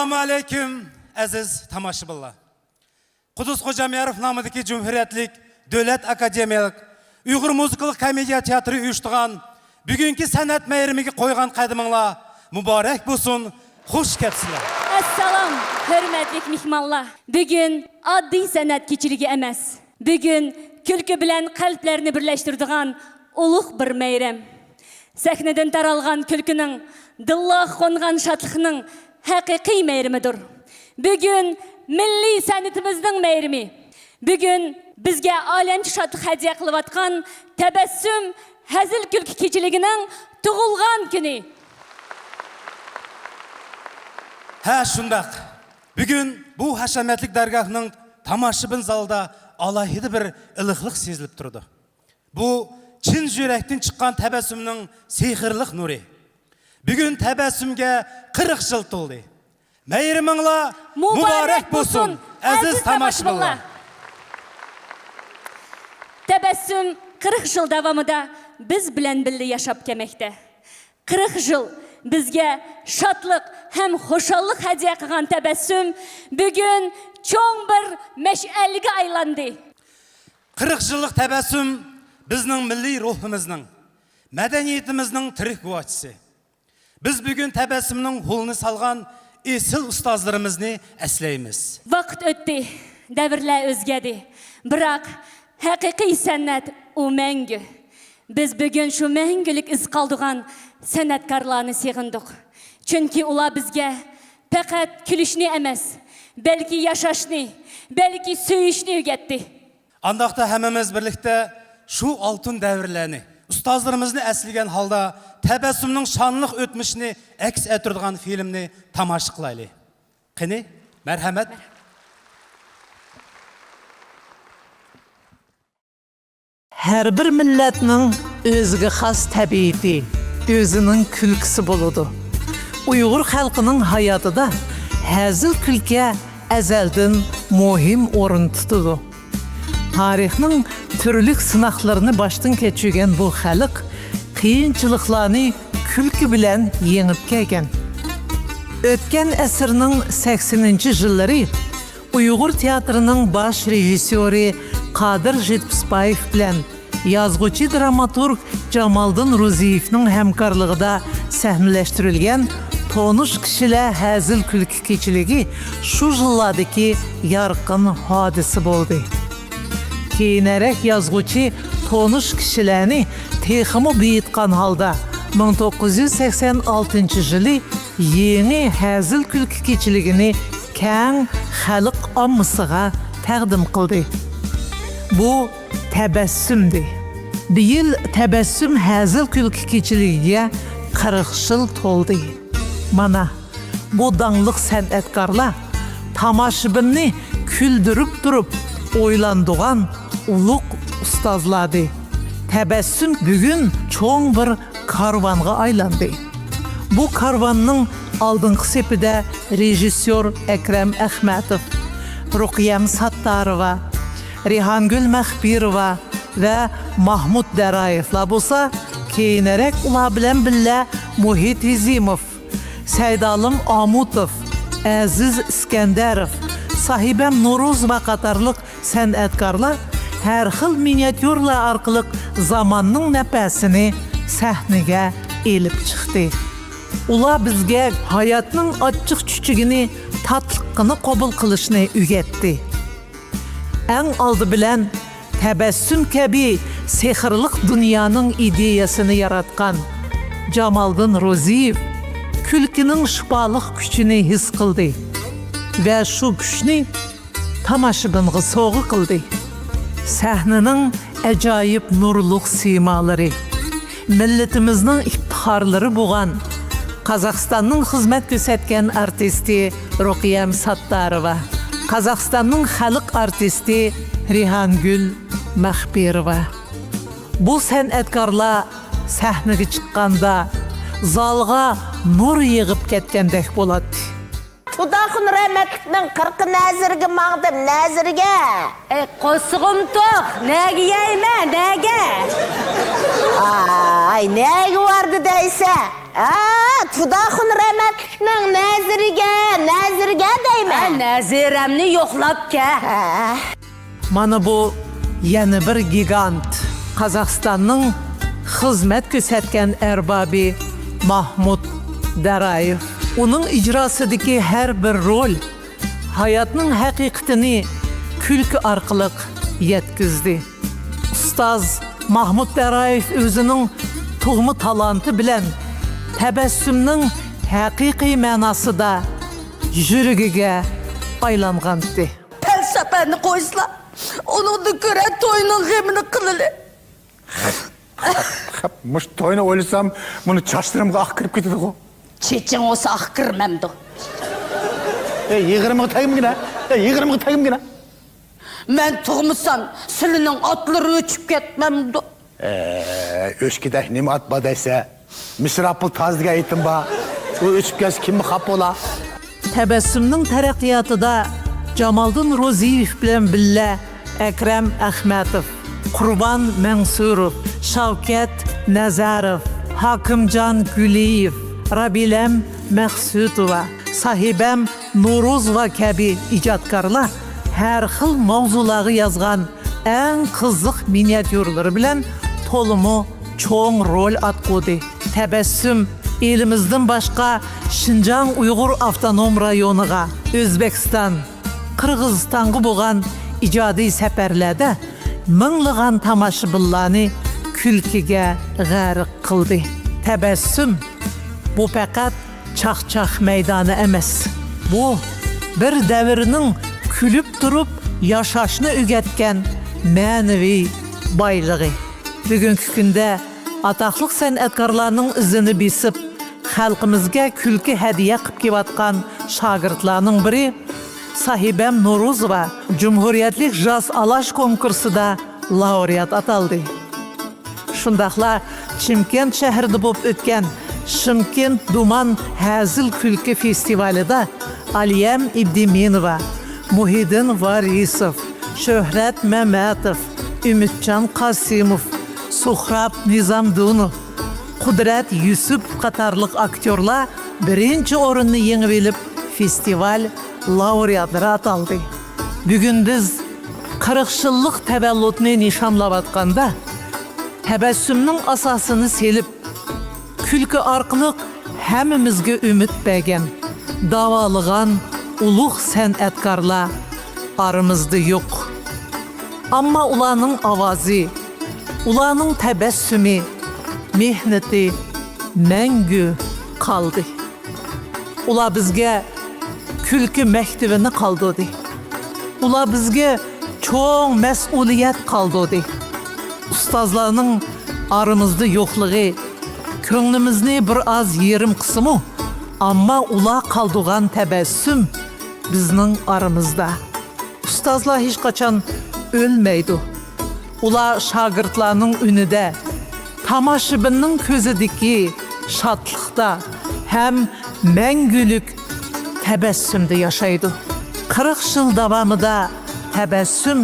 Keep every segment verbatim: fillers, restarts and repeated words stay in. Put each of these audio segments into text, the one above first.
ئەسسالامۇ ئەلەيكۇم، ئەزىز تاماشىبىنلار. قۇددۇس خوجامياروف نامىدىكى جۇمھۇرىيەتلىك دۆلەت ئاكادېمىيەلىك ئۇيغۇر مۇزىكىلىق كومېدىيە تىياتىرى ئۇيۇشتۇرغان بۈگۈنكى سەنئەت مەيرىمىگە قويغان قەدىمىڭلار مۇبارەك بولسۇن، خۇش كەپسىلەر. ئەسسالام، ھۆرمەتلىك مېھمانلار! بۈگۈن ئاددىي سەنئەت كېچىلىكى ئەمەس. بۈگۈن كۈلكە بىلەن قەلبلەرنى بىرلەشتۈرىدىغان ئۇلۇغ بىر مەيرەم. سەھنىدىن تارالغان كۈلكىنىڭ، دىللارغا قونغان شادلىقنىڭ ھەقىقىي مەيرىمىدۇر. بۈگۈن مىللىي سەنئىتىمىزنىڭ مەيرىمى. بۈگۈن بىزگە ئالەمچە شادلىق ھەدىيە قىلىۋاتقان تەبەسسۇم ھەزىل كۈلكە كېچىلىكىنىڭ تۇغۇلغان كۈنى. ھە، شۇنداق. بۈگۈن بۇ ھەشەمەتلىك دەرگاھنىڭ تاماشىبىن زالىدا ئالاھىدە بىر ئىللىقلىق سېزىلىپ تۇرىدۇ. بۇ چىن يۈرەكتىن چىققان تەبەسسۇمنىڭ سېھىرلىق نۇرى. بۈگۈن تەبەسسۇمگە قىرىق يىل تولدى. مەيرىمىڭلار مۇبارەك بولسۇن، ئەزىز تاماشىبىنلار! تەبەسسۇم قىرىق يىل داۋامىدا بىز بىلەن بىللە ياشاپ كەلمەكتە. قىرىق يىل بىزگە شادلىق ھەم خۇشاللىق ھەدىيە قىلغان تەبەسسۇم بۈگۈن چوڭ بىر مەشئەلگە ئايلاندى. قىرىق يىللىق تەبەسسۇم بىزنىڭ مىللىي روھىمىزنىڭ، مەدەنىيىتىمىزنىڭ تىرىك گۇۋاھچىسى. بىز بۈگۈن تەبەسسۇمنىڭ ھولىنى سالغان ئېسىل ئۇستازلىرىمىزنى ئەسلەيمىز. ۋاقىت ئۆتتى، دەۋرلەر ئۆزگەردى. بىراق، ھەقىقىي سەنئەت ئۇ مەڭگۈ. بىز بۈگۈن شۇ مەڭگۈلۈك ئىز قالدۇرغان سەنئەتكارلارنى سېغىندۇق. چۈنكى ئۇلار بىزگە پەقەت كۈلۈشنى ئەمەس، بەلكى ياشاشنى، بەلكى سۆيۈشنى ئۆگەتتى. ئانداقتا ھەممىمىز بىرلىكتە شۇ ئالتۇن دەۋرلەرنى، ئۇستازلىرىمىزنى ئەسلىگەن ھالدا تەبەسسۇمنىڭ شانلىق ئۆتمۈشىنى ئەكس ئەتتۈرىدىغان فىلىمنى تاماشا قىلايلى. قېنى، مەرھەمەت. ھەر بىر مىللەتنىڭ ئۆزىگە خاس تەبىئىتى، ئۆزىنىڭ كۈلكىسى بولىدۇ. ئۇيغۇر خەلقىنىڭ ھاياتىدا ھەزىل كۈلكە ئەزەلدىن مۇھىم ئورۇن تۇتىدۇ. تارىخنىڭ تۈرلۈك سىناقلىرىنى باشتىن كەچۈرگەن بۇ خەلق قىيىنچىلىقلارنى كۈلكە بىلەن يېڭىپ كەلگەن. ئۆتكەن ئەسىرنىڭ سەكسىنىنچى يىللىرى ئۇيغۇر تىياتىرىنىڭ باش رېژىسسيورى قادىر جىتپىسبايېف بىلەن يازغۇچى، دراماتورگ جامالدىن روزىيېۋنىڭ ھەمكارلىقىدا سەھنىلەشتۈرۈلگەن تونۇش كىشىلەر ھەزىل كۈلكە كېچىلىكى شۇ يىللاردىكى يارقىن ھادىسە بولدى. كېيىنرەك يازغۇچى تونۇش كىشىلەرنى تېخىمۇ بېيىتقان ھالدا، مىڭ توققۇز يۈز سەكسەن ئالتىنچى يىلى يېڭى ھەزىل كۈلكە كېچىلىكىنى كەڭ خەلق ئاممىسىغا تەقدىم قىلدى. بۇ تەبەسسۇمدى. بىيىل تەبەسسۇم ھەزىل كۈلكە كېچىلىكىگە قىرىق يىل تولدى. مانا، بۇ داڭلىق سەنئەتكارلار تاماشىبىننى كۈلدۈرۈپ تۇرۇپ ئويلاندۇرغان ئۇلۇغ ئۇستازلاردى. تەبەسسۇم بۈگۈن چوڭ بىر كارۋانغا ئايلاندى. بۇ كارۋاننىڭ ئالدىنقى سېپىدە رېژىسسور ئەكرەم ئەخمەتوف، رۇقىيەم ساتتارova، رەيھانگۈل مەخپىروۋا ۋە ماھمۇت دەرايېۋلار بولسا، كېيىنرەك ئۇلار بىلەن بىللە مۇھىت ھېزىموف، سەيدالىم ئامۇتوف، ئەزىز ئىسكەندەروف، ساھىبەم نورۇزوۋا قاتارلىق سەنئەتكارلار ھەر خىل مىنىياتيۇرىلار ئارقىلىق زاماننىڭ نەپەسىنى سەھنىگە ئېلىپ چىقتى. ئۇلار بىزگە ھاياتنىڭ ئاچچىق-چۈچۈكىنى، تاتلىقىنى قوبۇل قىلىشنى ئۆگەتتى. ئەڭ ئالدى بىلەن تەبەسسۇم كەبى سېھىرلىق دۇنيانىڭ ئىدىيەسىنى ياراتقان جامالدىن روزىيېۋ كۈلكىنىڭ شىپالىق كۈچىنى ھېس قىلدى ۋە شۇ كۈچنى تاماشىبىنغا سوۋغا قىلدى. سەھنىنىڭ ئاجايىپ نۇرلۇق سىيمالىرى، مىللىتىمىزنىڭ ئىپتىخارلىرى بولغان قازاقىستاننىڭ خىزمەت كۆرسەتكەن ئارتىستى رۇقىيەم ساتتارova، قازاقىستاننىڭ خەلق ئارتىستى رەيھانگۈل مەخپىروۋا. بۇ سەنئەتكارلار سەھنىگە چىققاندا زالغا نۇر يېغىپ كەتكەندەك بولاتتى. خۇداخۇن رەھمەتلىكنىڭ قىرىقى نەزىرىگە ماڭدىم، نەزىرىگە. ئەي، قورسىقىم توق، نەگە يەيمەن، نەگە؟ ئاي، نەگە باردى دەيسە؟ ھە، پۇداخۇن رەھمەتلىكنىڭ نەزىرىگە، نەزىرىگە دەيمەن. ھە، نەزىرەمنى يوقلاپ كە. ھە. مانا بۇ يەنە بىر گىگانت، قازاقىستاننىڭ خىزمەت كۆرسەتكەن ئەربابى ماھمۇت دارايېۋ. ئۇنىڭ ئىجراسىدىكى ھەر بىر رول ھاياتنىڭ ھەقىقىتىنى كۈلكە ئارقىلىق يەتكۈزدى. ئۇستاز ماھمۇت دارايېۋ ئۆزىنىڭ تۇغما تالانتى بىلەن تەبەسسۇمنىڭ ھەقىقىي مەناسىدا يۈرىكىگە ئايلانغانتى. پەلسەپىنى قويسىلا، ئۇنىڭدىن كۆرە توينىڭ غېمىنى قىلىلى. مۇشۇ توينى ئويلىسام، مۇنۇ چاچلىرىمغا ئاق كىرىپ كېتىدىغۇ. چېچىڭ بولسا ئاق كىرمەمدۇ؟ ئەي، يىغىرمىغا تەگمىگىنە. ئەي، يىغىرمىغا تەگمىگىنە. مەن تۇغمىسام، سىلىنىڭ ئاتلىرى ئۆچۈپ كەتمەمدۇ؟ ئەي، ئۆچكىدەك نېمە ئات بار دەيسە؟ مىسراپىل تازا دېگەن ئېيتىم بار. ئۇ ئۆچۈپ كەتسە كىممۇ خاپا بولا؟ تەبەسسۇمنىڭ تەرەققىياتىدا جامالدىن روزىيېۋ بىلەن بىللە ئەكرەم ئەخمەتوف، قۇربان مەنسۇروف، شاۋكەت نەزەروف، ھاكىمجان گۈلىيېۋ، رابىلەم مەخسۇتوۋا، ساھىبەم نورۇزوۋا كەبى ئىجادكارلار ھەر خىل ماۋزۇلارغا يازغان ئەڭ قىزىق مىنىياتيۇرىلىرى بىلەن تولىمۇ چوڭ رول ئاتقۇدى. تەبەسسۇم ئېلىمىزدىن باشقا شىنجاڭ ئۇيغۇر ئاپتونوم رايونىغا، ئۆزبېكىستان، قىرغىزىستانغا بولغان ئىجادىي سەپەرلەردە مىڭلىغان تاماشىبىنلارنى كۈلكىگە غەرق قىلدى. تەبەسسۇم، بۇ پەقەت چاقچاق مەيدانى ئەمەس. بۇ بىر دەۋرنىڭ كۈلۈپ تۇرۇپ ياشاشنى ئۆگەتكەن مەنىۋى بايلىقى. بۈگۈنكى كۈندە ئاتاقلىق سەنئەتكارلارنىڭ ئىزىنى بېسىپ، خەلقىمىزگە كۈلكە ھەدىيە قىلىپ كېلىۋاتقان شاگىرتلارنىڭ بىرى ساھىبەم نورۇزوۋا جۇمھۇرىيەتلىك جاز ئالاش كونكۇرسىدا لاۋرېئات ئاتالدى. شۇنداقلا چىمكەنت شەھىرىدە بولۇپ ئۆتكەن شىمكەنت دۇمان ھەزىل كۈلكە فېستىۋالىدا ئالىيەم ئىبدىمىنوۋا، مۇھىدىن ۋارىسوف، شۆھرەت مەمەتوف، ئۈمىدجان قاسىموف، سۇھراب نىزامدىنوف، قۇدرەت يۈسۈپ قاتارلىق ئاكتيورلار بىرىنچى ئورۇننى يېڭىۋېلىپ، فېستىۋال لاۋرېئاتلىرى ئاتالدى. بۈگۈن بىز قىرىق يىللىق تەۋەللۇتنى نىشانلاۋاتقاندا، تەبەسسۇمنىڭ ئاساسىنى سېلىپ، كۈلكە ئارقىلىق ھەممىمىزگە ئۈمىد بەرگەن، داۋالىغان ئۇلۇغ سەنئەتكارلار ئارىمىزدا يوق. ئەمما ئۇلارنىڭ ئاۋازى، ئۇلارنىڭ تەبەسسۇمى، مېھنىتى مەڭگۈ قالدى. ئۇلار بىزگە كۈلكە مەكتىۋىنى قالدۇردى. ئۇلار بىزگە چوڭ مەسئۇلىيەت قالدۇردى. ئۇستازلارنىڭ ئارىمىزدا يوقلۇقى كۆڭلىمىزنى بىر ئاز يېرىم قىلسىمۇ، ئەمما ئۇلار قالدۇرغان تەبەسسۇم بىزنىڭ ئارىمىزدا. ئۇستازلار ھېچقاچان ئۆلمەيدۇ. ئۇلار شاگىرتلارنىڭ ئۈنىدە، تاماشىبىننىڭ كۆزىدىكى شادلىقتا ھەم مەڭگۈلۈك تەبەسسۇمدا ياشايدۇ. قىرىق يىل داۋامىدا تەبەسسۇم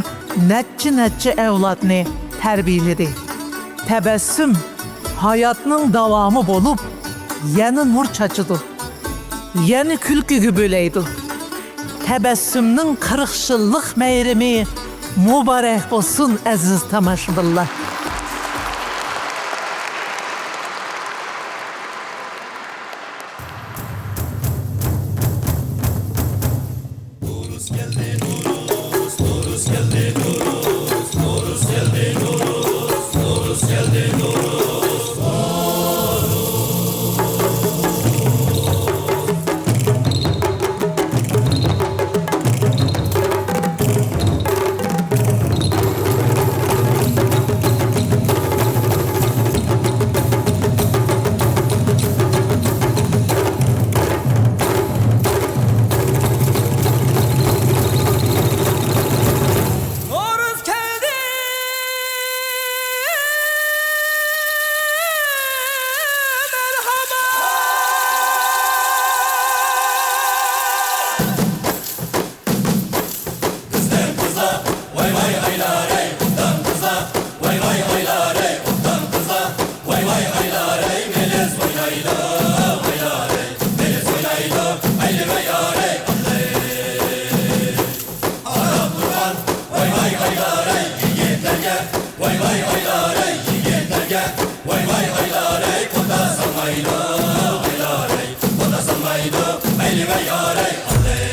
نەچچە-نەچچە ئەۋلادنى تەربىيەلىدى. تەبەسسۇم ھاياتنىڭ داۋامى بولۇپ، يەنە نۇر چاچىدۇ. يەنە كۈلكىگە بۆلەيدۇ. تەبەسسۇمنىڭ قىرىق يىللىق مەيرىمى مۇبارەك بولسۇن، ئەزىز تاماشىبىنلار! نورۇز كەلدى، مەرھابا! بىزنىڭ قىزلار، ۋاي ۋاي ئايلار ئەي، ئوبدان قىزلار، ۋاي ۋاي ئايلار ئەي، ئوبدان قىزلار، ۋاي ۋاي ئايلار ئەي، مېلىس ئوينايلى، ئايلار. ئايلاراي، يىگىتلەرگە، ۋاي ۋاي ئايلاراي، قوتا سالمايدۇ، ئايلاراي، قوتا سالمايدۇ، مەيلىگە ياراي، ئالەي.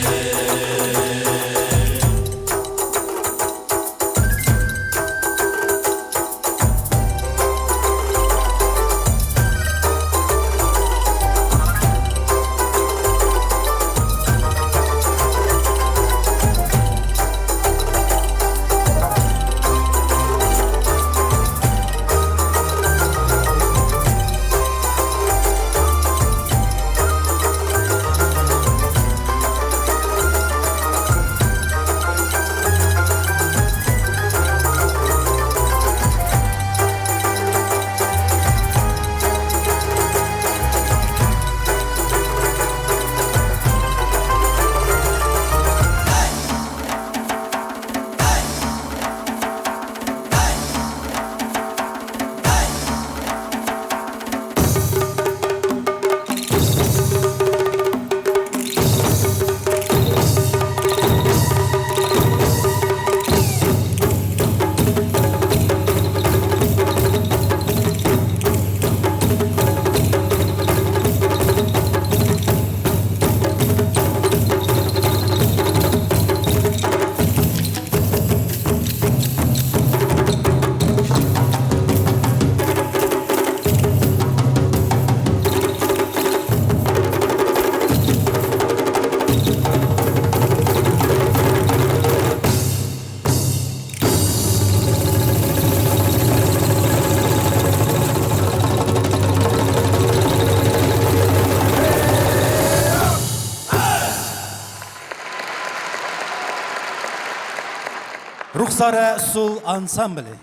رۇخسارە ئۇسسۇل ئانسامبىلى.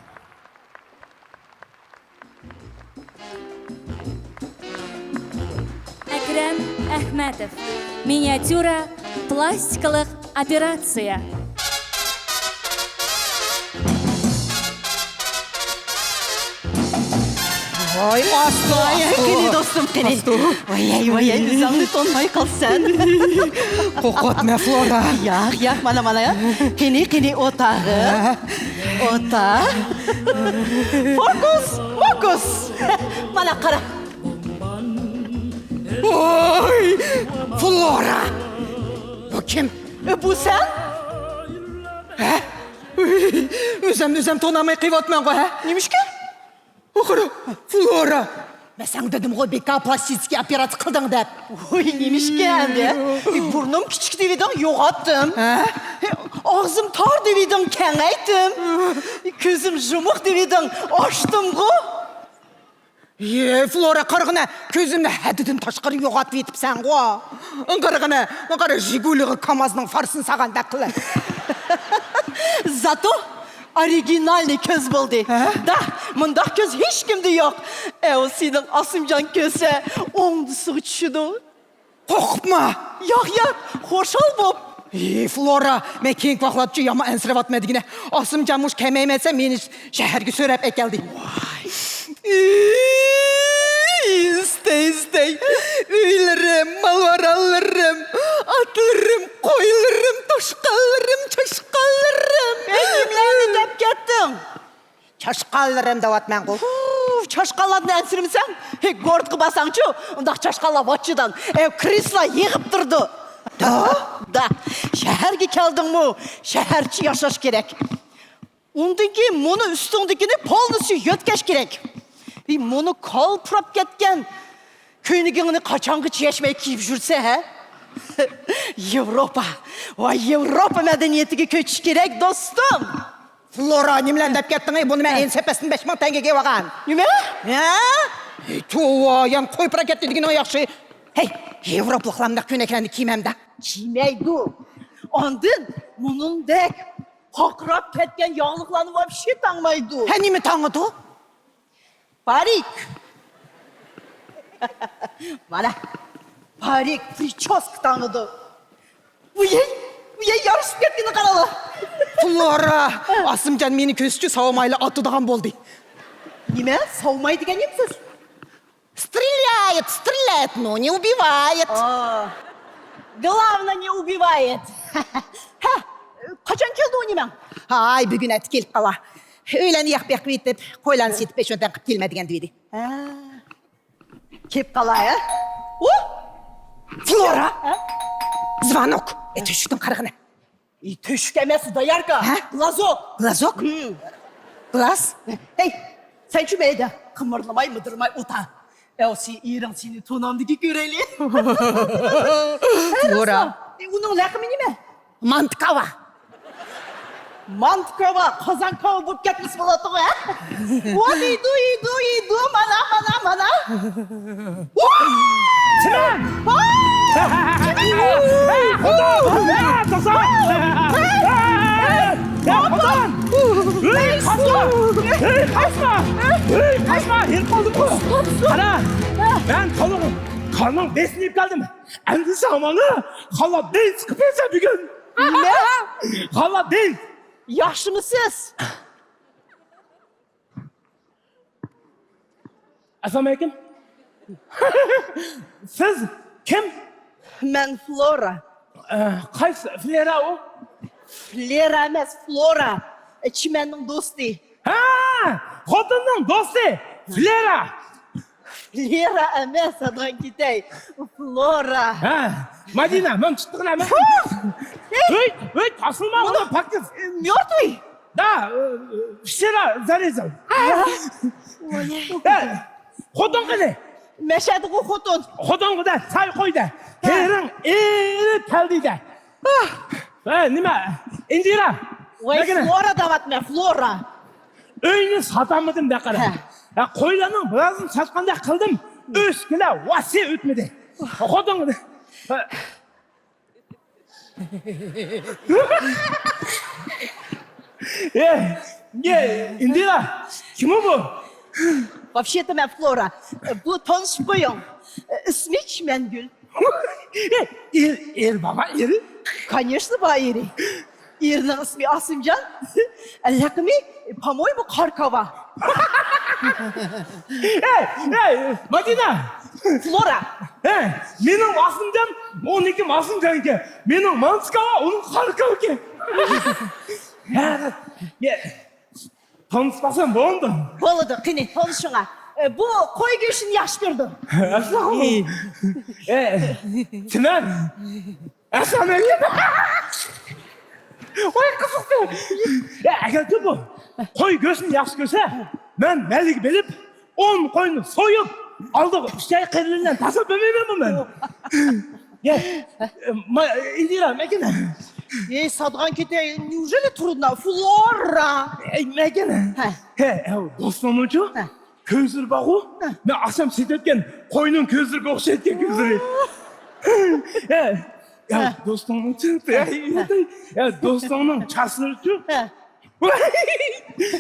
ئەكرەم ئەخمەتوف. مىنىياتيۇرا پىلاستىكىلىق ئوپېراتسىيە. ۋاي، ئاستۇ، ۋاي، ئاستۇ. قېنى، دوستۇم، قېنى. ئاستۇ. ۋاي، ۋاي، ئۆزۈڭنى تونماي قالسەن. قورقۇۋاتما، فلورا. ياق، ياق، مانا، مانا. قېنى، قېنى، ئوتاغىم. ھە؟ ئوتا. فوكۇس، فوكۇس. مانا قارا. ۋاي، فلورا. بۇ كىم؟ ئە، بۇ سەن؟ ھە؟ ئۆزۈم، ئۆزۈم تونالماي قېلىۋاتىمەنغۇ، ھە؟ نېمىشقا؟ قارا، فلورا. مەن ساڭا دېدىمغۇ، بىكار پلاستىكا ئوپېراتسىيە قىلدىڭ دەپ. ۋوي، نېمىشقا ئەمدى؟ بۇرنۇم كىچىك دېۋىدىڭ، يوغاتتىم. ھە؟ ئاغزىم تار دېۋىدىڭ، كېڭەيتتىم. كۆزۈم يۇمۇق دېۋىدىڭ، ئاچتىمغۇ. يې، فلورا، قارىغىنە، كۆزۈمنى ھەددىدىن تاشقىرى يوغاتىۋېتىپسەنغۇ. قارىغىنە، قارا، ژىگۇلىغا كامازنىڭ فارسىنى سالغاندەك قىلىپ. زاتو ئورىگىنالنىي كۆز بولدى. ھە؟ دا، مۇنداق كۆز ھېچكىمدە يوق. ئەۋ سېنىڭ ئاسىمجان كۆرسە، ئوڭدىسىغا چۈشىدۇ. قورقۇپما؟ ياق، ياق، خۇشال بوپ. ئى، فلورا، مەن كېيىنكى ۋاقىتلارچۇ يامان ئەنسىرەۋاتىمەن دېگىنە. ئاسىمجان مۇشۇ كەلمەيمەن دېسە، مېنى شەھەرگە سۆرەپ ئەكەلدى. ۋاي. ئىستەي، ئىستەي. ئۆيلىرىم، مال-ماراللىرىم، ئاتلىرىم، قويلىرىم، توشقانلىرىم، چاشقانلىرىم. ئەي، نېمىلەرنى دەپ كەتتىڭ؟ چاشقانلىرىم دەۋاتىمەنغۇ. ھۇ، چاشقانلاردىن ئەنسىرىمىسەڭ، ھېي، گورتقا بارساڭچۇ، ئۇنداق چاشقانلار ۋاچچىدان، ئەي، كرېسلا يىغىپ تۇرىدۇ. دا؟ دا. شەھەرگە كەلدىڭمۇ، شەھەرچە ياشاش كېرەك. ئۇندىن كېيىن مۇنۇ ئۈستۈڭدىكىنى پولنىستيۇ يۆتكەش كېرەك. ھېي، مۇنۇ كالپۇراپ كەتكەن كۆينىكىڭنى قاچانغىچە يەشمەي كىيىپ يۈرسە، ھە؟ ياۋروپا. ۋاي، ياۋروپا مەدەنىيىتىگە كۆچۈش كېرەك، دوستۇم. فلورا، نېمىلەرنى دەپ كەتتىڭ؟ بۇنى مەن ھە. ئېنسىپەستىن بەش مىڭ تەڭگىگە ئېلىۋالغان. نېمە؟ ھە؟ ھېي، توۋا، يەنە قويۇپ بېرىپ كەتتى دېگىنىڭ ياخشى. ھەي، ياۋروپىلىقلار مۇنداق كۆينەكلەرنى كىيمەمدۇ؟ كىيمەيدۇ. ئاندىن مۇنۇندەك قاقراپ كەتكەن ياغلىقلارنى ۋاپشې تاڭمايدۇ. ھە، نېمە تاڭىدۇ؟ پارىك. مانا، پارىك، پرىچوسكا تاڭىدۇ. ۋىيەي، ۋىيەي، يارىشىپ كەتكىنىنى قارالا. فلورا، ئاسىمجان مېنى كۆرسىچۇ ساۋمايلا ئاتىدىغان بولدى. نېمە؟ ساۋماي دېگەن نېمە سۆز؟ Стреляет, стреляет, но не убивает. ئا، главное, не убивает. ھە، قاچان كېلىدۇ ئۇ نېمەڭ؟ ھاي، بۈگۈن ئەتە كېلىپ قالا. ئۆيلەرنى ياقىپ يېقىۋېتىپ، قويلارنى سېتىپ، پېشۇندەن قىلىپ كېلىمەن دېگەن دېدى. ھە. كېلىپ قالاي، ھە؟ ئۇ! فلورا! ھە؟ زۋانوك! ئە، تۆشۈكتىن قارىغىنە. ئى، تۆشۈك ئەمەس، داياركا. ھە؟ گلازوك. گلازوك؟ ھىم. گلاز؟ ھەي، سەنچۇ مەيدە قىمىرلىماي، مىدىرماي ئولتۇر. ئەۋ، سېنىڭ ئېرىڭ سېنى تونامدىكى كۆرەيلى. فلورا. ئى، ئۇنىڭ لەقىمى نېمە؟ مانتىكاۋا. مانتىكاۋا، قازانكاۋا بولۇپ كەتمىسە بولاتتىغۇ، ھە؟ ۋا، يېدۇ، يېدۇ، يېدۇ، مانا، مانا، مانا. سىلەر! ۋاي! خوتۇن! توسا! خوتۇن! ھەي، قاچما! ھەي، قاچما! ھەي، قاچما! ھېرىپ قالدىمغۇ! قارا! مەن قالىغۇ! قاننىڭ بېسىنى يېپىپ كەلدىم! ئەمدى ساڭا مانا خالا دېنس قىلىپ بېرىسەن بۈگۈن! نېمە؟ خالا دېنس! ياخشىمۇسىز؟ ئەسسالامۇئەلەيكۇم. سىز كىم؟ مەن فلورا. ئە، قايسى فلېرا ئۇ؟ فلېرا ئەمەس، فلورا. چىمەننىڭ دوستى. ھە، خوتۇننىڭ دوستى. فلېرا. فلېرا ئەمەس، سادىغان كېتەي. فلورا. ھە، مادىنا، مەن تۇتتۇق نەمە؟ ھۆي، ھۆي، تاسلىما، ئۇنى پاكىز. مёرتۋый. Да, вчера зарезал. خوتۇن قېنى؟ مەشەدىغۇ خوتۇن. خوتۇنغۇ دە، ساي قوي دە. ھېرىڭ ئېرى تەلدى دە. ھە، نېمە؟ ئىندىرا. ۋاي، فلورا دەۋاتىمەن، فلورا. ئۆينى ساتالمىدىم دە قارا. ھە. ھە، قويلارنىڭ بىرازىنى ساتقاندەك قىلدىم. ئۆسكىلە ۋاسى ئۆتمىدى. خوتۇن. ھە. ئە، ئە، ئىندىرا، كىم ئۇ بۇ؟ Вообще-то مەن فلورا. بۇ تونۇشۇپ قويۇڭ. ئىسمى چىمەنگۈل. ئېر، ئېر بارما، ئېرى؟ Конечно بار ئېرى. ئېرىنىڭ ئىسمى ئاسىمجان. لەقىمى، по-моему، قاركاۋا. ئەي، ئەي، مادىنا! فلورا! ئەي، مېنىڭ ئاسىمجان، ئۇنىڭكى ئاسىمجانكەن. مېنىڭ مانتىكاۋا، ئۇنىڭ قاركاۋىكەن. ھە، ھە، تونۇشۇپ قالسام بولدى. بولىدۇ، قېنى، تونۇشۇڭا. ئە، بۇ قوي گۆشىنى ياخشى كۆرىدۇ. ئەسسالامۇ. ئەي. ئە، تىمەن. ئەسەمەيگەن. ۋاي، قىزىقتى. يا، ئەگەر بۇ قوي گۆشىنى ياخشى كۆرسە، مەن مەلىگە بېرىپ، ئون قوينى سويۇپ، ئالدىغا ئۈچ ئاي قېرىندىشىنى تاشلاپ بېرىمەن. يا، ما، ئىندىرا، مەكىنە. ئەي، سادىغان كېتەي، неужели трудно؟ فلورا. ئەي، مەكىنە. ھە. ھە، ئەو، دوستۇڭنىڭچۇ؟ ھە. كۆزلىرى بارغۇ؟ ھە. مەن ئاخشام سېتىۋەتكەن قوينىڭ كۆزلىرىگە ئوخشايدىكەن كۆزلىرى. ھە. يا، ھە. دوستۇڭنىڭچۇ؟ ھە. يا، دوستۇڭنىڭ چاچلىرىچۇ؟ ھە.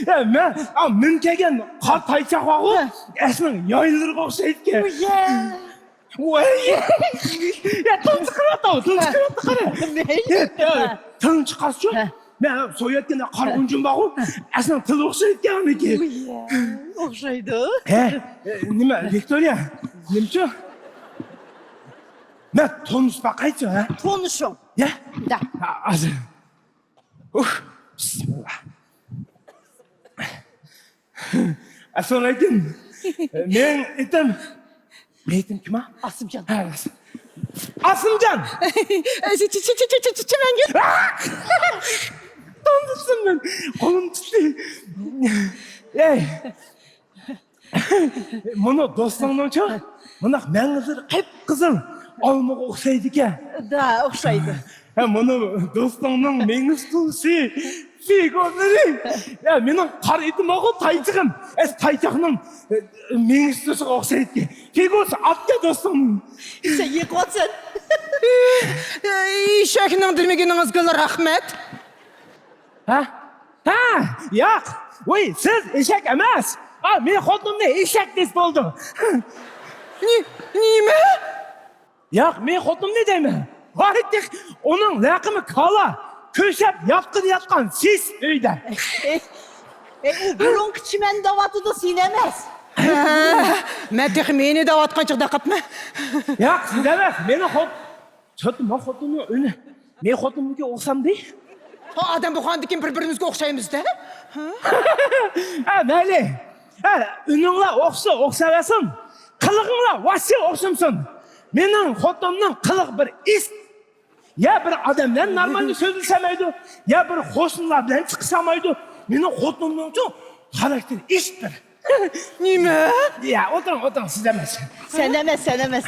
يا، مەن، ئا، مەن كىيگەن قارا تايچاق بارغۇ؟ ھە. ئەسلىنىڭ يايلىرىغا ئوخشايدىكەن. ۋاي. يا، تىل چىقىرىۋاتىدۇ، تىل چىقىرىۋاتىدۇ، قارا. يا، تىل چىقارسىچۇ؟ ھە. مەن سويۇۋەتكەن قارا غۇنچىم بارغۇ، ئەسلىنىڭ تىلىغا ئوخشايدىكەن ئانىكى. ئۇيە، ئوخشايدۇ. ھە، ئە، نېمە، ۋىكتورىيا، نېمىچۇ؟ مەن تونۇشۇپ باقايچۇ، ھە؟ تونۇشۇڭ. يە؟ دە. ھە، ھازىر. ئۇھ، بىسمىللا. ئەسسالامۇئەلەيكۇم. مېنىڭ ئېتىم. مېنىڭ ئېتىم كىم ئا؟ ئاسىمجان. ھە، ئاس-، ئاسىمجان! چىمەنگۈل. تونۇشتۇم مەن. قولۇم تۇتتى. ئەي. مۇنۇ دوستۇڭنىڭچۇ؟ مۇنداق مەڭگۈلىرى قىپقىزىل. ئالمىغا ئوخشايدىكەن. دە، ئوخشايدۇ. ھە، مانا دوستۇڭنىڭ مېڭىسى تۇلسى، فىگۇرلىرى. يا، مېنىڭ قارا ئېتىم بارغۇ، تايچىقىم. ئەس، تايچاقنىڭ، ئە، مېڭىسى تۇلسىغا ئوخشايدىكەن. فىگۇرسى ئاتكەن دوستۇڭنىڭ. سەن يىقىۋاتىسەن. ئېشەكنىڭ دېمىگىنىڭىزگىلا رەھمەت. ھە؟ ھە؟ ياق. ۋاي، سىز ئېشەك ئەمەس. ئا، مېنىڭ خوتۇنۇمنى ئېشەك دېسە بولىدۇ. نې-، نېمە؟ ياق، مېنىڭ خوتۇنۇمنى دەيمەن. ۋاي، تېخى ئۇنىڭ لەقىمى كالا. كۆشەپ ياتقىنى ياتقان سېسىق ئۆيدە. ئەي، ئۇ بۇرۇنقى چىمەن دەۋاتىدۇ، سېنى ئەمەس. ھە، مەن تېخى مېنى دەۋاتقان چاغدا قاپمەن. ياق، سىز ئەمەس، مېنىڭ خوت-، چوتىما خوتۇننىڭ ئۈنى. مېنىڭ خوتۇنۇمنىڭكى ئوخشامدى؟ ھە، ئادەم بولغاندىن كېيىن بىر-بىرىمىزگە ئوخشايمىز-دە. ھە، مەيلى. ھە، ئۈنۈڭلار ئوخشىسا ئوخشاۋەرسۇن. قىلىقىڭلار ۋاھشىي ئوخشىمىسۇن. مېنىڭ خوتۇنۇمنىڭ قىلىقى بىر ئىس. يا بىر ئادەم بىلەن نورمالنى سۆزلىشەلمەيدۇ، يا بىر قوشنىلار بىلەن چىقىشالمايدۇ. مېنىڭ خوتۇنۇمنىڭچۇ خاراكتېرى ئىشتىر. نېمە؟ يا، ئولتۇرۇڭ، ئولتۇرۇڭ، سىز ئەمەس. سەن ئەمەس، سەن ئەمەس.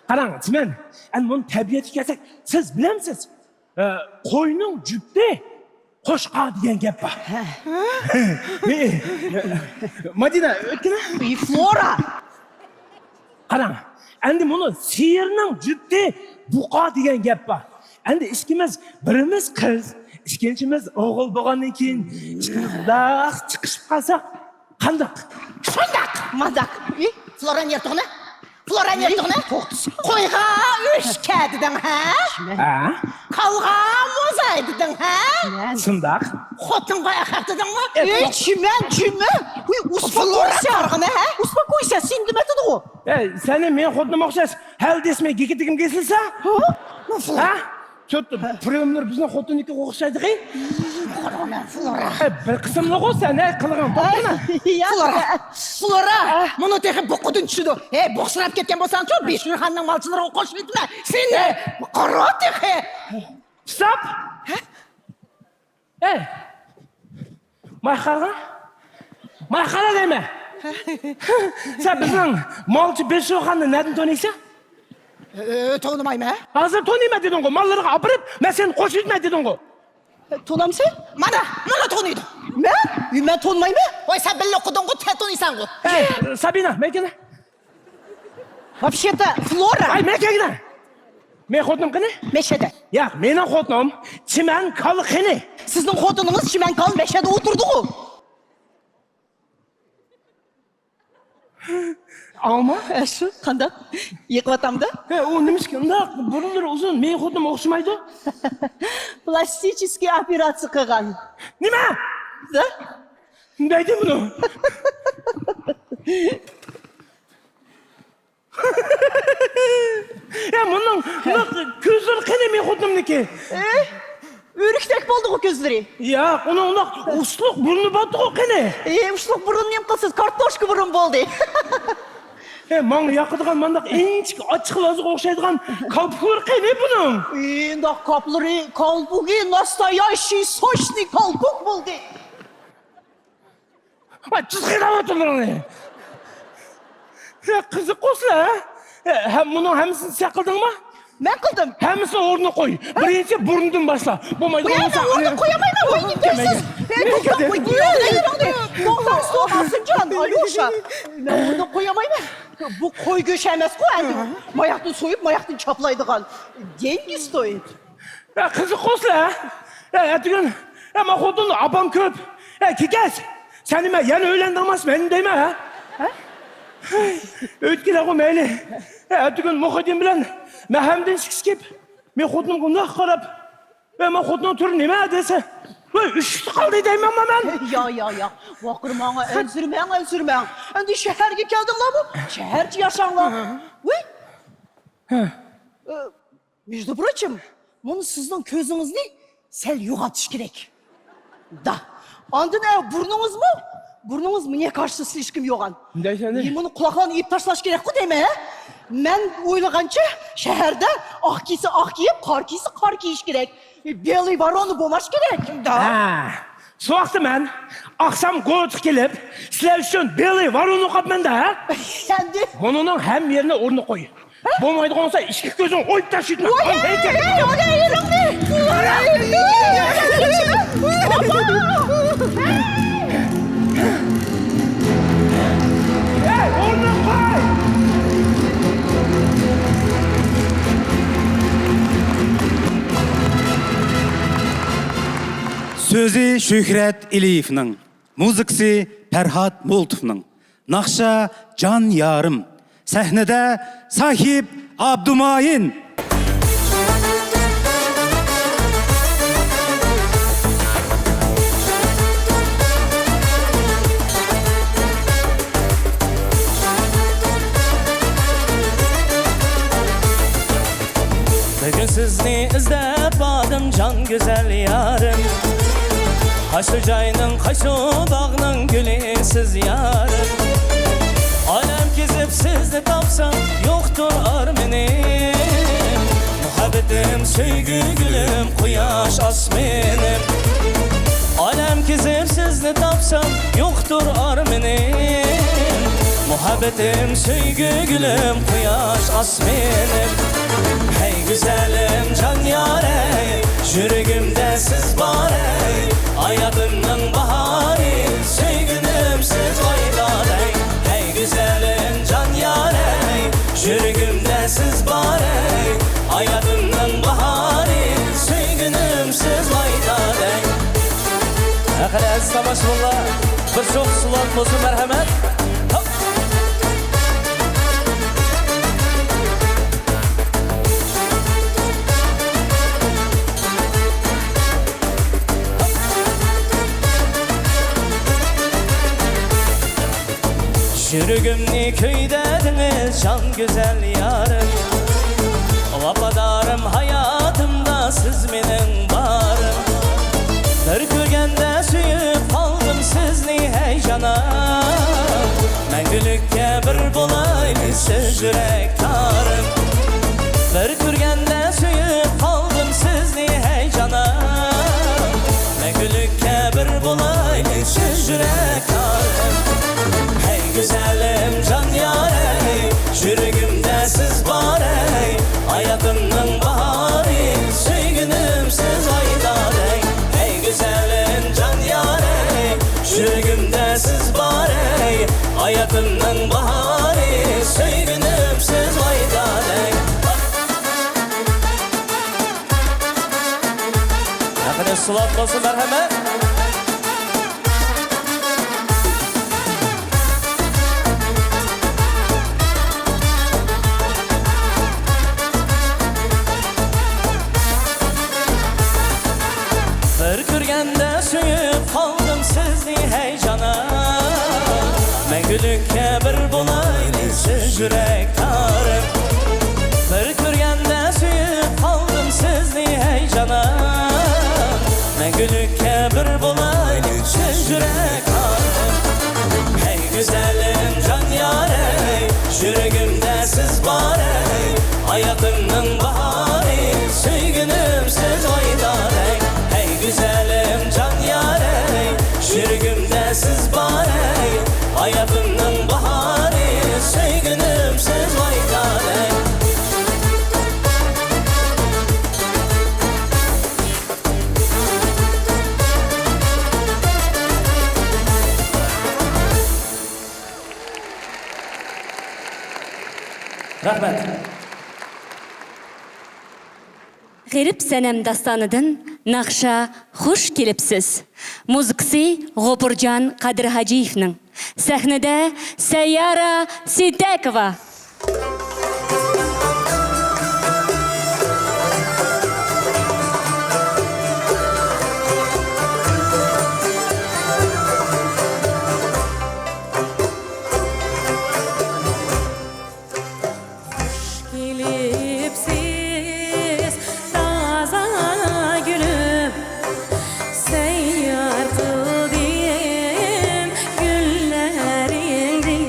قاراڭ، چىمەن، ئەمدى بۇنى تەبىئەتكە كەلسەك، سىز بىلەمسىز؟ ئە، قوينىڭ جۈپتى قوشقا دېگەن گەپ بار. ھە. مادىنا، ئۆتكىنە. ئى، فلورا! قاراڭ، ئەمدى مۇنۇ سىيىرنىڭ جۈپتى بۇقا دېگەن گەپ بار. ئەمدى ئىككىمىز، بىرىمىز قىز، ئىككىنچىمىز ئوغۇل بولغاندىن كېيىن ئىككىمىز ئۇنداق چىقىشىپ قالساق، قانداق؟ شۇنداق! مانداق. ئى، فلورا نېرتۇغنى؟ فلورا نېرتۇغنى؟ توختىسا. قويغا ئۆشكە دېدىڭ، ھە؟ ھە؟ كالغا موزاي دېدىڭ، ھە؟ شۇنداق. خوتۇنغا ئەخەق دېدىڭمۇ؟ ئى، چىمەن، جىمە. ھۇي، فلورا ئۇسپاكويسا. قارىغىنى، ھە؟ ئۇسپاكويسا، سېنى دېمەتىدىغۇ. ئەي، سەن مېنىڭ خوتۇنۇمغا ئوخشاش. ھەل دېسىمەي گېكىتىگىم كېسىلسە؟ ھە؟ ھە؟ شۇ پريوملار بىزنىڭ خوتۇننىڭكىگە ئوخشايدىغى. قاراڭە، فلورا. ئەي، بىر قىسىملىقۇ سەن، ئەي، قىلغىن، توختىما. يا. فلورا، فلورا، مۇنۇ تېخى بۇقىدىن چۈشىدۇ. ھەي، بوخسىراپ كەتكەن بولساڭچۇ، بېشىرخاننىڭ مالچىلىرىغا قوشۇۋېتىمەن سېنى. قارا تېخى. ھېساب؟ ھە؟ ئەي! مايخارغا؟ مايخارا دەيمەن! سەن بىزنىڭ مالچى بېشىرخاننى نەدىن تونۇيسەن؟ ئە، تونۇمايمەن. ھازىر تونۇيمەن دېدىڭغۇ، ماللىرىغا ئاپىرىپ، مەن سېنى قوشۇۋېتىمەن دېدىڭغۇ. ئە، تونامسەن؟ مانا، مانا تونۇيدۇ. مەن؟ ئە، مەن تونۇمايمەن. ۋاي، سەن بىللە ئوقۇدۇڭغۇ، تە تونۇيسەنغۇ. ئەي، سابىنا، مەن كېلە. Вообще-то, Флора. ۋاي، مەن كەلگىنە. مېنىڭ خوتۇنۇم قېنى؟ مەشەدە. ياق، مېنىڭ خوتۇنۇم چىمەن كالا قېنى؟ سىزنىڭ خوتۇنىڭىز چىمەن كالا مەشەدە ئولتۇردىغۇ. ئاڭما؟ ئە، شۇ، قانداق؟ يىقىۋاتامدا؟ ھە، ئۇ نېمىشقا ئۇنداق بۇرۇنلىرى ئۇزۇن، مېنىڭ خوتۇنۇم ئوخشىمايدۇ. پلاستىچېسكىي ئوپېراتسىيە قىلغان. نېمە؟ دە؟ دەيدۇ بۇنى. يا، مۇنىڭ، مۇنىڭ كۆزلىرى قېنى مېنىڭ خوتۇنۇمنىڭكى؟ ئە؟ ئۆرۈكتەك بولدىغۇ كۆزلىرى. ياق، ئۇنىڭ ئۇنداق ئۇچلۇق بۇرنى بارتىغۇ قېنى؟ ئە، ئۇچلۇق بۇرۇن نېمە قىلىسىز؟ كارتوشكا بۇرۇن بولدى. ئە، ماڭا ياقىدىغان مانداق ئىنچىكە ئاچچىق لازىغا ئوخشايدىغان كالپۇكلىرى قېنى بۇنىڭ؟ ئە، ئۇنداق كاپلىرى، كالپۇكى، настоящий сочный كالپۇك بولدى. ۋاي، تۇز قىيناۋاتىدۇ بۇنى. يا، قىزىق قوسلا، ھە؟ ھە، مۇنىڭ ھەممىسىنى سەن قىلدىڭمۇ؟ مەن قىلدىم. ھەممىسىنى ئورنىغا قوي. بىرىنچى بۇرنىدىن باشلا. بولمايدىغان بولسا، ئورنىغا قويالمايمەن. ۋاي، نېمە دەيسىز؟ ئەي، توختاڭ، قوي، توختاڭ، توختاڭ، توختاڭ، ئاليوشا. مەن ئورنىغا قويالمايمەن. بۇ قوي گۆشى ئەمەسقۇ، ئەمدى ماياقتىن سويۇپ، ماياقتىن چاپلايدىغان. Деньги стоит. يا، قىزىق قوسلا، ھە؟ يا، ئەتىگۈن، يا، مانا خوتۇن ئاپام كۆپ. يا، كېكەچ، سەن نېمە، يەنە ئۆيلەندىڭمۇ، مەن دەيمەن، ھە؟ ھە؟ ئۆيدىكىلەرغۇ مەيلى. يا، ئەتىگۈن مۇخىدىن بىلەن مەھەمدىن چىقىشىپ، مېنىڭ خوتۇنۇمغا ئۇنداق قاراپ، يا، مانا خوتۇننىڭ تۈرى نېمە دېسە، ۋاي، ئۈششۈكتە قالدى دەيمەنما مەن. يا، يا، يا، ۋاقىرماڭ، ئەنسىرىمەڭ، ئەنسىرىمەڭ. ئەمدى شەھەرگە كەلدىڭلارمۇ؟ شەھەرچە ياشاڭلار. ۋاي. ھە. ئە، Между прочим، مۇنۇ سىزنىڭ كۆزىڭىزنى سەل يوغىنىتىش كېرەك. Да. ئاندىن، ئە، بۇرنىڭىزمۇ، بۇرنىڭىز мне кажется слишком يوغان. نېمە دەيسەن؟ ئى، مۇنى قۇلاقلارنى ئېلىپ تاشلاش كېرەكقۇ دەيمەن، ھە؟ مەن ئويلىغانچە، شەھەردە ئاق كىيسە ئاق كىيىپ، قارا كىيسە قارا كىيىش كېرەك. ئى، белый ворона بولماش كېرەك. Да. ھە. شۇ ۋاقىتتا مەن ئاخشام گوچىغا كېلىپ، سىلەر ئۈچۈن белый ворона قاپمەن-دە، ھە؟ ئەمدى؟ بۇنىڭ ھەممە يېرىنى ئورنىغا قوي. بولمايدىغان بولسا، ئىككى كۆزۈڭ ئويۇپ تاشلىۋېتىمەن. ۋاي، ۋاي، ۋاي، ۋاي، ۋاي. ھەي، ئورنۇڭغا قوي! سۆزى شۆھرەت ئېلىيېۋنىڭ، مۇزىكىسى پەرھات مولتوفنىڭ. ناخشا جان يارىم. سەھنىدە ساھىب ئابدۇمايىن. بۈگۈن سىزنى ئىزدەپ باردىم جان گۈزەل يارىم. قايسى جاينىڭ، قايسى باغنىڭ گۈلى سىز يارىم؟ ئالەم كېزىپ سىزنى تاپسام يوقتۇر ئارمىنىم. مۇھەببىتىم سۆيگۈ گۈلۈم قۇياش ئاسمىنىم. ئالەم كېزىپ سىزنى تاپسام يوقتۇر ئارمىنىم. مۇھەببىتىم سۆيگۈ گۈلۈم قۇياش ئاسمىنىم. ھەي گۈزەلىم جان يارەي، يۈرىكىمدە سىز بارەي، ھاياتىمنىڭ باھارى، سۆيگۈنۈم سىز ۋايدادەي. ھەي گۈزەلىم جان يارەي، يۈرىكىمدە سىز بارەي، ھاياتىمنىڭ باھارى، سۆيگۈنۈم سىز ۋايدادەي. ھەققىدە ئەزىز تاماشىبىنلار، بىر شوخ سلام بولسۇن، مەرھەمەت. ھاپ! يۈرىكىمنى كۆيدۈردىڭىز جان گۈزەل يارىم. ۋاپادارىم ھاياتىمدا سىز مېنىڭ بارىم. بىر كۆرگەندە سۆيۈپ قالدىم سىزنى ھەي جانان. مەڭگۈلۈككە بىر بولايلى سىز يۈرەك تارىم. بىر كۆرگەندە سۆيۈپ قالدىم سىزنى ھەي جانان. مەڭگۈلۈككە بىر بولايلى سىز يۈرەك تارىم. ھەي گۈزەلىم جان يارەي، يۈرىكىمدە سىز بارەي، ھاياتىمنىڭ باھارى، سۆيگۈنۈم سىز ۋايدادەي. ھەي گۈزەلىم جان يارەي، يۈرىكىمدە سىز بارەي، ھاياتىمنىڭ باھارى، سۆيگۈنۈم سىز ۋايدادەي. ھەققىدە سلام بولسۇن، مەرھەمەت. بىر كۆرگەندە سۆيۈپ قالدىم سىزنى ھەي جانان. مەڭگۈلۈككە بىر بولايلى سىز يۈرەك تارىم. بىر كۆرگەندە سۆيۈپ قالدىم سىزنى ھەي جانان. مەڭگۈلۈككە بىر بولايلى سىز يۈرەك تارىم. ھەي گۈزەلىم جان يارەي، يۈرىكىمدە سىز بارەي، ھاياتىمنىڭ باھارى، سۆيگۈنۈم سىز ۋايدادەي. ھەي گۈزەلىم جان يارەي، يۈرىكىمدە سىز بارەي، ھاياتىمنىڭ باھارى، سۆيگۈنۈم سىز ۋايدادەي. رەھمەت. غېرىب سەنەم داستانىدىن ناخشا، خۇش كېلىپسىز. مۇزىكىسى غوپۇرجان قادىر ھاجىيېۋنىڭ. سەھنىدە سەييارا سېيىتەكوۋا. خۇش كېلىپسىز تازا گۈلۈم، سەييار قىلدىم گۈللەرنى.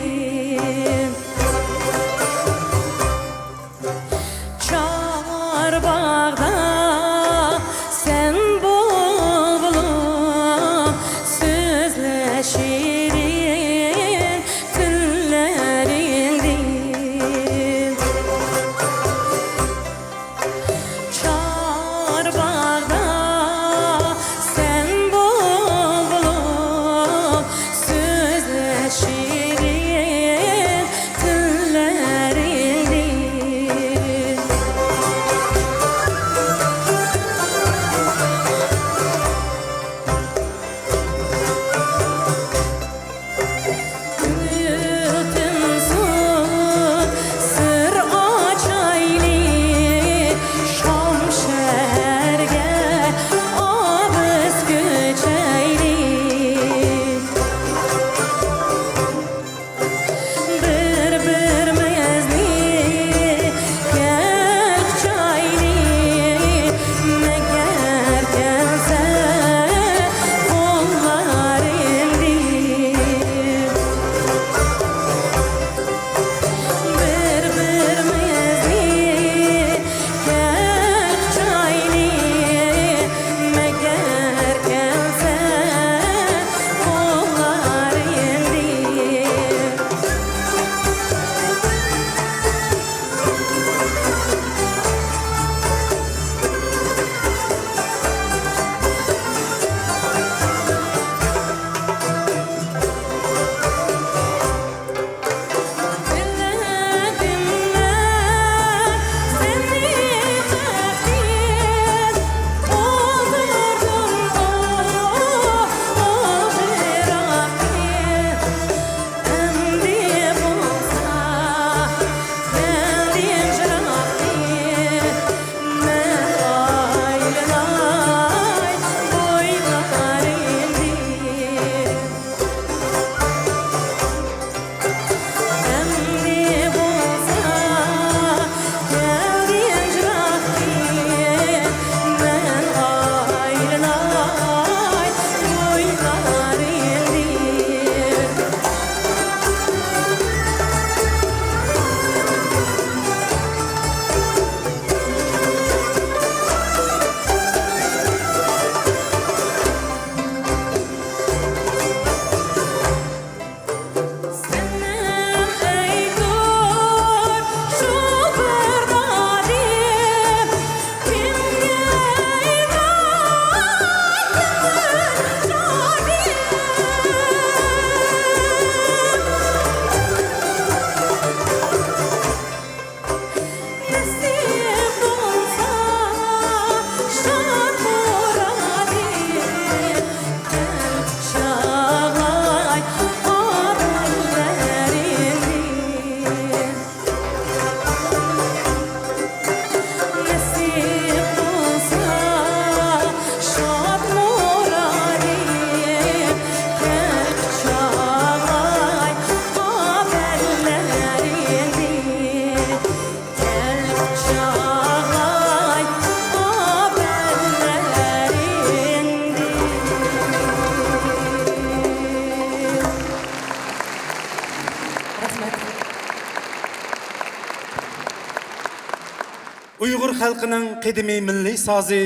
ئۇيغۇر خەلقىنىڭ قەدىمىي مىللىي سازى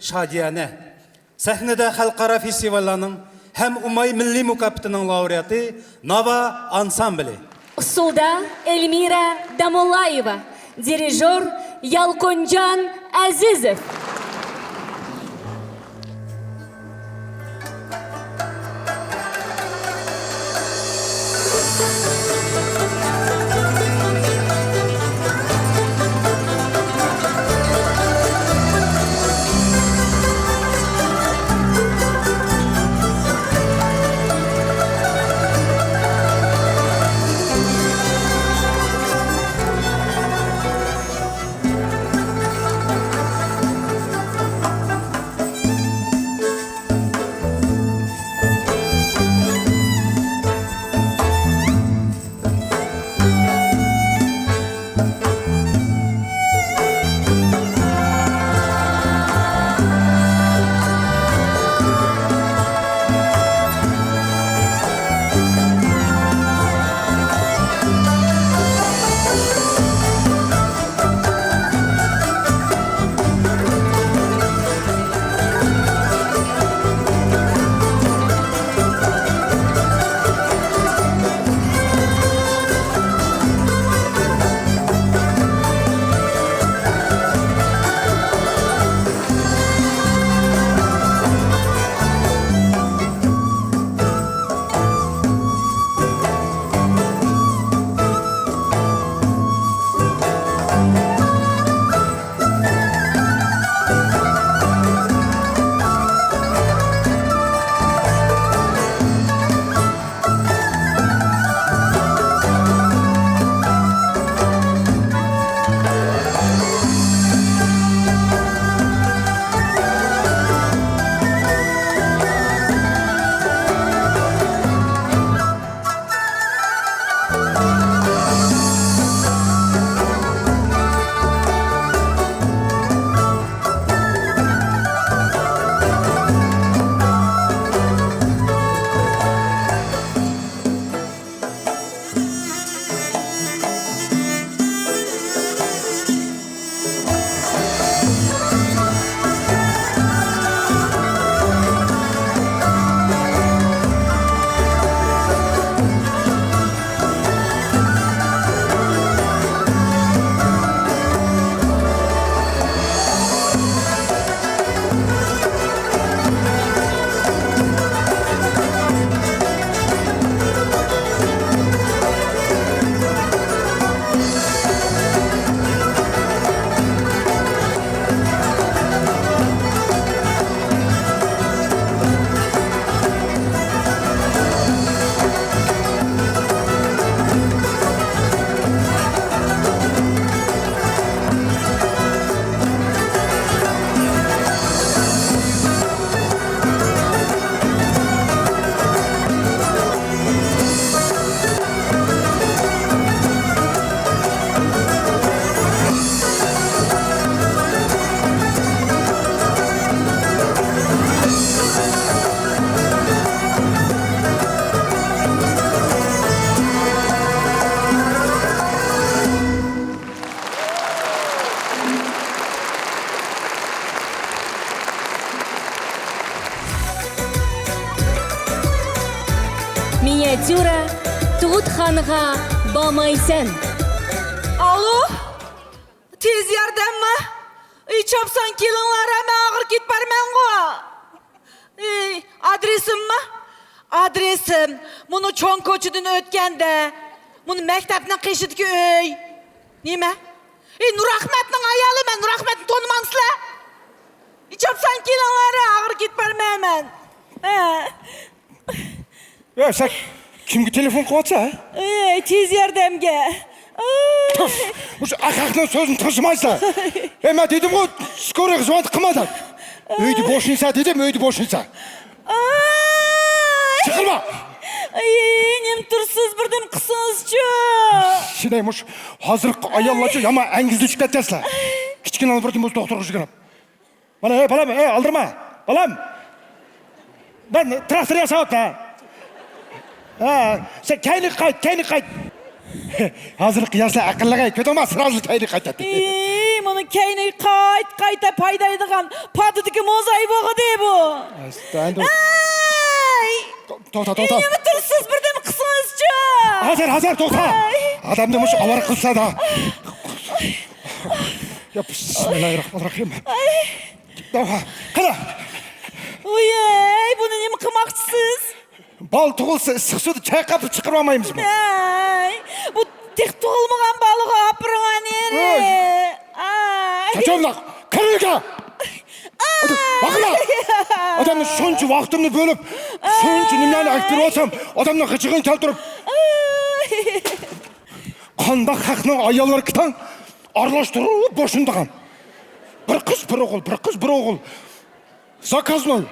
شادىيانە. سەھنىدە خەلقئارا فېستىۋاللارنىڭ ھەم ئۇماي مىللىي مۇكاپاتىنىڭ لاۋرېئاتى ناۋا ئانسامبلى. ئۇسسۇلدا ئېلمىرە داموللايېۋا، دىرىژور يالقۇنجان ئەزىزوف. مىنىياتيۇرا، تۇغۇتخانىغا بارمايسەن. ئالو، تېز ياردەممۇ؟ ئى، چاپسان كېلىڭلار، مەن ئاغرىپ كېتىپ بارىمەنغۇ. ئى، ئادرېسىممۇ؟ ئادرېسىم مۇنۇ چوڭ كوچىدىن ئۆتكەندە، مۇنۇ مەكتەپنىڭ قېشىدىكى ئۆي. نېمە؟ ئى، نۇرئەخمەتنىڭ ئايالى مەن، نۇرئەخمەتنى تونۇمامسىلەر؟ ئى، چاپسان كېلىڭلار، ئاغرىپ كېتىپ بارىمەن مەن. ھە. يا، سەن كىمگە تېلېفون قىلىۋاتىسەن، ھە؟ ئەي، تېز ياردەمگە. ئاي. تۇف! مۇشۇ ئاخاقنىڭ سۆزىنى تىڭشىمايسەن. ئەي، مەن دېدىمغۇ، سكورىيغا زۋونىت قىلما دەپ. ئۆيدە بوشىنىسەن دېدىم، ئۆيدە بوشىنىسەن. ئاي. چىقىرما! ئەي، نېمە تۇرسىز، بىردەم قىلسىڭىزچۇ. شۇنداق، مۇشۇ ھازىرقى ئاياللارچۇ يامان ئەڭگۈزلىشىپ كەتكەنسىلەر. كىچىككىنە بىردىن بولسا دوختۇرغا يۈگۈرۈپ. مانا، ئەي، بالام، ئەي، ئالدىرىما، بالام. مەن تىراكتور ياساۋاتىمەن. ھە، سەن كەينىگە قايت، كەينىگە قايت. ھازىرقى ياشلار ئەقىللىق، كۆردۈڭما، سرازۇ كەينىگە قايتاتتى. ئىي، مانا كەينىگە قايتا-قايتا پايدايدىغان پاتىدىكى موزاي بولغىدى بۇ. ئەستەندۇ. ئەي! تو-، توختا، توختا. نېمە تۇرسىز، بىردەم قىسىڭىزچۇ؟ ھازىر، ھازىر، توختا. ئەي! ئادەمنى مۇشۇ ئاۋارە قىلسا دا. يا، بىسمىللاھىررەھمانىررەھىم. ئەي! توختا، قېنى. ۋوي، بۇنى نېمە قىلماقچىسىز؟ بالا تۇغۇلسا ئىسسىق سۇدا چايقاپ چىقىرىۋالمايمىزمۇ؟ ئەي، بۇ تېخى تۇغۇلمىغان بالىغا ئاپىرىڭ ئەنىرى. ۋوي. ئاي. چاچاملاق، قېنى ئۆيگە. ئاي. ۋاقىلا. ئادەمنى شۇنچە ۋاقتىمنى بۆلۈپ، شۇنچە نېمىلەرنى ئەكتۈرۈۋالسام، ئادەمنىڭ غىچىغىنى كەلتۈرۈپ. ئاي. قانداق خەقنىڭ ئاياللىرى كىتاڭ ئارىلاشتۇرۇپ بوشىنىدىغان. بىر قىز، بىر ئوغۇل، بىر قىز، بىر ئوغۇل. زاكازنوي.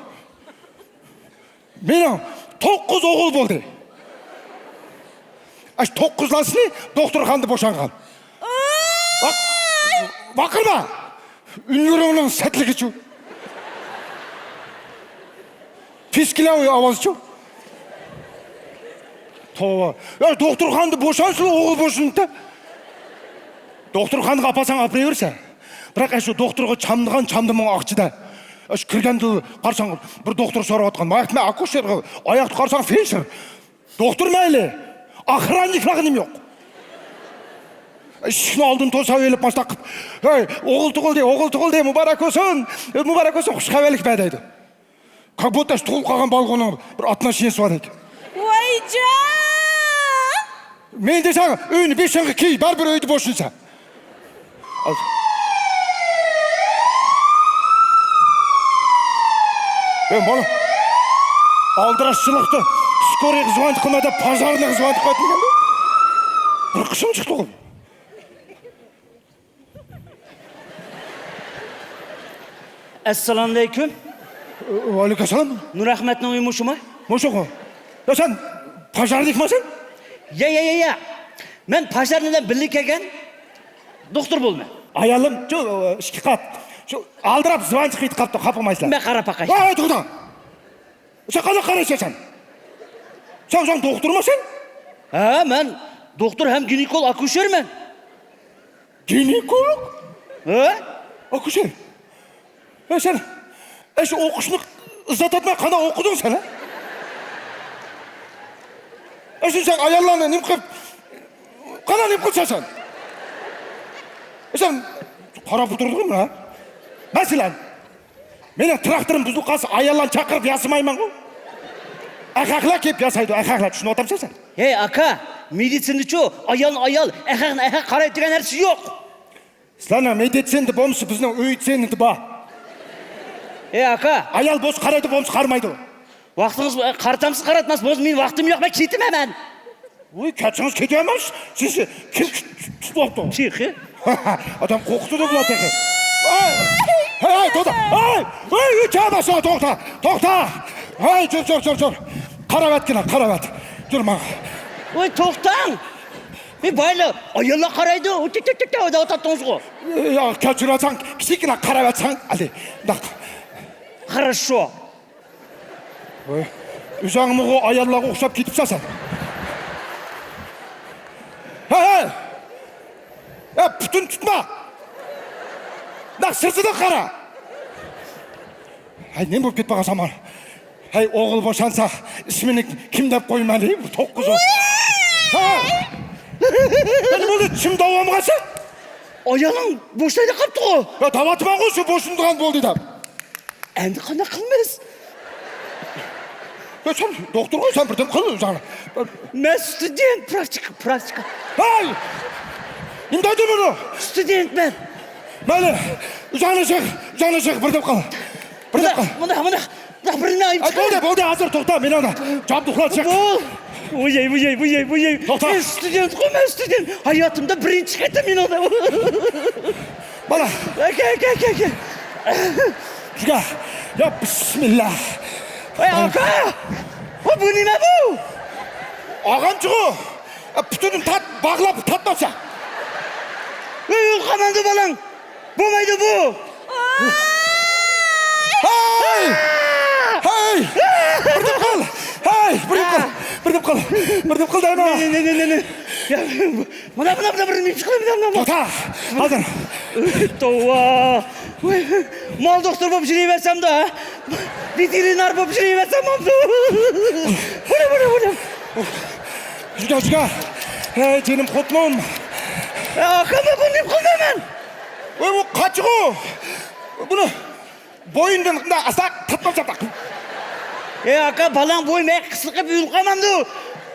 مېنىڭ توققۇز ئوغۇل بولدى. ئاشۇ توققۇزلاسىنى دوختۇرخانىدا بوشانغان. ۋاق-، ۋاقىرما! ئۈنلىرىڭنىڭ سەتلىكىچۇ. پىسكىلەۋ ئاۋازچۇ. توۋا. يا، دوختۇرخانىدا بوشانسىلا ئوغۇل بوشىنىدۇ. دوختۇرخانىغا ئاپارساڭ ئاپىرىۋېرىسەن. بىراق، ئاشۇ دوختۇرغا چامدىغان چامدىمىڭ ئاقچىدە. ئاشۇ كىرگەندە قارىساڭ، بىر دوختۇر سوراۋاتقان. ماياقتىن ئاكۇشېرغا، ئاياقتا قارىساڭ، فېلدشېر. دوختۇر مەيلى. ئاخراننىكلارغا نېمە يوق؟ ئىشىكنى ئالدىن توساۋېلىپ، ماشتاق قىلىپ، «ھەي، ئوغۇل تۇغۇلدى، ئوغۇل تۇغۇلدى، مۇبارەك بولسۇن، مۇبارەك بولسۇن، خۇش خەۋەرلىك بەر» دەيدۇ. كاك بۇددا تۇغۇلۇپ قالغان بالىغا ئۇنىڭ بىر ئاتناشىنىسى بار ئىكەن. ۋايجان! مېنى دېسەڭ، ئۆينى بېشىڭغا كىي، بەرىبىر ئۆيدە بوشىنىسەن. ئەي، مانا ئالدىراشچىلىقتا سكورىيغا زۋانىت قىلما دەپ، پاژارنىغا زۋانىت قىلىۋاتمىغاندا، بىر قىسىم چىقتىغۇ. ئەسسالامۇئەلەيكۇم. ۋەئەلەيكۇم ئەسسالام. نۇرئەخمەتنىڭ ئۆيى مۇشۇمۇ؟ مۇشۇغۇ. يا، سەن پاژارنىكمۇ سەن؟ يا، يا، يا، يا. مەن پاژارنى بىلەن بىللە كەلگەن دوختۇر بولىمەن. ئايالىم شۇ ئىككى قات. شۇ ئالدىراپ زىۋان چىقىپ قاپتۇ، خاپا بولمايسىلەر. مەن قاراپ باقاي. ۋاي، ۋاي، توختا. سەن قانداق قارايسەن سەن؟ سەن، سەن دوختۇرمۇ سەن؟ ھە، مەن دوختۇر ھەم گىنېكولوگ، ئاكۇشېرمەن. گىنېكولوگ؟ ھە؟ ئاكۇشېر. ھە، سەن، ئەي، شۇ ئوقۇشنى ئىزدەتمەي قانداق ئوقۇدۇڭ سەن، ھە؟ ئەي، شۇ سەن ئاياللارنى نېمە قىلىپ، قانداق نېمە قىلىسەن سەن؟ ئەي، سەن قاراپ ئولتۇردۇڭمۇ، ھە؟ مەسىلەن، مېنىڭ تىراكتورۇم بۇزۇلۇپ قالسا، ئاياللارنى چاقىرىپ ياسىمايمەنغۇ. ئەخەقلەر كېلىپ ياسايدۇ، ئەخەقلەر، چۈشىنىۋاتامسەن سەن؟ ھەي، ئاكا، مېدىتسىنىدىچۇ ئايالنى ئايال، ئەخەقنى ئەخەق قارايدۇ دېگەن نەرسە يوق. سىلەرنىڭ مېدىتسىنىدا بولمىسا، بىزنىڭ ئۆيدىسىنىدا بار. ھەي، ئاكا. ئايال بولسا قارايدۇ، بولمىسا قارىمايدۇ. ۋاقتىڭىز، قارىتامسىز، قاراتماسىز، بولمىسا مېنىڭ ۋاقتىم يوق، مەن كېتىمەن مەن. ۋوي، كەچۈرۈڭىز، كېتىۋەرمەڭ. سىز كىم تۇتۇپ ئاپتۇ؟ تېخى. ئادەم قورقۇتىدۇ بۇلار تېخى. ھەي، ھەي، ھەي، توختا. ھەي، ھەي، ئۆچەر باشلاما، توختا. توختا. ھەي، جۇر، جۇر، جۇر، جۇر. قاراۋەتكىنە، قاراۋەت. جۇر ماڭا. ۋوي، توختاڭ. ۋوي، بايلار، ئاياللار قارايدۇ. ئۇ تۈ، تۈ، تۈ، تۈ، دەۋاتاتتىڭىزغۇ. يا، كەچۈرەسەن، كىچىككىنە قاراۋەتسەن، ئەلى. داق. خاراشو. ۋاي، ئۆزۈڭمۇغۇ ئاياللارغا ئوخشاپ كېتىپسەن سەن. ھەي، ھەي! ھەي، پۇتۇن تۇتما! نەق سىرتىدىن قارا! ھەي، نېمە بولۇپ كېتىپ قالغان سامان؟ ھەي، ئوغۇل بوشانسا، ئىسمىنى كىم دەپ قويىمەن دەي، بۇ توققۇز ئوغۇل. ھەي! نېمە بولدى، چىم داۋامغا سەن؟ ئايالىڭ بوشايدۇ قاپتىغۇ. يا، دەۋاتىمەنغۇ، شۇ بوشىنىدىغان بولدى دەپ. ئەمدى قانداق قىلىمىز؟ يا، سەن دوختۇرغۇ، سەن بىردەم قىل ئۆزۈڭنى. مەن ستۇدېنت، پراكتىكا، پراكتىكا. ھەي! نېمە دەيدۇ بۇنى؟ ستۇدېنتمەن. مەيلى، ئۆزۈڭنى چىق، ئۆزۈڭنى چىق، بىردەم قىل. بىردەم قىل. مۇنداق، مۇنداق، مۇنداق، مۇنداق بىرنى ئايىم ئەي، چىقىرىڭ. بولدى، بولدى، ھازىر توختا، مېنىڭدە جابدۇقلار چىق. بول. ۋوي، ۋوي، ۋوي، ۋوي، ۋوي. توختا. مەن ستۇدېنتقۇ، مەن ستۇدېنت. ھاياتىمدا بىرىنچى قېتىم مېنىڭدە. بالا. ئاكا، ئاكا، ئاكا، ئاكا. شۇكا. يا، بىسمىللا. ۋاي، ئاكا! ۋاي، بۇ نېمە بۇ؟ ئاغامچىغۇ. پۇتىنى تارت، باغلاپ تارتماسا. ۋاي، ئۇلقاماندۇ بالاڭ. بولمايدۇ بۇ. ھەي! ھەي! بىردەم قىل! ھەي! بىردەم قىل! بىردەم قىل! بىردەم قىل دەيمەن! نە، نە، نە، نە، نە. يا، مانا، مانا، مانا، بىر نېمە چىقىدۇ، مانا، مانا. توختا! ھازىر! توۋا. ۋاي، مال دوختۇر بولۇپ يۈرۈۋەرسەمدۇ، ھە؟ ۋېتېرىنار بولۇپ يۈرۈۋەرسەم بولامدۇ؟ بۇنى، بۇنى، بۇنى. جۈگە، جۈگە. ھەي، جېنىم خوتۇنۇم. يا، ئاكام، بۇنى نېمە قىلىمەن؟ ۋاي، بۇ قاچىغۇ. بۇنى بوينىدىن مۇنداق ئاستا تارتماق، تارتماق. ئەي ئاكا، بالاڭ بويى مەن قىسقىرىپ يۈرۈپ قالمامدۇ؟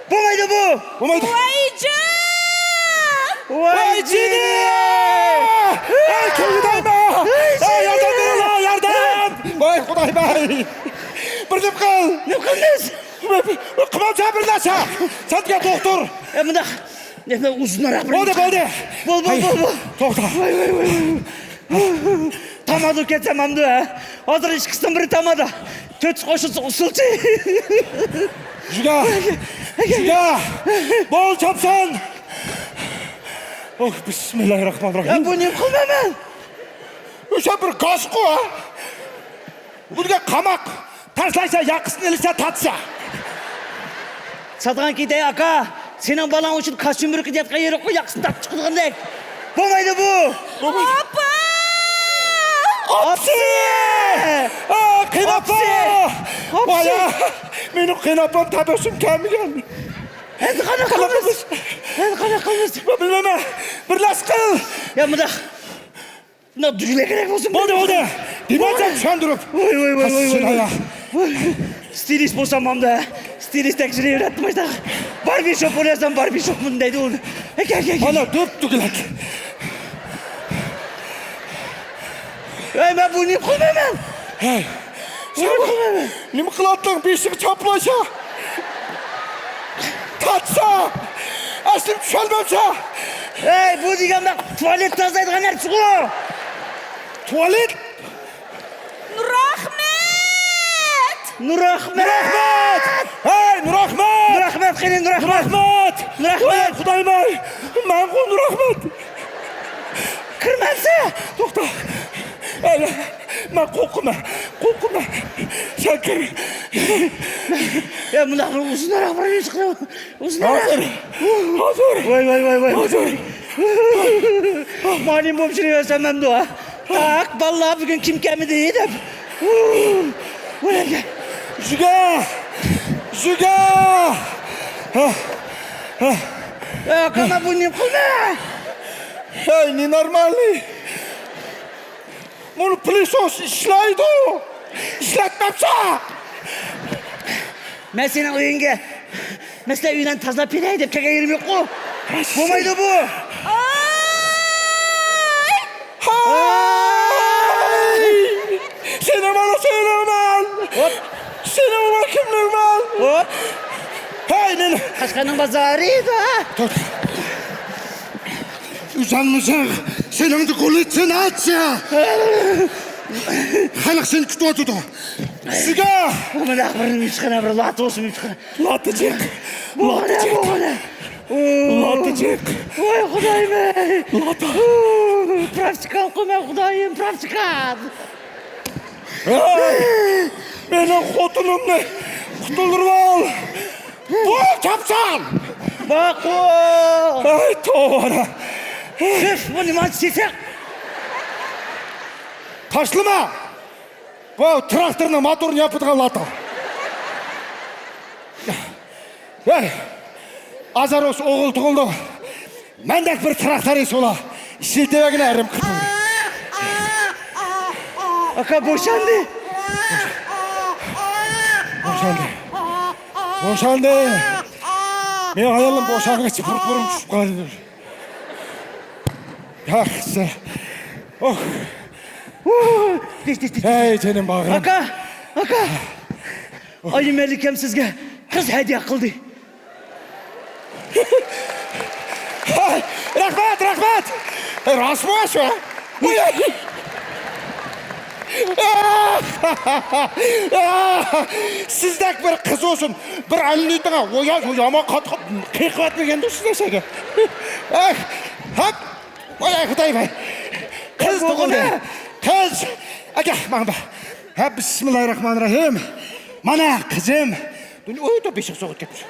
بولمايدۇ بۇ. بولمايدۇ. ۋايجان! ۋاي جېنىم! ئەي كۆڭۈل دايما! ئەي ياردەم بېرىڭلار، ياردەم! ۋاي خۇدايىم ئەي! بىر نېمە قىل! نېمە قىلىمىز؟ قىلمامسەن بىر نەرسە! سەن دېگەن دوختۇر! ئەي مۇنداق، ئۇزۇنراق بىر. بولدى، بولدى! بول، بول، بول، بول! توختا! ۋاي، ۋاي، ۋاي، ۋاي! تامادا كەتسەم ئەمدى، ھە؟ ھازىر ئىككىسىنىڭ بىرى تامادا. تۆت قوشۇلسا ئۇسسۇلچى. جۈگە! جۈگە! بول، چاپسان! ئوھ، بىسمىللاھىررەھمانىررەھىم. يا، بۇ نېمە قىلىمەن مەن؟ ئۆشە بىر گازقۇ، ھە؟ بۇ دېگەن قاماق. تاشلاشا، ياقىسىنى ئېلىشا، تارتىشا. ساتىدىغان كېتەي، ئاكا. سېنىڭ بالاڭ ئۈچۈن كاستيۇم بىركىتىپ ياتقان يېرى يوق، ياقىسىنى تارتىپ چىقىدىغاندەك. بولمايدۇ بۇ. بولمايدۇ. ئاپا! ئاپىسى! ئا، قېيىنئاپا! ئاپىسى! ۋاي، مېنىڭ قېيىنئاپام تەبەسسۇم كەلمىگەن. ئەمدى قانداق قىلىمىز؟ ئەمدى قانداق قىلىمىز؟ مەن بىلمەيمەن. بىر نەرسە قىل. يا، مۇنداق. مۇنداق دۈگىلەكرەك بولسۇن. بولدى، بولدى. دېمەيسەن چۈشەندۈرۈپ. ۋاي، ۋاي، ۋاي، ۋاي، ۋاي. ۋاي. ستىلىست بولسام مامدا. ستىلىستەك يۈرۈۋېرەتتىم ئاشتاق. باربېرشوپ بولۇۋەرسەم، باربېرشوپمۇن دەيدۇ ئۇ. ئەكە، ئەكە، ئەكە. ئانا، دۈپ دۈگىلەك. ۋاي، مەن بۇنى قىلمايمەن. ھەي. نېمە قىلىۋاتىسەن؟ بېشىغا چاپلاشا. تارتسا. ئەسلىم چۈشەنمەمسە. ھەي، بۇ دېگەن بەك تۇالېت تازىلايدىغان نەرسىغۇ. تۇالېت؟ نۇرئەخمەت! نۇرئەخمەت! نۇرئەخمەت! ھەي، نۇرئەخمەت! نۇرئەخمەت قېنى، نۇرئەخمەت! نۇرئەخمەت! نۇرئەخمەت! ۋاي، خۇدايىم-ئاي! مەنغۇ نۇرئەخمەت! كىرمەمسە! توختا! ھەي، مەن قورقىمەن، قورقىمەن. سەن كىر. يا، مۇنداق بىر ئۇزۇنراق بىر ئىش قىلىڭ. ئۇزۇنراق. ھازىر. ھازىر. ۋاي، ۋاي، ۋاي، ۋاي. ھازىر. مانى بومشىنى يۆسەمەمدۇ، ھە؟ تاق، بالىلار، بۈگۈن كىم كەلمىدى دەپ. ۋاي. جۈگە! جۈگە! ھە. ھە. يا، قانا، بۇ نېمە قىلدى؟ ھەي، نېنورمالنىي! بۇنى پىلىسوس ئىشلەيدۇ. ئىشلەتمەپسە. مەن سېنىڭ ئۆيۈڭگە، مەسىلەن، ئۆيلەرنى تازىلاپ بېرەي دەپ كەلگەن يېرىم يوققۇ. بولمايدۇ بۇ. ھاي! سېنىڭ مانا، سېنىڭ مال. ھوپ. سېنىڭ مال، كىمنىڭ مال؟ ھوپ. ھەي، نېنى؟ قەشقەرنىڭ بازارى دا. توختا. ئۆزۈڭمۇ سېنىڭدە ھاللۇسىناتسىيە. خەلق سېنى كۈتۈۋاتىدۇ. سىزگە! مانا بىر نېمە چىقىدۇ، بىر لاتا بولسۇن، نېمە چىقىدۇ. لاتا جىق. بولغىنە، لاتا جىق. بولغىنە. لاتا جىق. ۋاي خۇدايىم-ئەي. لاتا. پراكتىكا ئوقۇيمەن خۇدايىم، پراكتىكا. ھەي! مېنىڭ خوتۇنۇمنى قۇتۇلدۇرۇۋال! بۇ چاپسان! ماقۇل! ھەي، توۋا! تۈف، بۇ نېمانچە سېسىق! تاشلىما! بۇ تىراكتورنىڭ موتورىنى ياپىدىغان لاتا. ھەي! ئازاروس ئوغۇل تۇغۇلدى. مەندەك بىر تىراكتور ئېسى بولا. ئىشلىتىۋەرگىنە ئەرىم قىپتۇ. ئاكا بوشاندى. بوشاندى. بوشاندى. مېنىڭ ئايالىم بوشانغىچە بۇرۇت-بۇرۇن چۈشۈپ قالىدۇ. ياخشى. ئوھ. ھەي، جېنىم باغرىم. ئاكا، ئاكا. ئايىم مەلىكەم سىزگە قىز ھەدىيە قىلدى. رەھمەت، رەھمەت. راستمۇ شۇ؟ سىزدەك بىر قىز بولسۇن، بىر ئەللىتىڭە، ۋويا، يامان قاتتىق قېقىۋەتمىگەندۇ سىز ئەشەگە. ئەھ، ھەپ. ۋاي، ئەي خۇدايىم-ئەي. قىز تۇغۇلدى. قىز. ئەگە، ماڭا بەر. ھە، بىسمىللاھىررەھمانىررەھىم. مانا قىزىم. دۇنيا، ئوي، بېشىغا سوغۇق كەتمىش.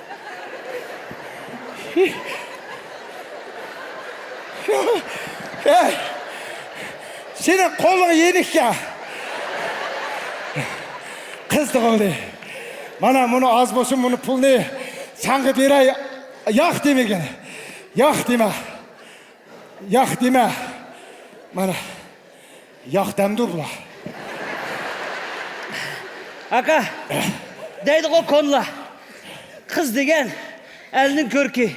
ھەي. سېنىڭ قولۇڭ يېنىككەن. قىز تۇغۇلدى. مانا مۇنى ئاز بولسۇن، مۇنى پۇلنى ساڭا بېرەي. ياق دېمىگىن. ياق دېمە. ياق دېمە. مانا. ياق دەمدۇ بۇلار. ئاكا، دەيدىغۇ كونىلار، قىز دېگەن ئەلنىڭ كۆركى،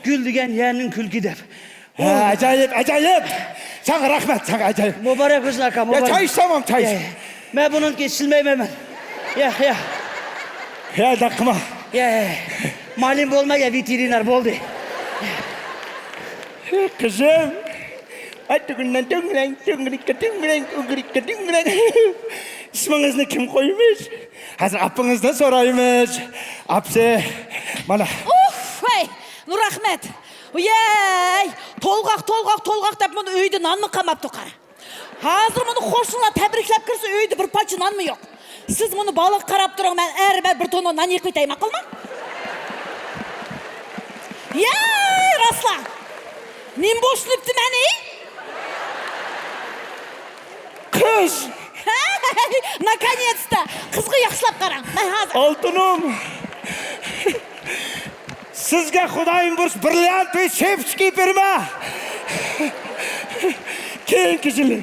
گۈل دېگەن يەرنىڭ كۈلكى دەپ. ھە، ئاجايىپ، ئاجايىپ. ساڭا رەھمەت، ساڭا ئاجايىپ. مۇبارەك بولسۇن ئاكا، يا مۇبارەك. چاي ئىچسەڭمۇ، چاي ئىچ. يا، يا. مەن بۇنىڭكى ئىچىلمەيمەن مەن. يا، يا. يا، دەق قىلما. يا، يا. مۇئەللىم بولما، يا ۋېتېرىنار بولدى. قىزىم. ئاي، تۈگۈننەن تۈڭلەڭ، تۈڭگىرىككە تۈڭلەڭ، ئۆگىرىككە تۈڭلەڭ. ئىسمىڭىزنى كىم قويمىش؟ ھازىر ئاپىڭىزدىن سورايمىز. ئاپىسى، مانا. ئۇھ، ۋەي، نۇرئەخمەت. ۋەي، تولغاق، تولغاق، تولغاق دەپ مۇنى ئۆيدە نانمۇ قالماپتۇ قارا. ھازىر مۇنى قوشنىلار تەبرىكلەپ كىرسە، ئۆيدە بىر پارچە نانمۇ يوق. سىز مۇنى بالىغا قاراپ تۇرۇڭ، مەن ئەر بەر بىر تونۇر نان يېقىۋېتەي، ماقۇلمۇ؟ ياي، راسلا! نېمە بوشىلىپتىمەن، ئى؟ قىز! ناكانيېتستا! قىزغا ياخشىلاپ قاراڭ، مەن ھازىر. ئالتۇنۇم! سىزگە خۇدايىم بۇيرۇسا، برىليانتوۋى چېپىچكا بېرىمەن. كېيىنكى يىلى.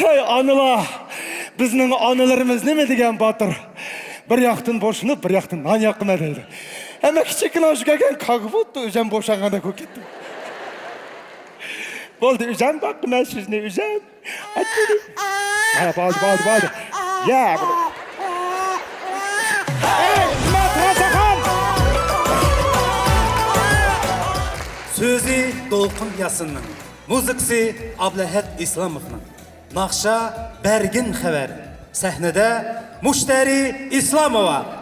ھەي ئانىلار، بىزنىڭ ئانىلىرىمىز نېمە دېگەن باتۇر. بىر ياقتىن بوشىنىپ، بىر ياقتىن نان ياقىمەن دەيدۇ. ئەمما كىچىككىنە شۇ كەلگەن كاگۋۇتتا ئۆزەم بوشانغاندەك بولۇپ كەتتىم. بولدى، ئۆزەم باقىمەن سىزنى، ئۆزەم. ھە، بولدى، بولدى، بولدى. يا، بۇ. ئەي، مەترەسەخان! سۆزى دولقۇن ياسىننىڭ، مۇزىكىسى ئابلەھەت ئىسلاموۋنىڭ، ناخشا بەرگىن خەۋەر، سەھنىدە مۇشتەرى ئىسلاموۋا.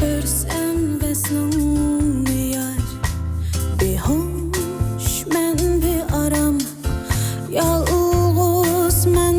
كۆرسەم ۋەسلىڭنى يار، بىھوش مەن بىئارام، يالغۇز مەن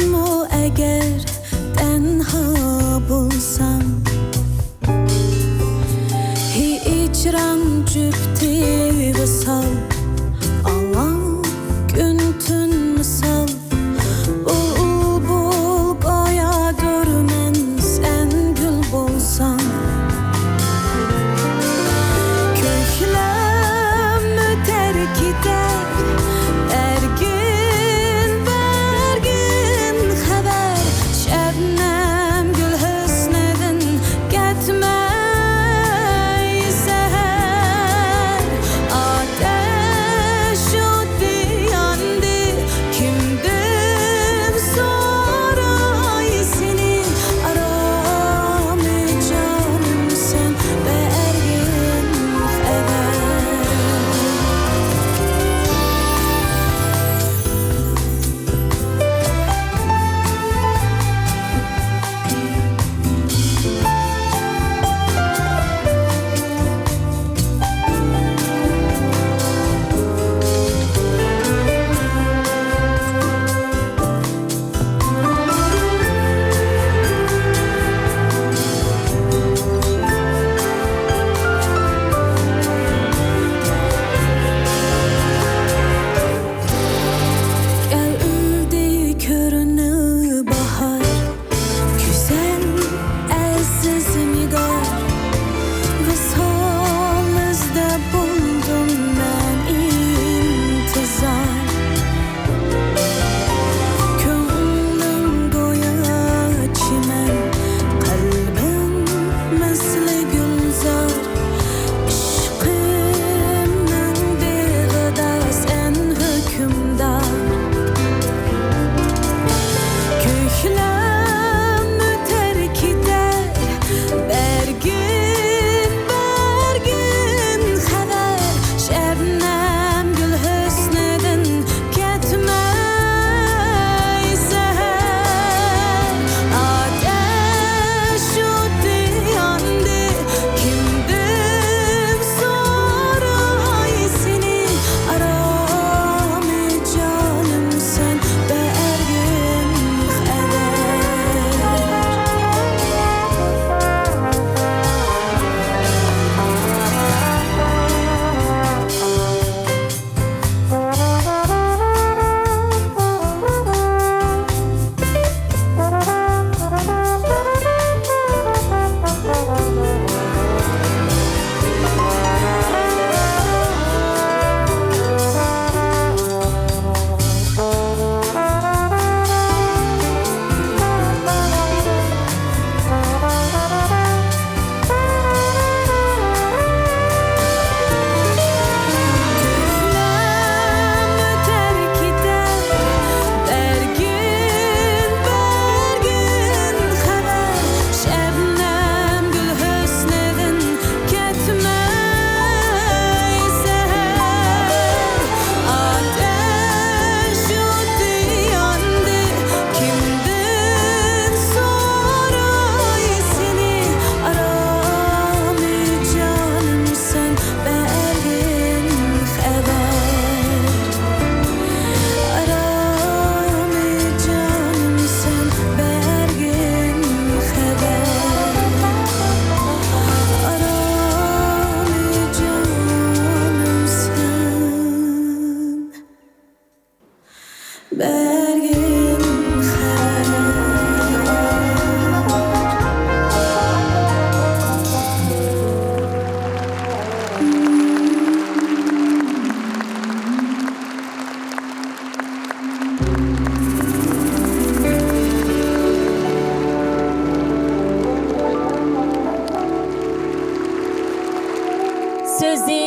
سۆزى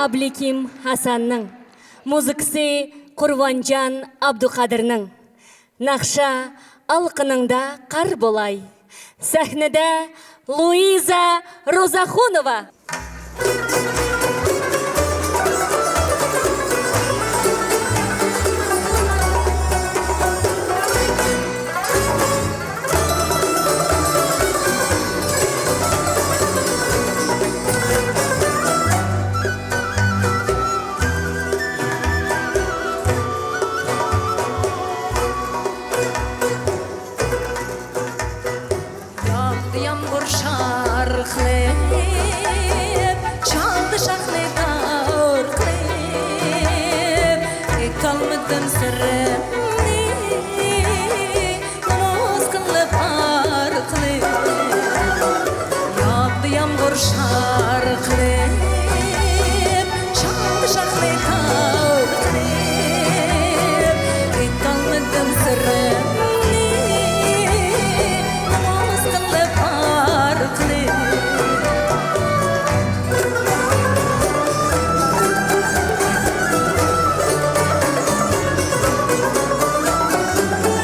ئابلىكىم ھەسەننىڭ، مۇزىكىسى قۇربانجان ئابدۇقادىرنىڭ. ناخشا ئالقىنىڭدا قار بولاي. سەھنىدە لۇئىزا روزاخۇنوۋا. ياغدى يامغۇر شارقىلىپ، چالدى شاخنى تارقىلىپ، ئېيتالمىدىم سىرىمنى، نومۇس قىلىپ ئارقىلىپ. ياغدى يامغۇر شارقىلىپ، چالدى شاخنى تارقىلىپ، ئېيتالمىدىم سىرىمنى، نومۇس قىلىپ ئارقىلىپ.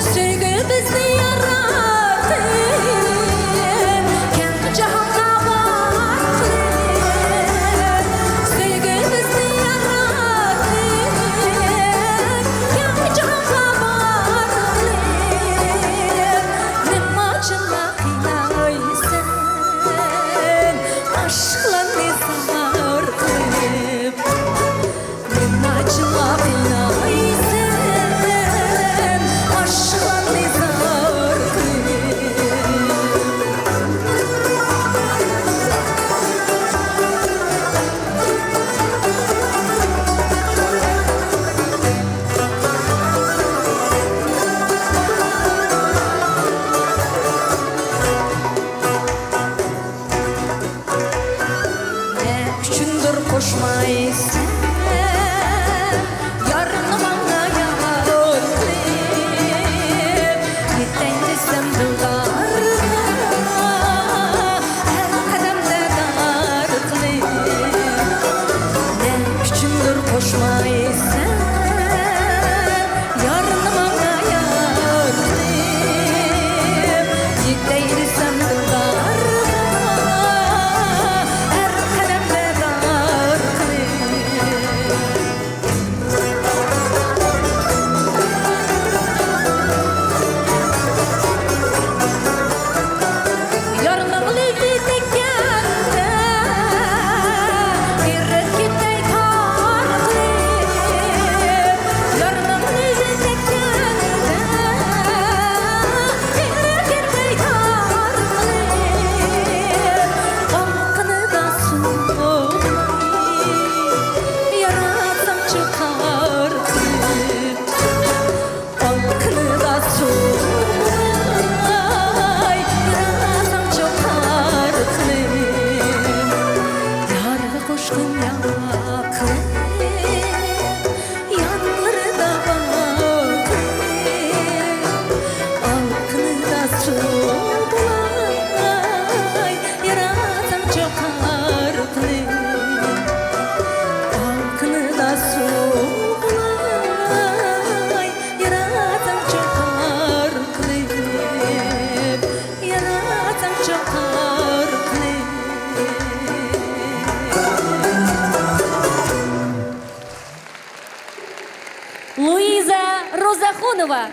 سۆيگۈ بىزنى ياراتتى، كەڭ جاھانغا بار قىلىپ. سۆيگۈ بىزنى ياراتتى، كەڭ جاھانغا بار قىلىپ. نېمە ئۈچۈن قىينايسەن ئاشىقلارنى زار قىلىپ؟ نېمە ئۈچۈن قىينايسەن ئاشىقلارنى زار قىلىپ؟ نە ئۈچۈندۇر قوشمايسەن يارنى ماڭا يار قىلىپ، يېتەي دېسەم دىلدارغا ھەر قەدەمدە دار قىلىپ. نە ئۈچۈندۇر قوشمايسەن يارنى ماڭا يار قىلىپ، يېتەي دېسەم دىلدارغا ھەر قەدەمدە دار قىلىپ. يارنىڭ لېۋى تەگكەندە ئېرىپ كېتەي تارقىلىپ. يارنىڭ لېۋى تەگكەندە ئېرىپ كېتەي تارقىلىپ. ئالقىنىدا سۇ بولاي، ياراتساڭچۇ قار قىلىپ. ئالقىنىدا سۇ بولاي، ياراتساڭچۇ قار قىلىپ. يارغا قوشقىن ياقىلىپ، يانلىرىدا باقىلىپ. ئالقىنىدا سۇ بولاي، ياراتساڭچۇ قار قىلىپ. ئالقىنىدا سۇ بولاي، ياراتساڭچۇ قار قىلىپ. ياراتساڭچۇ قار قىلىپ. لۇئىزا روزاخۇنوۋا،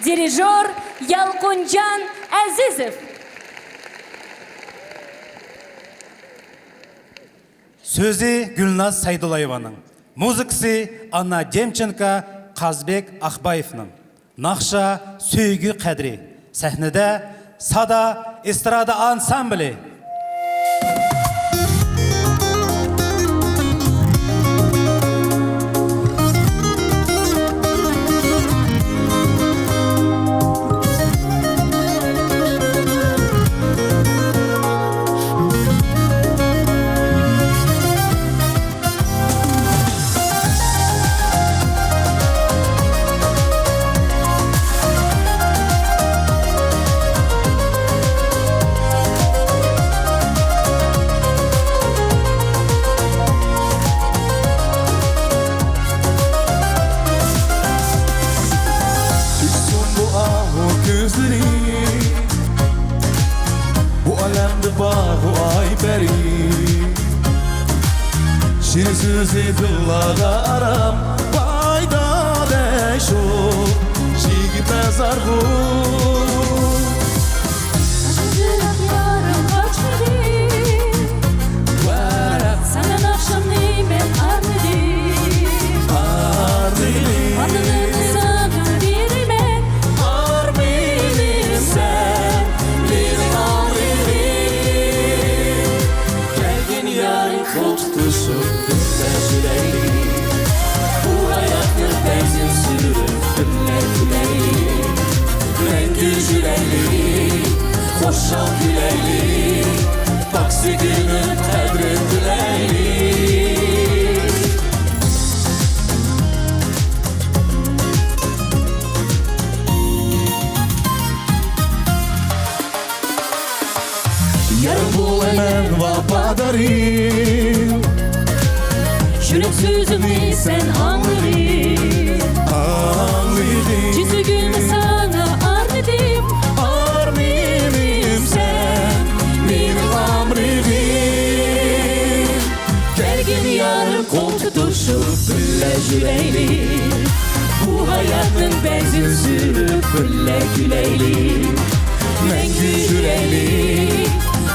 دىرىژور يالقۇنجان ئەزىزوف. سۆزى گۈلناز سەيدۇللايېۋانىڭ، مۇزىكىسى ئاننا دېمچېنكا، قازبېك ئاقبايېۋنىڭ. ناخشا سۆيگۈ قەدرى. سەھنىدە سادا ئېسترادا ئانسامبلى. بارغۇ ئاي پەرى، شېرىن سۆزى دىللارغا ئارام، پايدىلىق شۇ، يىگىتلەر زارغۇ. يارىم قاچمىدى، ۋاراق. ساڭا ناخشامنى مەن ئارمىدىم. ئارمىدىم. ئارمىنىمنى ساڭا بېرىمەن. ئارمىنىم سەن، مېنىڭ ئارمىنىم. كەلگىن يارىم قول تۇتۇشۇپ بىللە يۈرەيلى. بۇ ھاياتنىڭ پەيزىن سۈرۈپ بىللە كۈلەيلى. مەڭگۈ يۈرەيلى، خۇشال كۈلەيلى. پاك سۆيگۈنىڭ قەدرىن بىلەيلى. يار بولايمەن ۋاپادارىم. يۈرەك سۆزۈمنى سەن ئاڭلىغىن. ئاڭلىغىن. چىن سۆيگۈمنى ساڭا ئارنىدىم. ئارمىنىم سەن، مېنىڭ ئامرىغىم. كەلگىن يارىم قول تۇتۇشۇپ بىللە يۈرەيلى. بۇ ھاياتنىڭ پەيزىن سۈرۈپ بىللە كۈلەيلى. مەڭگۈ يۈرەيلى،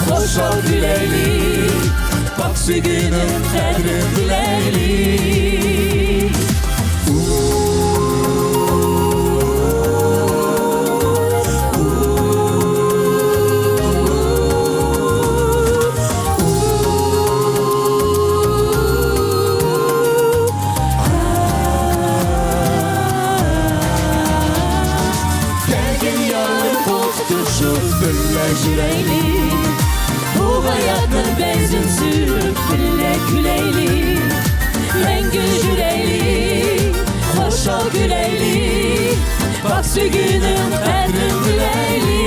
خۇشال كۈلەيلى. پاك سۆيگۈنىڭ قەدرىن بىلەيلى. كەلگىن يارىم قول تۇتۇشۇپ بىللە يۈرەيلى. بۇ ھاياتنىڭ پەيزىن سۈرۈپ بىللە كۈلەيلى. مەڭگۈ يۈرەيلى، خۇشال كۈلەيلى. پاك سۆيگۈنىڭ قەدرىن بىلەيلى.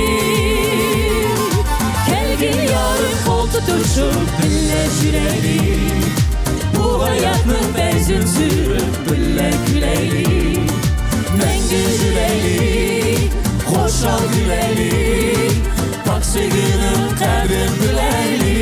كەلگىن يارىم قول تۇتۇشۇپ بىللە يۈرەيلى. بۇ ھاياتنىڭ پەيزىن سۈرۈپ بىللە كۈلەيلى. مەڭگۈ يۈرەيلى، خۇشال كۈلەيلى. پاك سۆيگۈنىڭ قەدرىن بىلەيلى.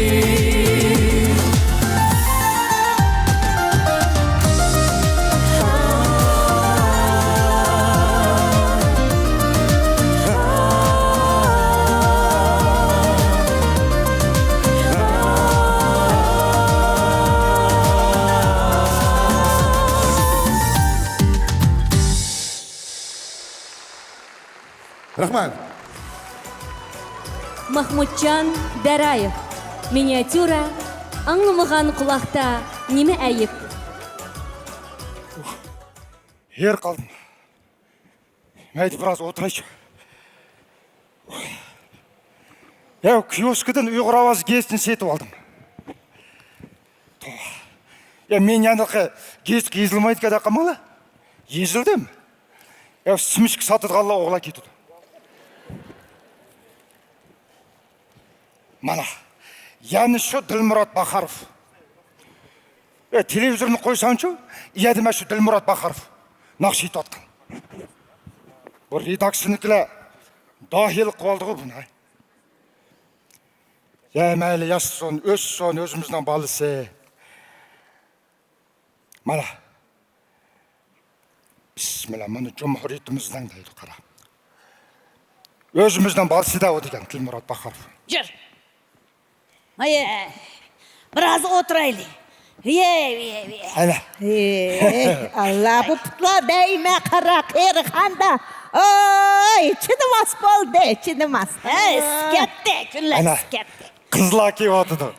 رەھمەت. ماخمۇتجان دەرەيېۋ. مىنىياتيۇرا. ئاڭلىمىغان قۇلاقتا نېمە ئەيىب؟ ھېرىپ قالدىم. مەيدە بىراز ئولتۇرايچۇ. يا، كىيوسكىدىن ئۇيغۇر ئاۋازى گېزىتىنى سېتىپ ئالدىم. يا، مەن يەنىلا گېزىتكە يېزىلمايدىكەن دەپ قالماڭلار. يېزىلدىم. يا، سىمىچكا ساتىدىغانلار ئوغرىلاپ كېتىدۇ. مانا، يەنە شۇ دىلمۇرات باخاروف. ئە، تېلېۋىزورنى قويساڭچۇ، ئۇ يەردە مانا شۇ دىلمۇرات باخاروف ناخشا ئېيتىۋاتقان. بۇ رېداكسىيەنىڭكىلەر داھىيلىق قىلىۋالدىغۇ بۇنى. يا، مەيلى، ياشىسۇن، ئۆسسۇن، ئۆزىمىزنىڭ بالىسى. مانا. بىسمىللا، مانا جۇمھۇرىيىتىمىزنىڭ دەيدۇ، قارا. ئۆزىمىزنىڭ بالىسى دەۋاتىدىكەن دىلمۇرات باخاروف. يۈر. ھەي، بىراز ئولتۇرايلى. ۋىي، ۋىي، ۋىي. ئەنە. ھەي، ئاللا، بۇ پۇتلار دەيمە، قارا، قېرىغاندا. ئوي، چىدىماس بولدى، چىدىماس. ھەي، ئىسسىپ كەتتى، كۈنلەر ئەنە. ئىسسىپ كەتتى. قىزلار كېلىۋاتىدۇ.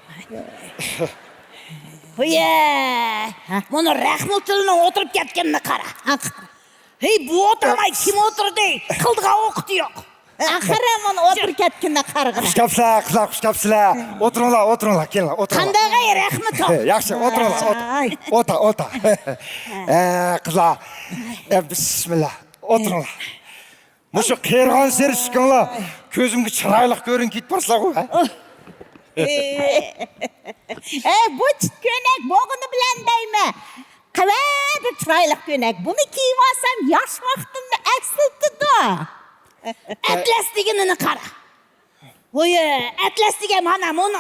ھويە، ھە؟ مانا رەھمىتۇللانىڭ ئولتۇرۇپ كەتكىنىنى قارا. ھەي، بۇ ئولتۇرماي كىم ئولتۇردى؟ قىلىدىغان ۋاقتى يوق. ئاخىرى مانا ئولتۇرۇپ كەتكىنىنى قارىغىنا. خۇش كەپسىلەر، قىزلار، خۇش كەپسىلەر. ئولتۇرۇڭلار، ئولتۇرۇڭلار، كېلىڭلار، ئولتۇرۇڭلار. قانداق ئەي رەھمىتۇل؟ ياخشى، ئولتۇرۇڭلار، ئولتۇر. ئاي. ئولتۇر، ئولتۇر. ئە، قىزلار، ئە، بىسمىللا، ئولتۇرۇڭلار. مۇشۇ قېرىغانسېرى ئىككىڭلار كۆزۈمگە چىرايلىق كۆرۈنۈپ كېتىپ بارسىلەرغۇ، ھە؟ ئەي، بۇ چىت كۆينەك بولغىنى بىلەن دەيمەن. قەۋەدە چىرايلىق كۆينەك. بۇنى كىيىۋالسام ياش ۋاقتىمنى ئەسلىتىدۇ. ئەتلەس دېگىنىنى قارا. بۇيا، ئەتلەس دېگەن مانا مۇنۇ.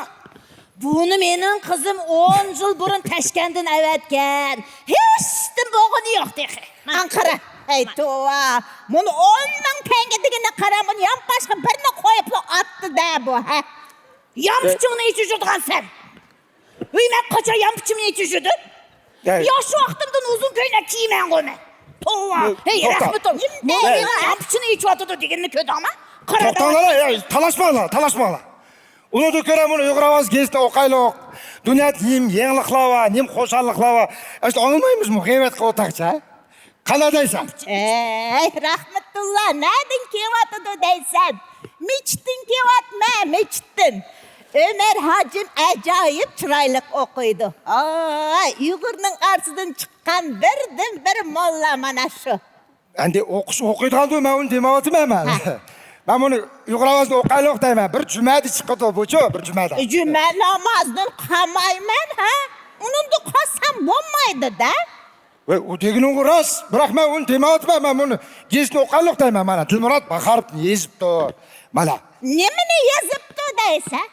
بۇنى مېنىڭ قىزىم ئون يىل بۇرۇن تەشكەندىن ئەۋەتكەن. ھېچتىن بولغىنى يوق تېخى. ئاڭقىرا. ھەي، توۋا. مۇنۇ ئون مىڭ تەڭگە دېگىنىگە قارا، مۇنى يانپاشقا بىرنى قويۇپلا ئاتتى-دە بۇ، ھە؟ يانپۇچۇڭنى ئېچىۋېتىدىغان سەن. ھۆي، مەن قاچان يانپۇچۇمنى ئېچىۋېتىدىم؟ ياش ۋاقتىمدىن ئۇزۇن كۆينەك كىيىمەنغۇ مەن. توۋا. ھەي، توختا. رەھمىتۇل. يانپۇچۇنى ئېچىۋاتىدۇ دېگىنىنى كۆردۈڭما؟ قارا، توختاڭلار، ھەي، تالاشماڭلار، تالاشماڭلار. ئۇنىڭدىن كۆرە مۇنۇ ئۇيغۇر ئاۋازى گېزىتىنى ئوقايلۇق. دۇنيادا نېمە يېڭىلىقلار بار، نېمە خۇشاللىقلار بار. ئەمدى ئاڭلىمايمىزمۇ، غەيۋەت قىلىپ ئولتۇرغۇچە. قانداق دەيسەن؟ ئەي، رەھمەتۇللا، نەدىن كېلىۋاتىدۇ دەيسەن؟ مىچىتتىن كېلىۋاتىمەن، مىچىتتىن. ئۆمەر ھاجىم ئاجايىپ چىرايلىق ئوقۇيدۇ. ئاي، ئۇيغۇرنىڭ ئارىسىدىن چىققان بىردىنبىر موللا مانا شۇ. ئەمدى ئوقۇش ئوقۇيدىغاندۇ، مەن ئۇنى دېمەيۋاتىمەن مەن. ھە. مەن بۇنى ئۇيغۇر ئاۋازىنى ئوقايلۇق دەيمەن. بىر جۈمەدە چىقىدۇ بۇچۇ، بىر جۈمەدە. جۈمە نامازدىن قالمايمەن، ھە؟ ئۇنىڭدىن قالسام بولمايدۇ-دە. ۋەي، ئۇ دېگىنىڭ راست، بىراق مەن ئۇنى دېمەيۋاتىمەن، مەن بۇنى گېزىتنى ئوقايلۇق دەيمەن، مانا، دىلمۇرات باخاروف يېزىپتۇ، مانا. نېمىنى يېزىپتۇ دەيسەن؟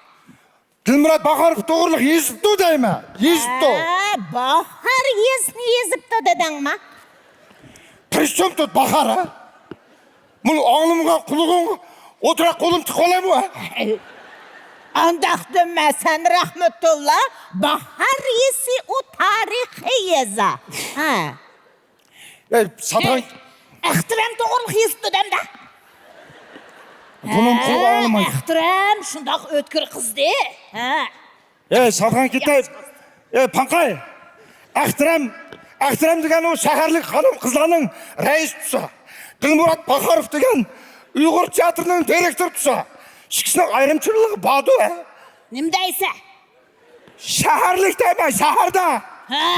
دىلمۇرات باخاروف توغرىلىق يېزىپتۇ دەيمەن، يېزىپتۇ. ھە، باخار يېزىسىنى يېزىپتۇ دېدىڭما؟ پرىچوم تۇت باخار، ھە؟ مۇنۇ ئاڭلىمىغان قۇلىقىڭغا ئولتۇراق قولۇم تىقىۋالايمۇ، ھە؟ ئانداق دېمە سەن، رەھمەتۇللا، باھار يېزىسى ئۇ تارىخىي يېزا. ھە. ئەي، ساتىران. ئەختىرەم توغرىلىق يېزىپتۇ دەمدە. بۇنىڭ قۇلىقى ئاڭلىمايدۇ. ئەختىرەم شۇنداق ئۆتكۈر قىزدى. ھە. ئەي، ساتىران كېتەي. ئەي، پاڭقاي. ئەختىرەم، ئەختىرەم دېگەن ئۇ شەھەرلىك خانىم قىزلارنىڭ رەئىسى تۇرسا، دىلمۇرات باخاروف دېگەن ئۇيغۇر تىياتىرىنىڭ دىرېكتورى تۇرسا، ئىككىسىنىڭ ئايرىمچىلىقى باردۇ، ھە؟ نېمە دەيسە؟ شەھەرلىك دەيمەن، شەھەردە. ھە،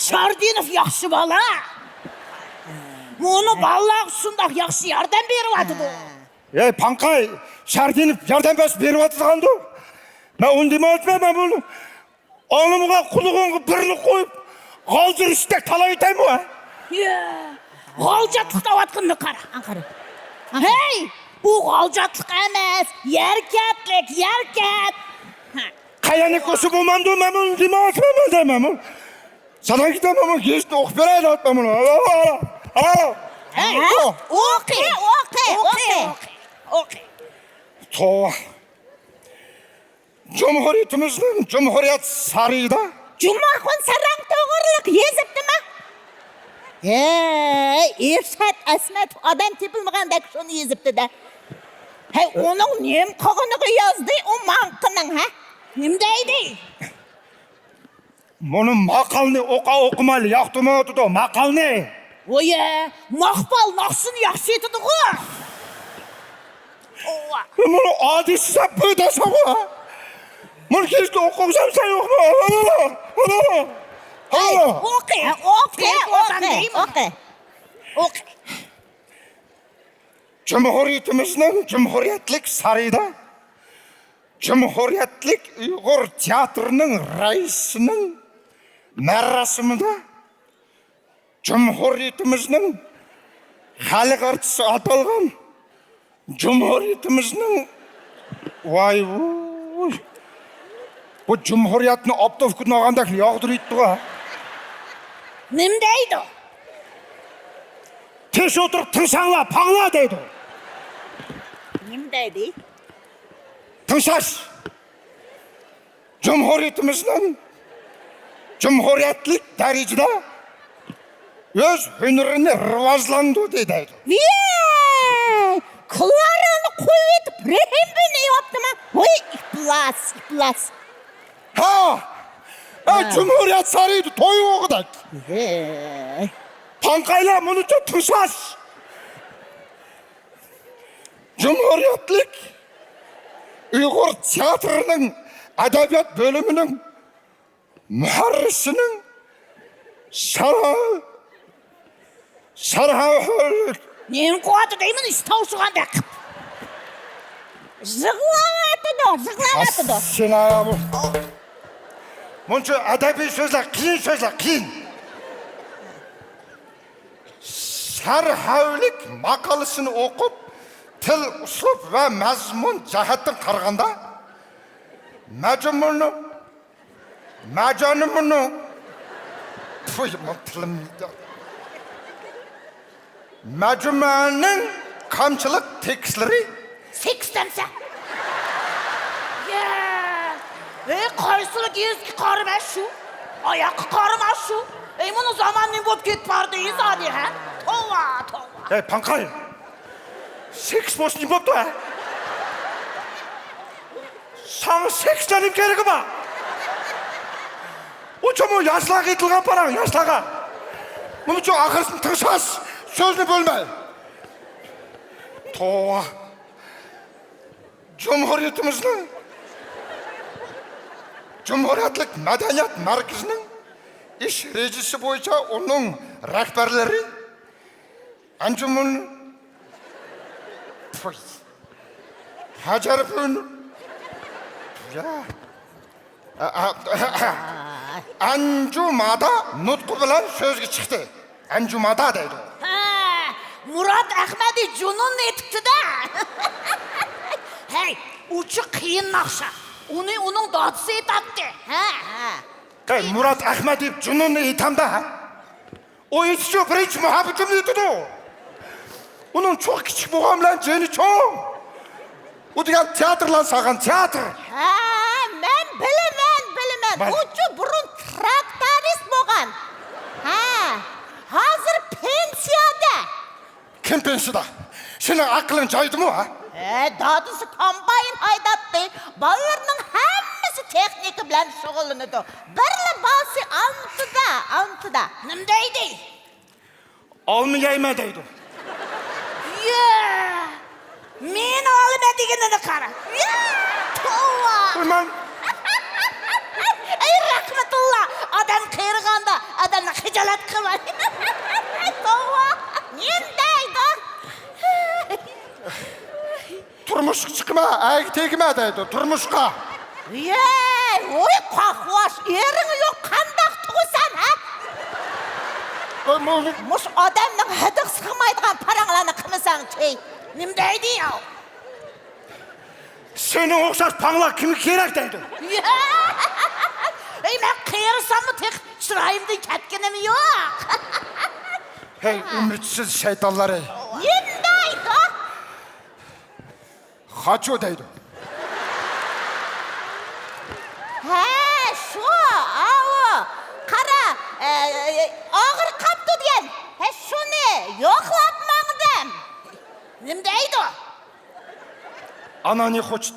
شاردىنوف ياخشى بالا. مۇنۇ بالىلارغا شۇنداق ياخشى ياردەم بېرىۋاتىدۇ. ئەي، پاڭقاي، شاردىنوف ياردەم بەرسە بېرىۋاتىدىغاندۇ. مەن ئۇنى دېمەيۋاتىمەن، مەن بۇنى ئاڭلىمىغان قۇلىقىڭغا بىرنى قويۇپ، غالجىرىشتەك تالايتايمۇ، ھە؟ يە، غالجاتلىق دەۋاتقىنىنى قارا. ئاڭقىرا. ھەي، بۇ غالجاتلىق ئەمەس، يەركەتلىك، يەركەت. ھە. قەيەرنى كۆرسە بولمامدۇ، مەن بۇنى دېمەيۋاتىمەن، مەن دەيمەن بۇ. ساڭا كېتەمەن، مەن گېزىتنى ئوقۇپ بېرەي دەۋاتىمەن بۇنى. ئالا، ئالا، ئالا. ھەي، ئوقۇ، ئوقۇ، ئوقۇ، ئوقۇ. توۋا. جۇمھۇرىيىتىمىزنىڭ جۇمھۇرىيەت سارىيىدا. جۇماخۇن ساراڭ توغرىلىق يېزىپتىما؟ ھەي، ئىرشات ئەسمەتوف ئادەم تېپىلمىغاندەك شۇنى يېزىپتۇ-دە. ھەي، ئۇنىڭ نېمە قىلغىنىغا يازدى ئۇ ماڭقىنىڭ، ھە؟ نېمە دەيدۇ؟ مۇنۇ ماقالنى ئوقا ئوقۇمايلا ياقتۇرمايۋاتىدۇ، ماقالنى. ۋويە، ماقپال ناخشىسىنى ياخشى ئېيتىدىغۇ. ئوۋا. مۇنۇ ئادىسى سەپ بۇ دەسەغۇ. مۇنۇ كېچىدە ئوقۇغۇزام سەن يوقمۇ؟ ھالا، ھالا. ئوقى، ئوقى، ئوقى، ئوقى. جۇمھۇرىيىتىمىزنىڭ جۇمھۇرىيەتلىك سارىيىدا جۇمھۇرىيەتلىك ئۇيغۇر تىياتىرىنىڭ رەئىسىنىڭ مەراسىمىدا جۇمھۇرىيىتىمىزنىڭ خەلق ئارتىسى ئاتالغان جۇمھۇرىيىتىمىزنىڭ، ۋاي ۋۇي، بۇ جۇمھۇرىيەتنى ئاپتوفكىدىن ئالغاندەك ياغدۇرۇۋېتىپتىغۇ. نېمە دەيدۇ؟ تىنچ ئولتۇرۇپ تىڭشاڭلار، پاڭلار دەيدۇ. نېمە دەيدۇ؟ تىڭشاش. جۇمھۇرىيىتىمىزنىڭ جۇمھۇرىيەتلىك دەرىجىدە ئۆز ھۈنىرىنى راۋاجلاندۇردى دەيدۇ. ۋىي! كلارانى قويۇۋېتىپ، رېھىم بىلەن يەۋاپتىمەن. ۋۇي، ئىپلاس، ئىپلاس. ھا! ئەي، جۇمھۇرىيەت سارىيىدا توي ئوغۇدەك. ھە. پاڭقايلار، مۇنىچە تىڭشاش. جۇمھۇرىيەتلىك ئۇيغۇر تىياتىرىنىڭ ئەدەبىيات بۆلۈمىنىڭ مۇھەررىرىسىنىڭ شەرھى، شەرھى. نېمە قىلىۋاتىدۇ دەيمەن، ئىشتىن ئاۋۇشۇغاندەك قىپ. يىغلاۋاتىدۇ، يىغلاۋاتىدۇ. ئاس، سېنى ئاياغ بۇ. مۇنچە ئەدەبىي سۆزلەر، قىيىن سۆزلەر، قىيىن. شەرھەۋلىك ماقالىسىنى ئوقۇپ، تىل، ئۇسلۇب ۋە مەزمۇن جەھەتتىن قارىغاندا، مەجمۇنۇ، مەجانىمۇنۇ، پۇي، مەن تىلىم، مەجمۇئەنىڭ كامچىلىق تېكىستلىرى. سېكىز دەمسە. يە. ھەي، قايسىلا گېزىتكە قارىما شۇ؟ ئاياققا قارىما شۇ؟ ھەي، مۇنۇ زامان نېمە بولۇپ كېتىپ باردى، زادى، ھە؟ توۋا، توۋا. ھەي، پاڭقاي. سېكىز بولسا نېمە بوپتۇ، ھە؟ ساڭا سېكىز نېمە كېرىكى بار؟ ئۇچۇمۇ ياشلارغا ئېيتىلغان پاراڭ، ياشلارغا. نېمە ئۈچۈن ئاخىرسىنى تىڭشاس، سۆزنى بۆلمەي. توۋا. جۇمھۇرىيىتىمىزنىڭ، جۇمھۇرىيەتلىك مەدەنىيەت مەركىزىنىڭ ئىش رېجىسى بويىچە ئۇنىڭ رەھبەرلىرى ئەنجۇمۇن، پۇي، ھەجەرپۇن، يا. ئەنجۇمادا نۇتقى بىلەن سۆزگە چىقتى. ئەنجۇمادا دەيدۇ. ھە، مۇرات ئەخمەتى جۇنۇننى ئېتىپتۇ-دە. ھەي، ئۇچۇ قىيىن ناخشا. ئۇنى ئۇنىڭ دادىسى ئېيتاتتى. ھە، ھە. قەي، مۇرات ئەخمەت دەپ جۇنۇننى ئېيتامدا، ھە؟ ئۇ ئېيتىشى بىرىنچى مۇھەببىتىمنى ئېيتىدۇ. ئۇنىڭ چوغى كىچىك بولغان بىلەن جېنى چوڭ. ئۇ دېگەن تىياتىرلارنى سالغان، تىياتىر. ھە، مەن بىلىمەن، بىلىمەن. ئۇچۇ بۇرۇن تراكتورىست بولغان. ھە، ھازىر پېنسىيەدە. كىم پېنسىيەدە؟ سېنىڭ ئەقلىڭ جايىدىمۇ، ھە؟ ھە، دادىسى كومباين ھەيدەتتى. بالىلىرىنىڭ ھەممىسى تېخنىكا بىلەن شۇغۇللىنىدۇ. بىرلا بالىسى ئالمىتىدا، ئالمىتىدا. نېمە دەيدۇ؟ ئالما يەيمەن دەيدۇ. يە! مېنى ئالىمەن دېگىنىنى قارا. يە! توۋا! مەن ئەي، رەھمەتۇللا! ئادەم قېرىغاندا ئادەمنى خىجالەت قىلماي. توۋا! نېمە دەيدۇ؟ تۇرمۇشقا چىقما، ئەرگە تەگمە دەيدۇ، تۇرمۇشقا. يەي، ۋوي، قاقۋاش، ئېرىڭ يوق، قانداق تۇغىسەن، ھە؟ ئەي، مۇ-، مۇشۇ ئادەمنىڭ ھىدىغا سىغمايدىغان پاراڭلارنى قىلمىساڭچى. نېمە دەيدۇ ياۋ؟ سېنىڭ ئوخشاش پاڭلار كىمگە كېرەك دەيدۇ؟ يەي، مەن قېرىساممۇ تېخى چىرايىمدىن كەتكىنىم يوق. ھەي، ئۈمىدسىز شەيتانلار، ھەي. نېمە دەيدۇ؟ خاچۇ دەيدۇ. ھە، شۇ، ئاۋۇ. قارا، ئە، ئاغرىق قاپتۇ دېگەن. ھە، شۇنى يوقلاپ ماڭدىم. نېمە دەيدۇ؟ ئانا نېخوچت.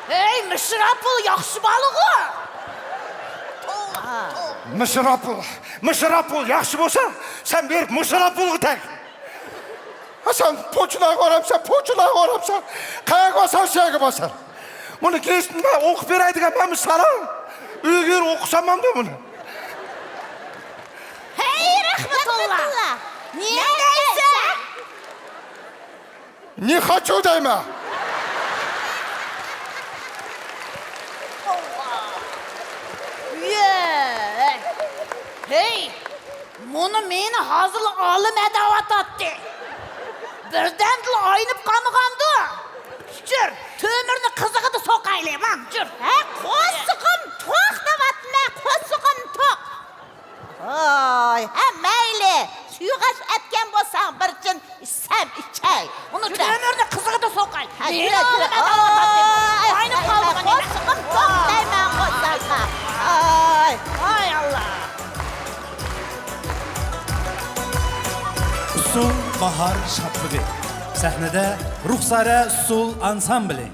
ھەي، مىشراپۇل ياخشى بالىغۇ. مىشراپۇل، مىشراپۇل ياخشى بولسا، سەن بېرىپ مۇشراپۇلغا تەگ. ھە، سەن پوچىلارغا ئۇرامسەن، پوچىلارغا ئۇرامسەن. قەيەرگە بارساڭ، شۇ يەرگە بارسەن. مۇنى گېزىتنى مەن ئوقۇپ بېرەي دېگەن مەنمۇ ساراڭ. ئۆيگە بېرىپ ئوقۇسام بولامدۇ بۇنى؟ ھەي، رەھمەتۇللا! نېمە دەيسەن؟ نېخاچۇ دەيمەن. يە! ھەي! مۇنى مېنى ھازىرلا ئالىم ھەدەۋاتاتتى. بىردەمدىلا ئاينىپ قالمىغاندۇ؟ جۈر، تۆمۈرنى قىزىقىدا سوقايلى، ماڭ، جۈر. ھە، قورسىقىم توق دەۋاتىمەن، قورسىقىم توق. ھاي، ھە، مەيلى، سۇيغاچ ئەتكەن بولساڭ بىر چىن ئىچسەم ئىچەي. ئۇنى تۆمۈرنى قىزىقىدا سوقاي. ھە، مېنى جۈرە، جۈرە. ئالىم ئەدەۋاتاتتى. ئاينىپ قالدىم. قورسىقىم توق دەيمەن، قورساققا. ھاي. ھاي ئاللا. ئۇسسۇل باھار شادلىقى. سەھنىدە رۇخسارە ئۇسسۇل ئانسامبىلى.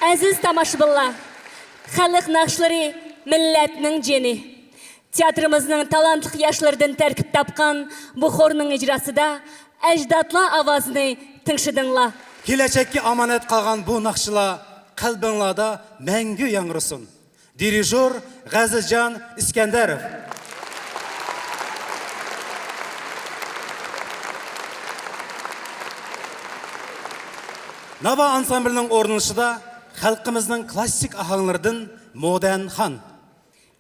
ئەزىز تاماشىبىنلار، خەلق ناخشىلىرى مىللەتنىڭ جېنى. تىياتىرىمىزنىڭ تالانتلىق ياشلىرىدىن تەركىب تاپقان بۇ خورنىڭ ئىجراسىدا ئەجدادلار ئاۋازىنى تىڭشىدىڭلار. كېلەچەككە ئامانەت قالغان بۇ ناخشىلار قەلبىڭلاردا مەڭگۈ ياڭرىسۇن. دىرىژور غەزىزجان ئىسكەندەروف. ناۋا ئانسامبىلىنىڭ ئورۇنلىشىدا خەلقىمىزنىڭ كلاسسىك ئاھاڭلىرىدىن مودەن خان.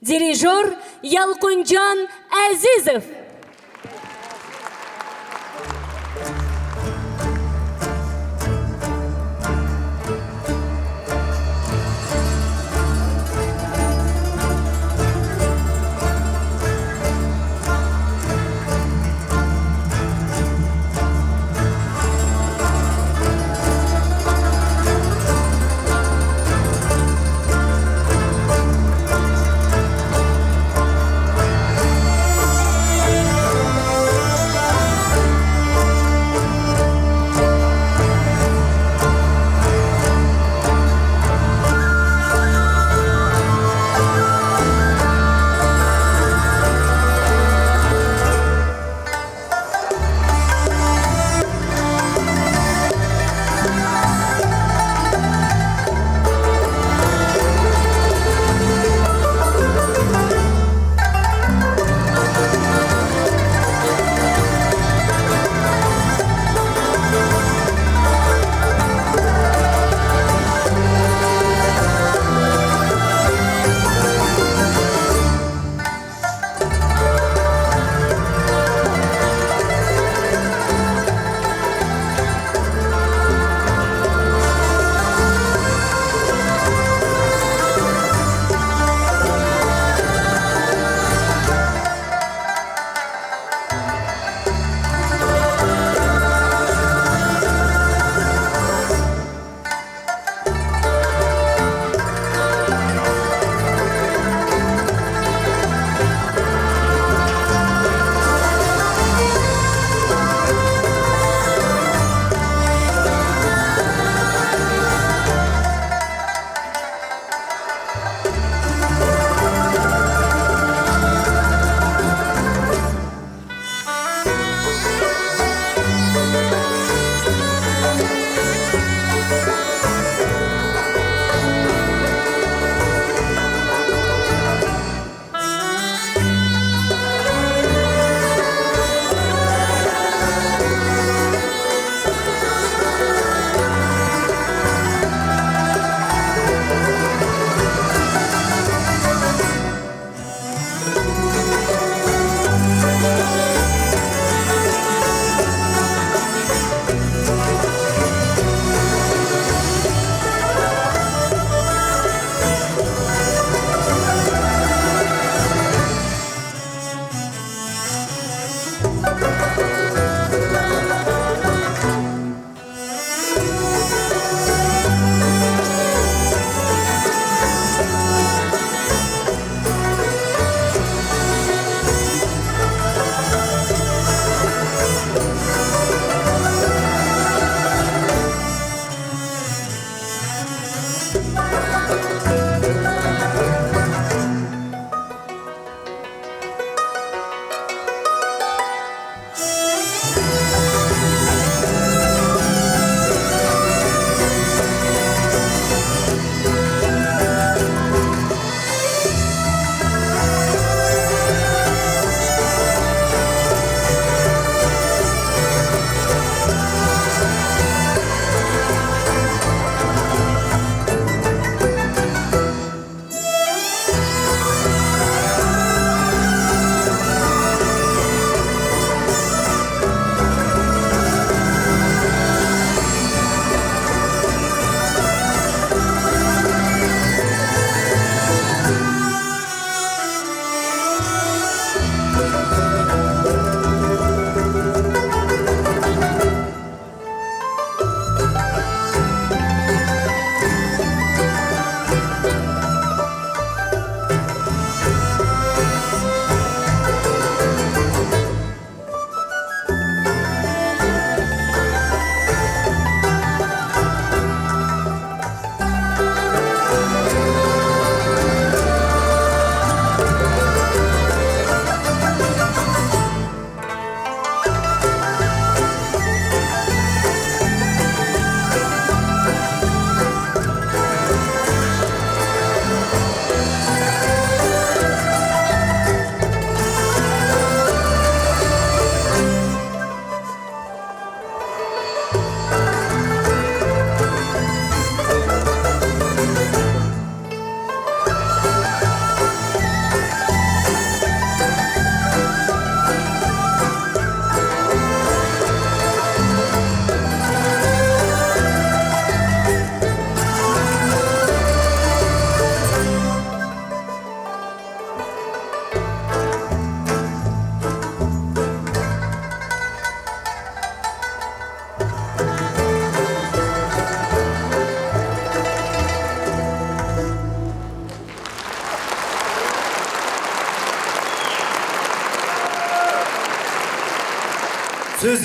دىرىژور يالقۇنجان ئەزىزوف.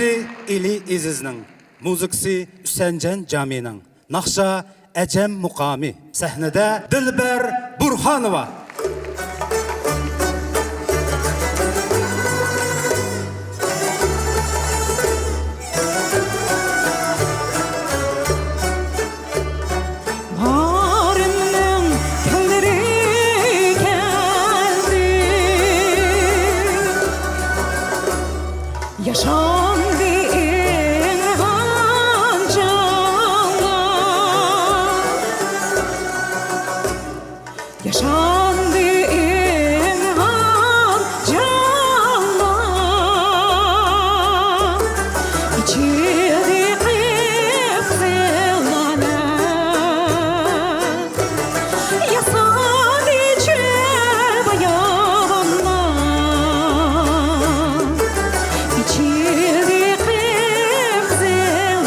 ئېلى ئېزىزنىڭ، مۇزىكىسى ئۈسەنجان جامىنىڭ، ناخشا ئەجەم مۇقامى. سەھنىدە دىلبەر بۇرھانوۋا. باھارىمنىڭ كۈنلىرى كەلدى. ياشاندى ئىلغار چاغلار. ياشاندى ئىلغار چاغلار، ئېچىلدى قىپقىزىل لالەم، ياساندى چۆل باياۋانلار، ئېچىلدى قىپقىزىل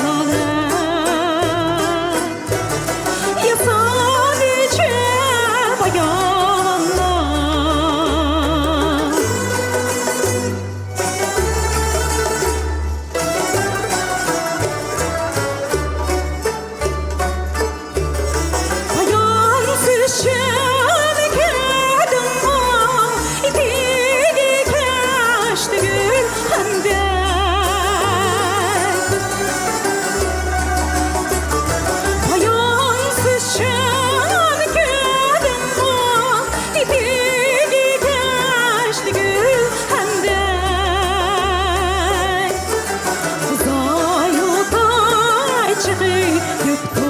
لالەم. ياساندى چۆل باياۋانلار. پايانسىز چۆلنى كۆردۈممۇ، ئېتىكى كەشتى گۈل ھەمدە پايانسىز چۆلنى كۆردۈممۇ، ئېتىكى كەشتى گۈل ھەمدە زايۇ تايچىقى كۆپتۇ.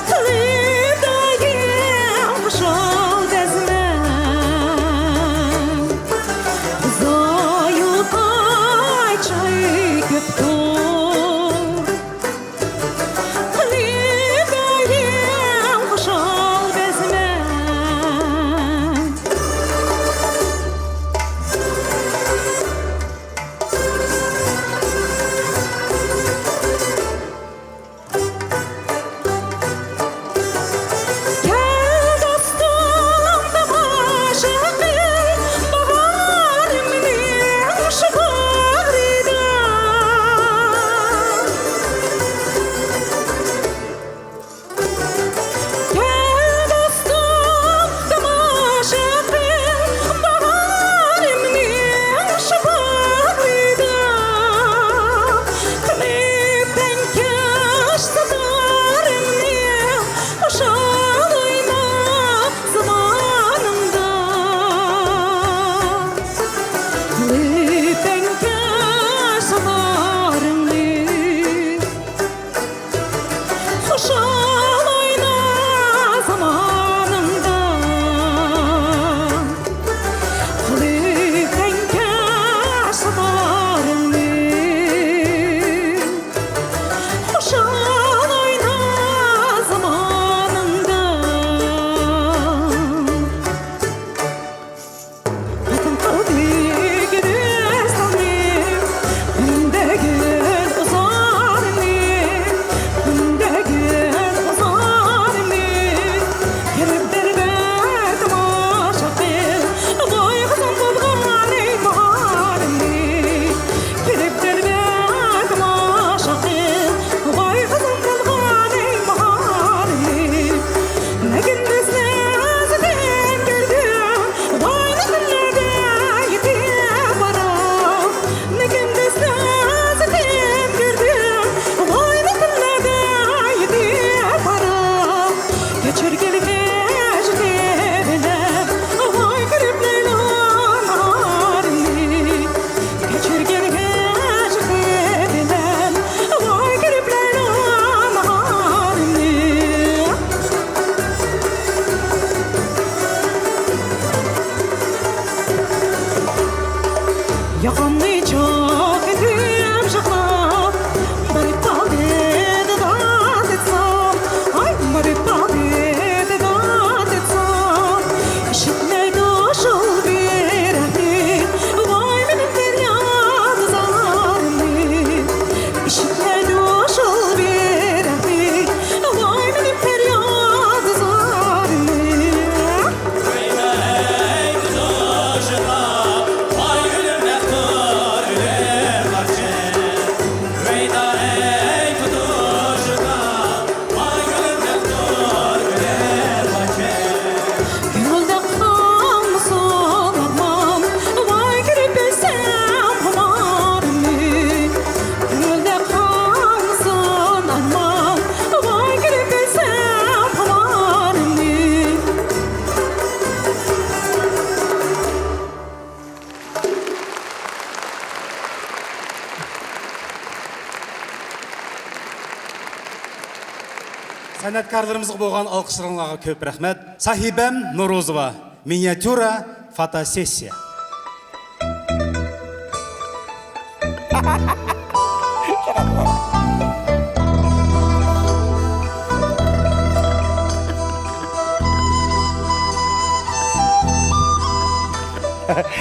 قىلىپ دائىم خۇشال بەزمە، زايۇ قايچاي كۆپتۇ. قىلىپ دائىم خۇشال بەزمە. كەل دوستۇم، تاماشا قىل باھارىمنى شۇ باغرىدا. كەل دوستۇم، تاماشا قىل باھارىمنى شۇ باغرىدا. قىلىپ پەنكاش سازلىرىڭنى، خۇشال ئوينا زۇۋانىڭدا. قىلىپ پەنكاش سازلىرىڭنى، خۇشال ئوينا زۇۋانىڭدا. قىلىپ پەنكاش سازلىرىڭنى، خۇشال ئوينا زۇۋانىڭدا. كەچۈرگىن ھەجرىتى بىلەن، ۋاي كۆرۈپ لەيلا ناھارىمنى. ياقامنى چاقىتىپ يۇمشاقلاپ، بېرىپ قالدى دىدار دېسەم، ئاي، بېرىپ قالدى دىدار دېسەم، ئىشىتمەيدۇ شۇ بىرەھمى، ۋاي مېنىڭ پەرياد زارىمنى. ئىشىتمەيدۇ شۇ بىرەھمى، ۋاي مېنىڭ پەرياد زارىمنى. كۆيمەيدۇ جۇشىغا، ۋاي ئۆلۈم مەختۇم سەنئەتكارلىرىمىزغا بولغان ئالقىشلىرىڭلارغا كۆپ رەھمەت. ساھىبەم نورۇزوۋا، مىنىياتيۇرا فوتوسېسسىيە.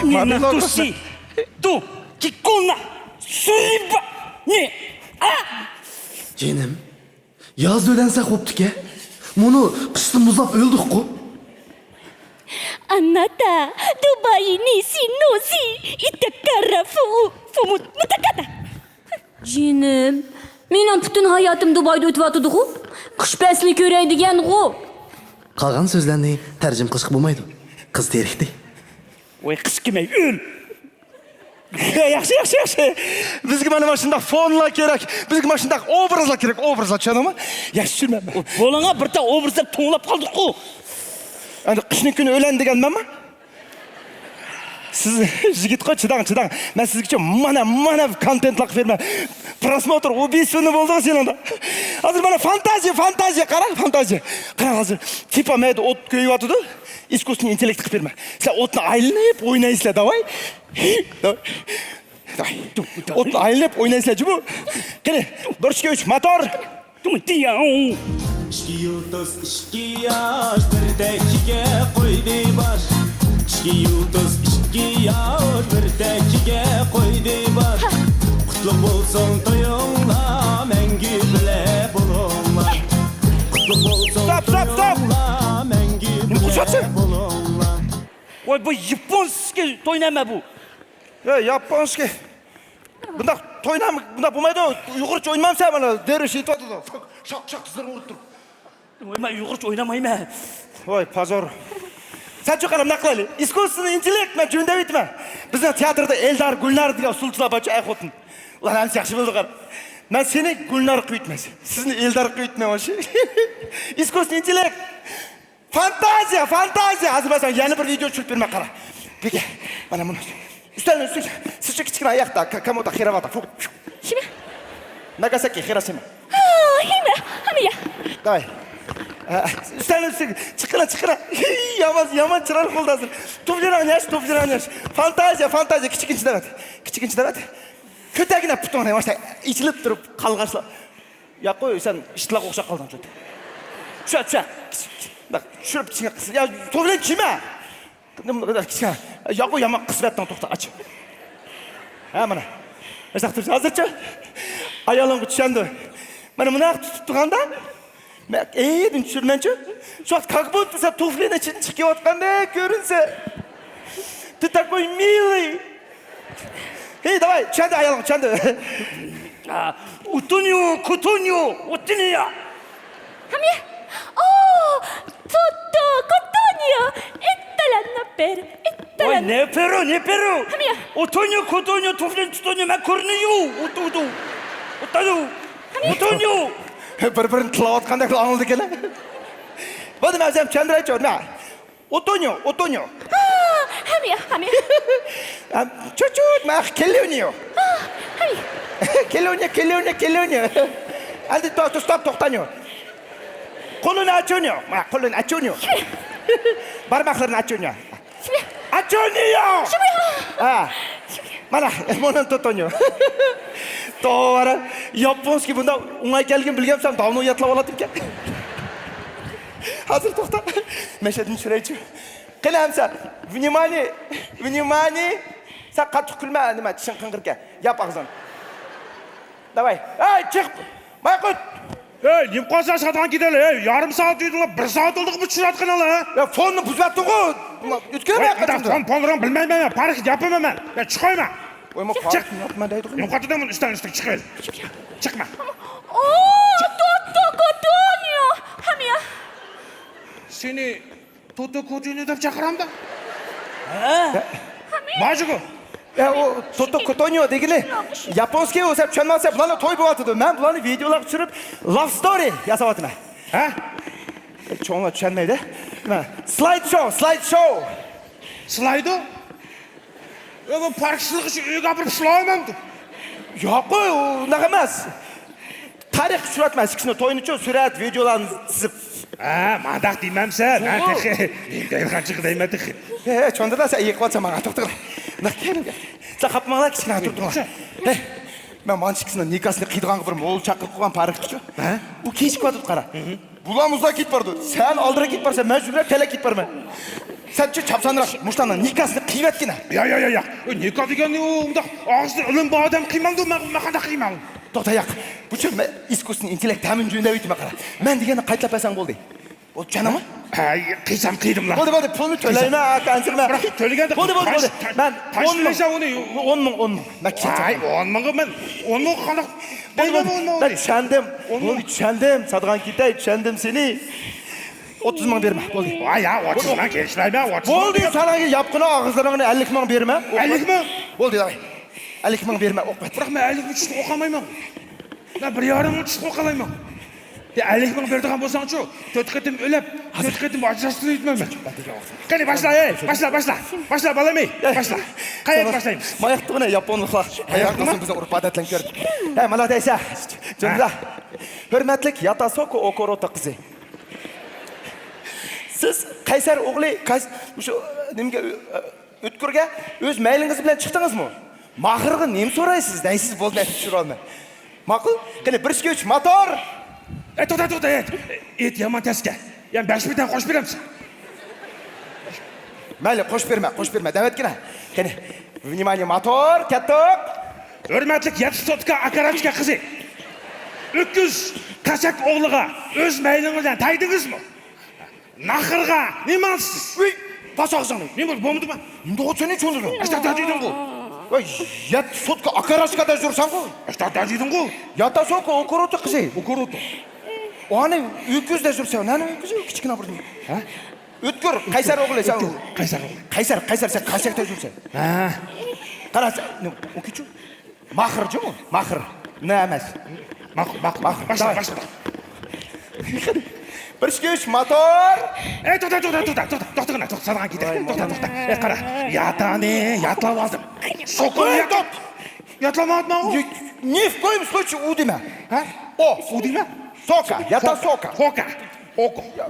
Мамило. Ту, кикуна, суриба, не, а? جېنىم، ياز ئۆلەنسە خوپتىكەن. مۇنۇ قىشتا مۇزلاپ ئۆلدۇققۇ. ئاناتا، دۇباي، نىسى، نوزى، ئىتاكارا، فۇ، فۇمۇت، مۇتاكاتا. جېنىم، مېنىڭ پۈتۈن ھاياتىم دۇبايدا ئۆتۈۋاتىدىغۇ. قىش پەسلىنى كۆرەي دېگەنغۇ. قالغان سۆزلەرنى تەرجىمە قىلىشقا بولمايدۇ. قىز تېرىكتى. ۋاي، قىز كىمەي، ئۆل. ياخشى، ياخشى، ياخشى. بىزگە مانا، مانا شۇنداق فونلار كېرەك. بىزگە مانا شۇنداق ئوبرازلار كېرەك، ئوبرازلار، چۈشەندىڭمۇ؟ ياخشى چۈشىنىمەن. بولۇڭا، بىر تال ئوبرازلار توڭلاپ قالدۇققۇ. ئەمدى قىشنىڭ كۈنى ئۆلەن دېگەن مەنمۇ؟ سىز يىگىتقۇ، چىداڭ، چىداڭ. مەن سىزگىچە مانا، مانا كونتېنتلار قىلىپ بېرىمەن. پروسмотр ئۇبىيسۋونى بولدىغۇ سېنىڭدا. ھازىر مانا فانتازىيە، فانتازىيە، قارا، فانتازىيە. قارا، ھازىر تىپا مەيدە ئوت كۆيۈۋاتىدۇ. ئىسكۇسنىي ئىنتېللېكت قىلىپ بېرىمەن. سىلەر ئوتنى ئايلىنىپ ئوينايسىلەر، داۋاي. داۋاي. ئوتنى ئايلىنىپ ئوينايسىلەر، جۇمۇ. قېنى، بىر، ئىككى، ئۈچ، موتور. ئىككى يۇلتۇز، ئىككى ياش، بىر تەككىگە قويدى باش. ئىككى يۇلتۇز، ئىككى ياش، بىر تەككىگە قويدى باش. قۇتلۇق بولسۇن تويۇڭلار، مەڭگۈ بىلە بولۇڭلار. قۇتلۇق بولسۇن تويۇڭلار، مەڭگۈ بىلە بولۇڭلار. ۋاي، بۇ ياپونسكىي توينامە بۇ. ھە، ياپونسكىي. بۇنداق توينامە، بۇنداق بولمايدۇ. ئۇيغۇرچە ئوينىمامسەن مانا، دەررۇ شېيىتىۋاتىدۇ. شاق، شاق، تىزلىرىنى ئۇرۇپ تۇرۇپ. ۋاي، مەن ئۇيغۇرچە ئوينىمايمەن. ۋاي، پازور. سەن چوقۇم نەق قىلايلى. ئىسكۇسسىۋنىي ئىنتېللېكت، مەن جۈندەۋ ئېيتىمەن. بىزنىڭ تىياتىردا ئېلدار، گۈلنار دېگەن ئۇسسۇلچىلار بارچۇ، ئەر خوتۇن. ئۇلار ھەممىسى ياخشى بىلىدۇ، قارا. مەن سېنى گۈلنار قىلىۋېتىمەن. سىزنى ئېلدار قىلىۋېتىمەن، ۋاي. ئىسكۇسسىۋنىي ئىنتېللېكت. فانتازىيە، فانتازىيە! ھازىر مەن ساڭا يەنە بىر ۋىدېئو چۈشۈرۈپ بېرىمەن، قارا. بېكە، مانا مۇنى. ئۈستەلنىڭ ئۈستىگە، سىزچە كىچىككىنە ئاياقتا، كا-، كامودا خىراۋاتا، فۇ، فۇ. شىمە؟ ناگاساكى خىروشىما. ھا، ھىمە، ھىمە. داۋاي. ئە، ئۈستەلنىڭ ئۈستىگە، چىققىنا، چىققىنا. يامان، يامان چىرايلىق بولدى ھازىر. توپلىرىڭنى ياش، توپلىرىڭنى ياش. فانتازىيە، فانتازىيە، كىچىككىنە چىداۋەت. كىچىككىنە چىداۋەت. كۆتەرگىنە پۇتۇڭنى، ياۋاشتا ئېچىلىپ تۇرۇپ قالغاچلا. ياق قوي، سەن ئىتلارغا ئوخشاپ قالدىڭ، چۆت. چۈشە، چۈشە. بۇنداق چۈشۈرۈپ ئىچىڭگە قىس. يا، توۋا بىلەن كىيمە. ياق قوي، يامان قىسىۋەتتىڭ، توختا، ئاچ. ھە، مانا. ھازىرچۇ ئايالىڭغا چۈشەندى. مانا مۇنداق تۇتۇپ تۇرغاندا، مەن ئېيىدىن چۈشۈرمەنچۇ. شۇ ۋاقىت كاك بۇددا سەن توفلىنى ئىچىدىن چىقىۋاتقاندەك كۆرۈنسە. Ты такой милый. ھېي، داۋاي، چۈشەندى ئايالىڭ، چۈشەندى. ئا، ئۇتۇنيو، كۇتۇنيو، ئۇتۇنيا. ھەمىيە. ئو، توتو، كوتونيو، ئىتتالان ناپېر، ۋاي، ئىتتالان. نېپېرو، نېپېرو. ھەمىيە. ئوتونيو، كوتونيو، توفلىنى تۇتونيو، مەن كورنيو، ئوتودو. ئوتادو. ھەمىيە. ئوتونيو. بىر-بىرىنى تىللاۋاتقاندەك ئاڭلىدىكەن. بولدى، مەن ئۆزۈم چۈشەندۈرەيچۇ، نېمە؟ ئوتونيو، ئوتونيو. ھا، ھەمىيە، ھەمىيە. ئەم، چۇچۇت، مەخ، كېلونيو. ھا، ھەمىيە. كېلونيو، كېلونيو، كېلونيو. ئەمدى تو-، تو-، ستوپ، توختانيو. قولىنى ئاچونيو. ما، قولىنى ئاچونيو. بارماقلىرىنى ئاچونيو. ئاچونيو. ھا. مانا، مونان توتونيو. توۋا، ياپونسكىي بۇنداق ئوڭاي كەلگىنىنى بىلگەنسەم، داۋنو ياتلاپ ئالاتتىمكەن. ھازىر توختا. مەشەدىن چۈشۈرەيچۇ. قېنى ئەمسە، ۋنىمانىي، ۋنىمانىي. سەن قاتتىق كۈلمە، نېمە، چىشىڭ قىڭغىركەن. ياپ ئاغزىڭنى. داۋاي. ھەي، چىق! مايقۇت! ھەي، نېمە قىلسا ساتقان كېتەلە، ھەي، يارىم سائەت ئۆيدىلا، بىر سائەت بولدىغۇ بۇ چۈشۈرۈۋاتقىنىڭلا، ھە؟ يا، فوننى بۇزۇۋەتتىڭغۇ. ئۆتكۈرمە قېتىمدا. فون، فون رېڭ بىلمەيمەن مەن، پارىخ ياپىمەن مەن. يا، چىقايمەن. ۋاي، ما پارىخ ياپىمەن دەيدىغۇ. نېمە قاتىدىڭ بۇنى ئۈستەل ئۈستىگە چىقىۋېل. چىقما. ئو، توتو كوتونيو. ھەمىيە. سېنى توتو كوتونيو دەپ چاقىرامدا؟ ھە؟ ماجىگو. يا، ئۇ توتو كوتونيو دېگىنى ياپونسكىي، ئۇ سەن چۈشەنمەسەن، بۇلارنىڭ تويى بولۇۋاتىدۇ. مەن بۇلارنى ۋىدېئولارغا چۈشۈرۈپ، لاف ستورى ياساۋاتىمەن. ھە؟ چوڭلار چۈشەنمەيدۇ. نېمە؟ سلايد شوۋ، سلايد شوۋ. سلايدو؟ ئۆ، بۇ پاركىسىنى ئۆيگە ئاپىرىپ سىلاۋالمامدۇ؟ ياق، ئۇنداق ئەمەس. تا، تارىخقا چۈشۈرۈۋاتىمەن ئىككىسىنى، توينىچۇ، سۈرەت، ۋىدېئولارنى سىزىپ. ھە، مانداق دېمەمسەن. مەن تېخى نېمە دەيدىغانچىقى دەيمەن تېخى. ھە، چوندىدا سەن ئېيىقىۋاتسان ماڭا، توختىغىلا. ناق كەلدىم. سەن خاپىماڭلار، كىچىككىنە تۇرۇپ تۇرۇڭلار. ھە، مەن مانچە ئىككىسىنىڭ نىكاسىنى قىيىدىغانغا بىر مول چاقىرىپ قويغان پارىخقىچۇ. ھە؟ ئۇ كېچىكىۋاتىدۇ، قارا. بۇلار مۇزدا كېتىپ بارىدۇ. سەن ئالدىراپ كېتىپ بارسان، مەن شۇ بىلەن تەلەك كېتىپ بارىمەن. سەنچۇ چاپسانراق مۇشۇلارنىڭ نىكاسىنى قىيىۋەتكىنە. ياق، ياق، ياق، ياق. ئۇ نىكا دېگەننى ئۇ مۇنداق ئاغزىدا ئىلىم بار ئادەم قىيمامدۇ، مەن، مەن قانداق قىيماي؟ توختا، ياق. بۇچۇ مەن ئىسكۇسنى ئىنتېللېكت تەمىنجۈن دەۋېتىمەن، قارا. مەن دېگەننى قايتىلاپ بەرسەڭ بولدى. بولدى، چۈشەندىڭمۇ؟ ھە، قىيسام قىيدىملا. بولدى، بولدى، پۇلنى تۆلەيمەن، ئاكا، ئەنسىرىمە. بىراق، تۆلىگەندە بولدى، بولدى، بولدى. مەن ئون مىڭ، ئون مىڭ، ئون مىڭ. مەن كىشى ۋاي، چاقىرىمەن. ئون مىڭغا مەن، ئون مىڭغا قانداق دەيمەن، بولدى، ئون مىڭنى. مەن چۈشەندىم. ئون مىڭ. بولدى، چۈشەندىم. ساتىدىغان كېتەي، چۈشەندىم سېنى. ئوتتۇز مىڭ بەرمە، بولدى. ۋاي، يا، ئوتتۇز مىڭ كېلىشمەيمەن، ئوتتۇز مىڭ. بولدى، ساڭا ياپقىنا ئاغزىلىرىڭنى، ئەللىك مىڭ بەرمە. ئەللىك مىڭ؟ بولدى، داۋاي. ئەللىك مىڭ بەرمە، ئوقۇپ. بىراق مەن ئەللىك مىڭ چۈشتە ئوقۇيالمايمەن. مەن بىر يارىم مىڭ چۈشتە ئوقۇيالايمەن. يا، ئەللىك مىڭ بېرىدىغان بولساڭچۇ، تۆت قېتىم ئۆلۈپ، تۆت قېتىم ئاجراشتۇرۇپ يۈرمەيمەن. قېنى، باشلا، ئەي، باشلا، باشلا. باشلا، بالام، ئەي، باشلا. قاياققا باشلايمىز؟ ماياق تۇغىنى ياپونلۇقلار. ماياق تۇغىنى. بىزنىڭ ئۇرپ-ئادەتلەرنى كۆرۈپ. ھە، مالا دەيسە. جۈملە. ھە. ھۆرمەتلىك ياتاسوكو ئوكوروتو قىزى. سىز قەيسەر ئوغلى، قەيس-، مۇشۇ، نېمىگە، ئۆ-، ئۆتكۈرگە ئۆز مەيلىڭىز بىلەن چىقتىڭىزمۇ؟ ماخىرغا نېمە سورايسىز دەيسىز، بولدى، مەن چۈشۈرۈۋالىمەن. ماقۇل؟ قېنى، بىر، ئىككى، ئۈچ، موتور! ئەي، توختا، توختا، ئېيت! ئېيت، يامان تەسكە. يەنە بەش مىڭ تەڭ قوشۇپ بېرەمسەن؟ مەيلى، قوشۇپ بەرمە، قوشۇپ بەرمە، دەۋەتكىنە. قېنى، ۋنىمانىيە، موتور، كەتتۇق! ھۆرمەتلىك يەتتە سوتكا ئاكاراچكا قىزى. ئۆكۈز، قەشەك ئوغلىغا ئۆز مەيلىڭىز بىلەن تەگدىڭىزمۇ؟ ناخىرغا نېمە ئالىسىز؟ ئۇي، باس ئاغزىڭنى. نېمە بولدى، بولمىدىمۇ؟ ئۇنداق ئوتسىنى چۈشەندىڭ. ئاشتا دەدىدىڭغۇ. ۋاي، يەتتە سوتكا ئاكاراچكا دەجۈرسەڭغۇ. ئاشتا دەدىدىڭغۇ. ياتاسوكو ئوكوروتو قىزى. ئوكوروتو. ئانى ئۆكۈز دەجۈرسەڭ، نەنى ئۆكۈزى، كىچىككىنە بىردىن. ھە؟ ئۆتكۈر، قەيسەر ئوغلى سەن. ئۆتكۈر، قەيسەر ئوغلى. قەيسەر، قەيسەر، سەن قەشەك دەجۈرسەن. ھە. قارا، سەن، نېمە، ئۇ كۈچۈ؟ ماخىر جۇمۇ؟ ماخىر. نە ئەمەس. ماخىر، ماخىر، ماخىر. باشلا، داۋاي. باشلا. بىر، ئىككى، ئۈچ، موتور! ئەي، توختا، توختا، توختا، توختا، توختىغىنا، توختا، سالغان كېتەي. توختا، توختا. ئەي، قارا، ياتانى ياتلاۋالدىم. سوكونى يات-، ياتلاماۋاتماڭغۇ. نى في كويىم случае ئۇ دېمە. ھە؟ ئو. ئۇ دېمە. سوكا، ياتا سوكا. سوكا. ئوكو. يا،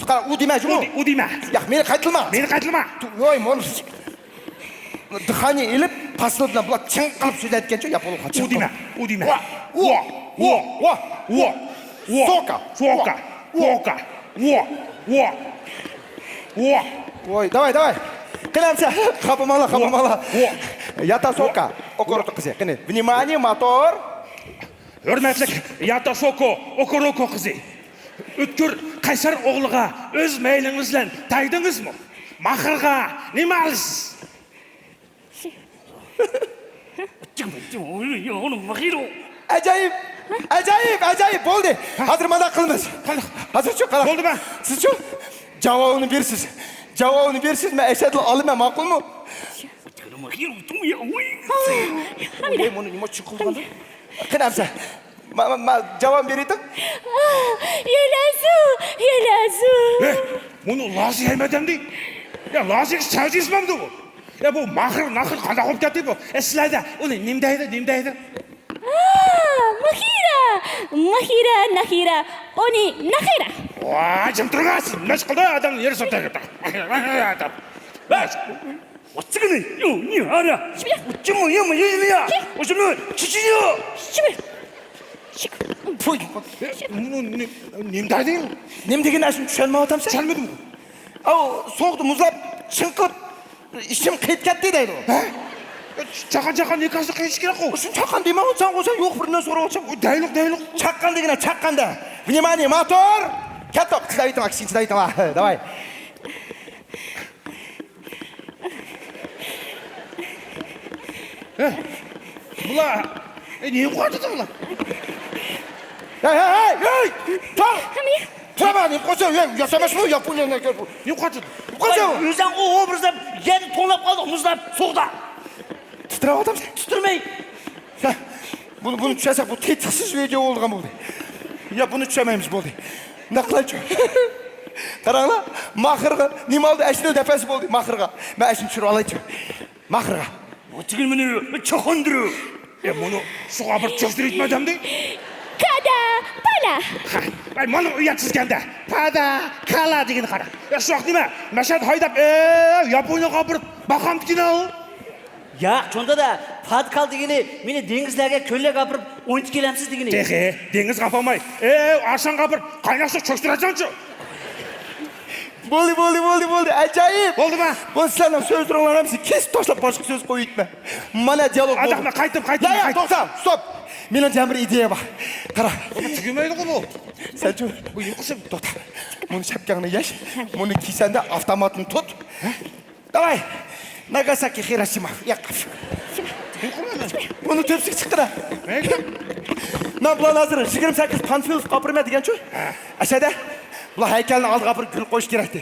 قارا، ئۇ دېمە، شۇ. ئۇ دېمە. ياق، مېنى قايتىلما. مېنى قايتىلما. ۋاي، مانا. دىخانىيە ئېلىپ، پاسىل بىلەن بۇلار چىڭقىلىپ سۆزلەيدىكەنچۇ، ياپونلۇق. ئۇ دېمە، ئۇ دېمە. ۋا، ۋا، ۋا، ۋا، ۋا. سوكا، سوكا، سوكا، ۋا، ۋا، ۋا. ۋاي، داۋاي، داۋاي. قېنى ئەمسە، خاپىماڭلار، خاپىماڭلار. ۋا. ياتا سوكا، ئوكوروتو قىزى. قېنى، ۋنىمانىيە، موتور. ھۆرمەتلىك ياتاسوكو ئوكوروكو قىزى. ئۆتكۈر قەيسەر ئوغلىغا ئۆز مەيلىڭىز بىلەن تەگدىڭىزمۇ؟ ماخىرغا نېمە ئالىسىز؟ ئاجايىپ، ئاجايىپ، ئاجايىپ، بولدى. ھە؟ ھازىر مانداق قىلىمىز. قانداق؟ ھازىرچۇ، قاراڭ. بولدىمۇ؟ سىزچۇ؟ جاۋابىنى بېرىسىز. جاۋابىنى بېرىسىز، مەن ئەشەدىلا ئالىمەن، ماقۇلمۇ؟ ۋاي، مۇنى نېمە ئۈچۈن قىلدىغان؟ قېنى ئەمسە. ما، ما، ما، جاۋاب بېرىتىڭ. يەلەزۇ، يەلەزۇ. ئە، مۇنى لازى ھەممە ئادەمدى. يا، لازى سەۋزىسىمەمدۇ بۇ؟ يا، بۇ ماخىر، ناخىر قانداق بولۇپ كەتتى بۇ؟ ئە، سىلەردە ئۇنى نېمە دەيدۇ، نېمە دەيدۇ؟ ئا، ماخىرە، ماخىرە، ناخىرە، ئۇنى ناخىرە. ۋاي، جىم تۇرغاس، نېمە ئىش قىلدى ئادەمنى يەر سوتايدۇ. ۋاچىگىنى، يو، نى، ھارا. شىبىر. ئۇچىمۇ، يېمۇ، يېمۇ، يا. شىبىر. ئۇچىمۇ، چىچىيو. شىبىر. شىك. پۇي. نېمە دېدىڭ؟ نېمە دېگىنىنى ئەسلى چۈشەنمەيۋاتامسەن؟ چۈشەنمىدىم. ئاۋۇ، سوغۇقتا مۇزلاپ، چىڭقىلىپ، ئىچىم قېيىپ كەتتى دەيدۇ. ھە؟ چاققان، چاققان، نىكاسى قىيىش كېرەكقۇ. شۇنى چاققان دېمەيۋاتساڭغۇ سەن، يوق بىرىنى سوراۋاتسام. دەيلۇق، دەيلۇق. چاققان دېگىنە، چاققاندا. ۋنىمانىيە، موتور. كەتتۇق، چىدايتىڭ، كىچىك چىدايتىڭ. داۋاي. ھە؟ بۇلار، ئە، نېمە قىلىۋاتىدۇ بۇلار؟ ھەي، ھەي، ھەي، ھەي! تۇر! تۇرما، نېمە قىلسا، ياساماسمۇ ياپونىيە؟ نېمە قىلسا؟ نېمە قىلسا؟ ۋاي، ئۆزۈڭ ئوبرازدا يەنە توڭلاپ قالدىڭ، مۇزلاپ، سوغۇقتا. تىترەۋاتامسەن؟ تىترىمەي. ھە، بۇنى، بۇنى چۈشەنسەك، بۇ تېتىقسىز ۋىدېئو بولىدىغان بولدى. يا، بۇنى چۈشەنمەيمىز، بولدى. مۇنداق قىلايچۇ. قاراڭلار، ماخىرغا نېمە ئالدى؟ ئەشنىل دەپەسى بولدى ماخىرغا. مەن ئەشنى چۈشۈرۈۋالايچۇ. ماخىرغا. ۋاچىگىنى مېنى چاقاندۇرۇ. ئە، مۇنى سۇغا بىر چۆكتۈرۈۋېتىمەن دەمدى. كادا! بالا. ۋاي، مانا ئۇياتسىزكەندە. پادا، كالا دېگىنى قارا. يا، شۇ ۋاقىت نېمە؟ مەشەدە ھايداپ، ئە، ياپونىيەگە ئاپىرىپ باقامدىكىن ئۇ. ياق، چوڭ دادا، پادكال دېگىنى مېنى دېڭىزلەرگە، كۆللەرگە ئاپىرىپ ئوينىتىپ كېلەمسىز دېگىنى. تېخى دېڭىزغا ئاپارماي، ئە، ئارشانغا ئاپىرىپ قايناق سۇ چۆكتۈرەتسەنچۇ. بولدى، بولدى، بولدى، بولدى. ئاجايىپ. بولدىمۇ؟ بولدى، سىلەرنىڭ سۆزلىرىڭلارنى ھەممىسىنى كېسىپ تاشلاپ، باشقا سۆز قويۇۋېتىمەن. مانا دىيالوگ بولدى. قايتتىم، قايتتىم، يا، يا، قايتتىم. توختا، ستوپ. مېنىڭ يەنە بىر ئىدىيەم بار. قارا. بۇ تۈگىمەيدىغۇ بۇ. سەنچۇ؟ بۇ يۇقىسى. توختا. بۇنى شەپكەڭنى يەش. بۇنى كىسەندە ئاپتوماتنى تۇت. داۋاي. ناگاساكى، خىروشىما. ياق. بۇنى تۆپىسىگە چىققىنا. نېمە؟ مەن بۇلارنى ھازىر يىگىرمە سەككىز پانفىلوفقا ئاپىرىمەن دېگەنچۇ. ھە. ئەسەدە. بۇلار ھەيكەلنىڭ ئالدىغا بىر گۈل قويۇش كېرەكتى.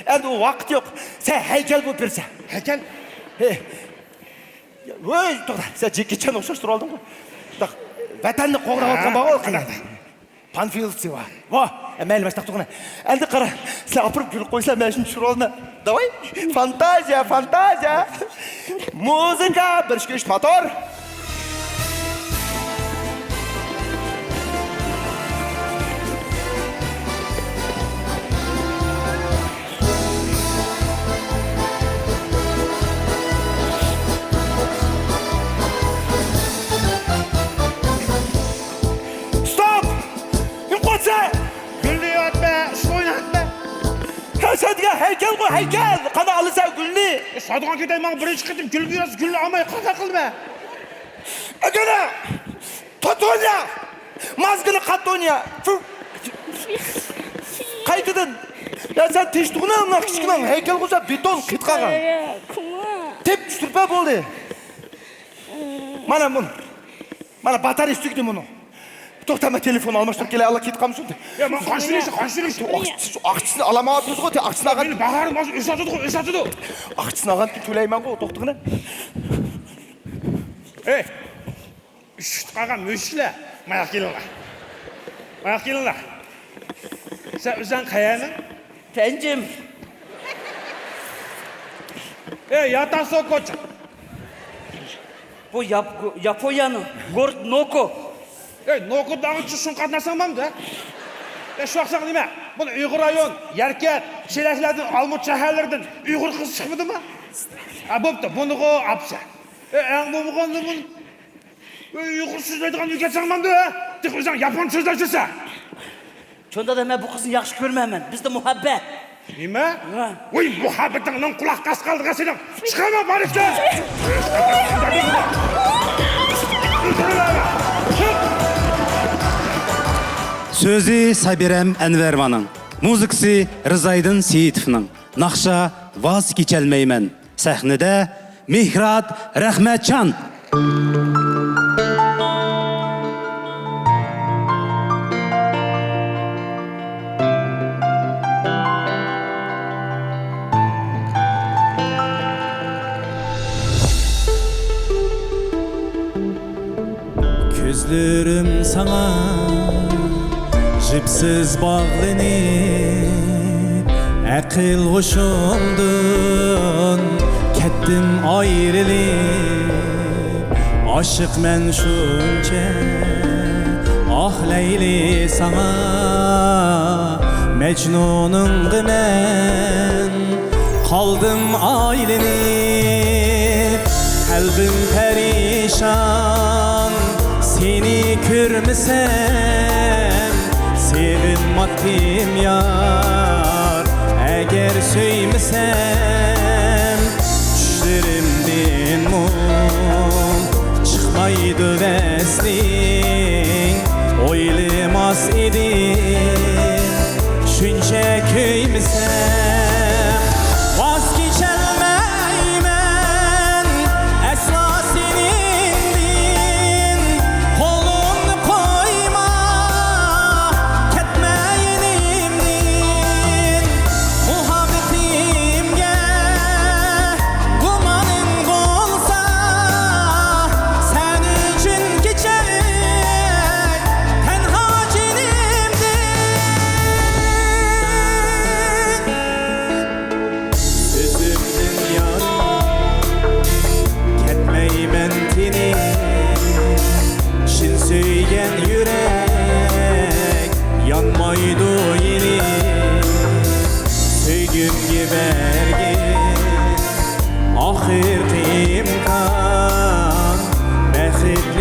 ئەمدى ئۇ ۋاقىت يوق. سەن ھەيكەل بولۇپ بېرىسەن. ھەيكەل؟ ھە. ۋوي، توختا، سەن جېكى چان ئوخشاش تۇرۇۋالدىڭغۇ. ۋەتەننى قوغداۋاتقان بار-غۇ، قېنى. پانفىلوفچى ۋا. ۋا، ئە، مەيلى، باشلاپ تۇرغىنە. ئەمدى قارا، سەن ئاپىرىپ گۈل قويسا، مەن شۇنى چۈشۈرۈۋالىمەن. داۋاي، فانتازىيە، فانتازىيە. مۇزىكا، بىر، ئىككى، ئۈچ، موتور. ستوپ! يوقاتسا! گۈلنى يەتمە، ئىشقا ئويناتما. ھە، سەن دېگەن ھەيكەلغۇ، ھەيكەل! قانداق ئالىسەن گۈلنى؟ ئە، سادىغان كېتەي، ماڭا بىرىنچى قېتىم گۈل بېرەسىز، گۈلنى ئالماي قانداق قىلىمەن؟ ئەگەر توتونيا! مازگىنى قاتونيا! فۇ! قايتىدىن! يا سەن تىشتۇقنى مانا كىچىككىنە ھەيكەل قويسا بېتون قېتىپ قالغان. تېپ چۈشۈرۈپ بولدى. مانا بۇنى. مانا باتارېيىسى تۈگىدى بۇنىڭ. توختا، مەن تېلېفون ئالماشتۇرۇپ كېلەي، ئاللا كېتىپ قالمىسۇن. يا، مانا قاچىلىشى، قاچىلىشى. ئاقچىسى، ئاقچىسىنى ئالاماتىمىزغۇ، ئاقچىسىنى ئالغان. مېنى باھارىم ھازىر ئۆسۈۋاتىدىغۇ، ئۆسۈۋاتىدۇ. ئاقچىسىنى ئالغاندىن كېيىن تۆلەيمەنغۇ، توختىغىنە. ئەي، ئۈششۈپ قالغان مۈشۈكلەر، ماياق كېلىڭلار. ماياق كېلىڭلار. سەن ئۆزۈڭ قەيەرنىڭ؟ پەنجىم. ئەي، ياتاسوكوچۇ. بۇ ياپ-، ياپونىيەنىڭ گورت نوكو. ئەي، نوكو داغىچۇ شۇڭ قاتناشساڭ مامدا. ئەي، شۇ ۋاقىت نېمە؟ بۇنى ئۇيغۇر رايون، يەركەنت، چېلەكلەردىن، ئالمۇت شەھەرلىرىدىن ئۇيغۇر قىز چىقمىدىمۇ؟ ھە، بوپتۇ، بۇنىغۇ ئاپسەن. ئەي، ئەڭ بولمىغاندا بۇنى ئۇيغۇر سۆزلەيدىغان ئۆگەتسەڭ مامدا، ھە؟ تېخى ئۆزۈڭ ياپونچە سۆزلەپ يۈرسەن. چوڭ دادا، مەن بۇ قىزنى ياخشى كۆرمەيمەن. بىزدە مۇھەببەت. نېمە؟ ۋاي، مۇھەببىتىڭنىڭ قۇلاق قاسقالدىغان سېنىڭ. چىقارما بارىشتىن! سۆزى سابىرەم ئەنۋەرovanىڭ، مۇزىكىسى رىزايدىن سېيىتوفنىڭ. ناخشا ۋاز كېچەلمەيمەن. سەھنىدە مېھرات رەھمەتجان. كۆزلىرىم ساڭا جىپسىز باغلىنىپ، ئەقىل ھوشۇمدىن كەتتىم ئايرىلىپ. ئاشىقمەن شۇنچە، ئاھ لەيلى ساڭا، مەجنۇنۇڭغا مەن قالدىم ئايلىنىپ، قەلبىم پەرىشان، سېنى كۆرمىسەم، سېغىنماتتىم يار، ئەگەر سۆيمىسەم، چۈشلىرىمدىنمۇ چىقمايدۇ ۋەسلىڭ، ئويلىماس ئىدىم. شۇنچە كۆيمىسەم، ۋاز كېچەلمەيمەن ئەسلا سېنىڭدىن. قولۇمنى قويما، كەتمە يېنىمدىن. مۇھەببىتىمگە گۇمانىڭ بولسا، سەن ئۈچۈن كېچەر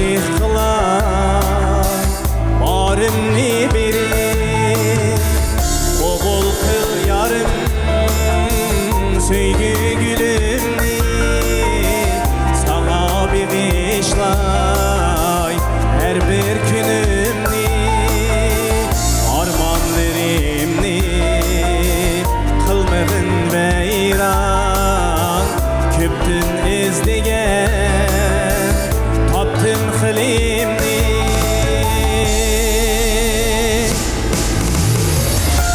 قىلاي بارىمنى بېرىپ، قوبۇل قىل يارىم سۆيگۈ گۈلۈمنى، ساڭا بېغىشلاي ھەر بىر كۈنۈمنى. ئارمانلىرىمنى قىلمىغىن ۋەيران، كۆپتىن ئىزدىگەن تاپتىم خىلىمنى.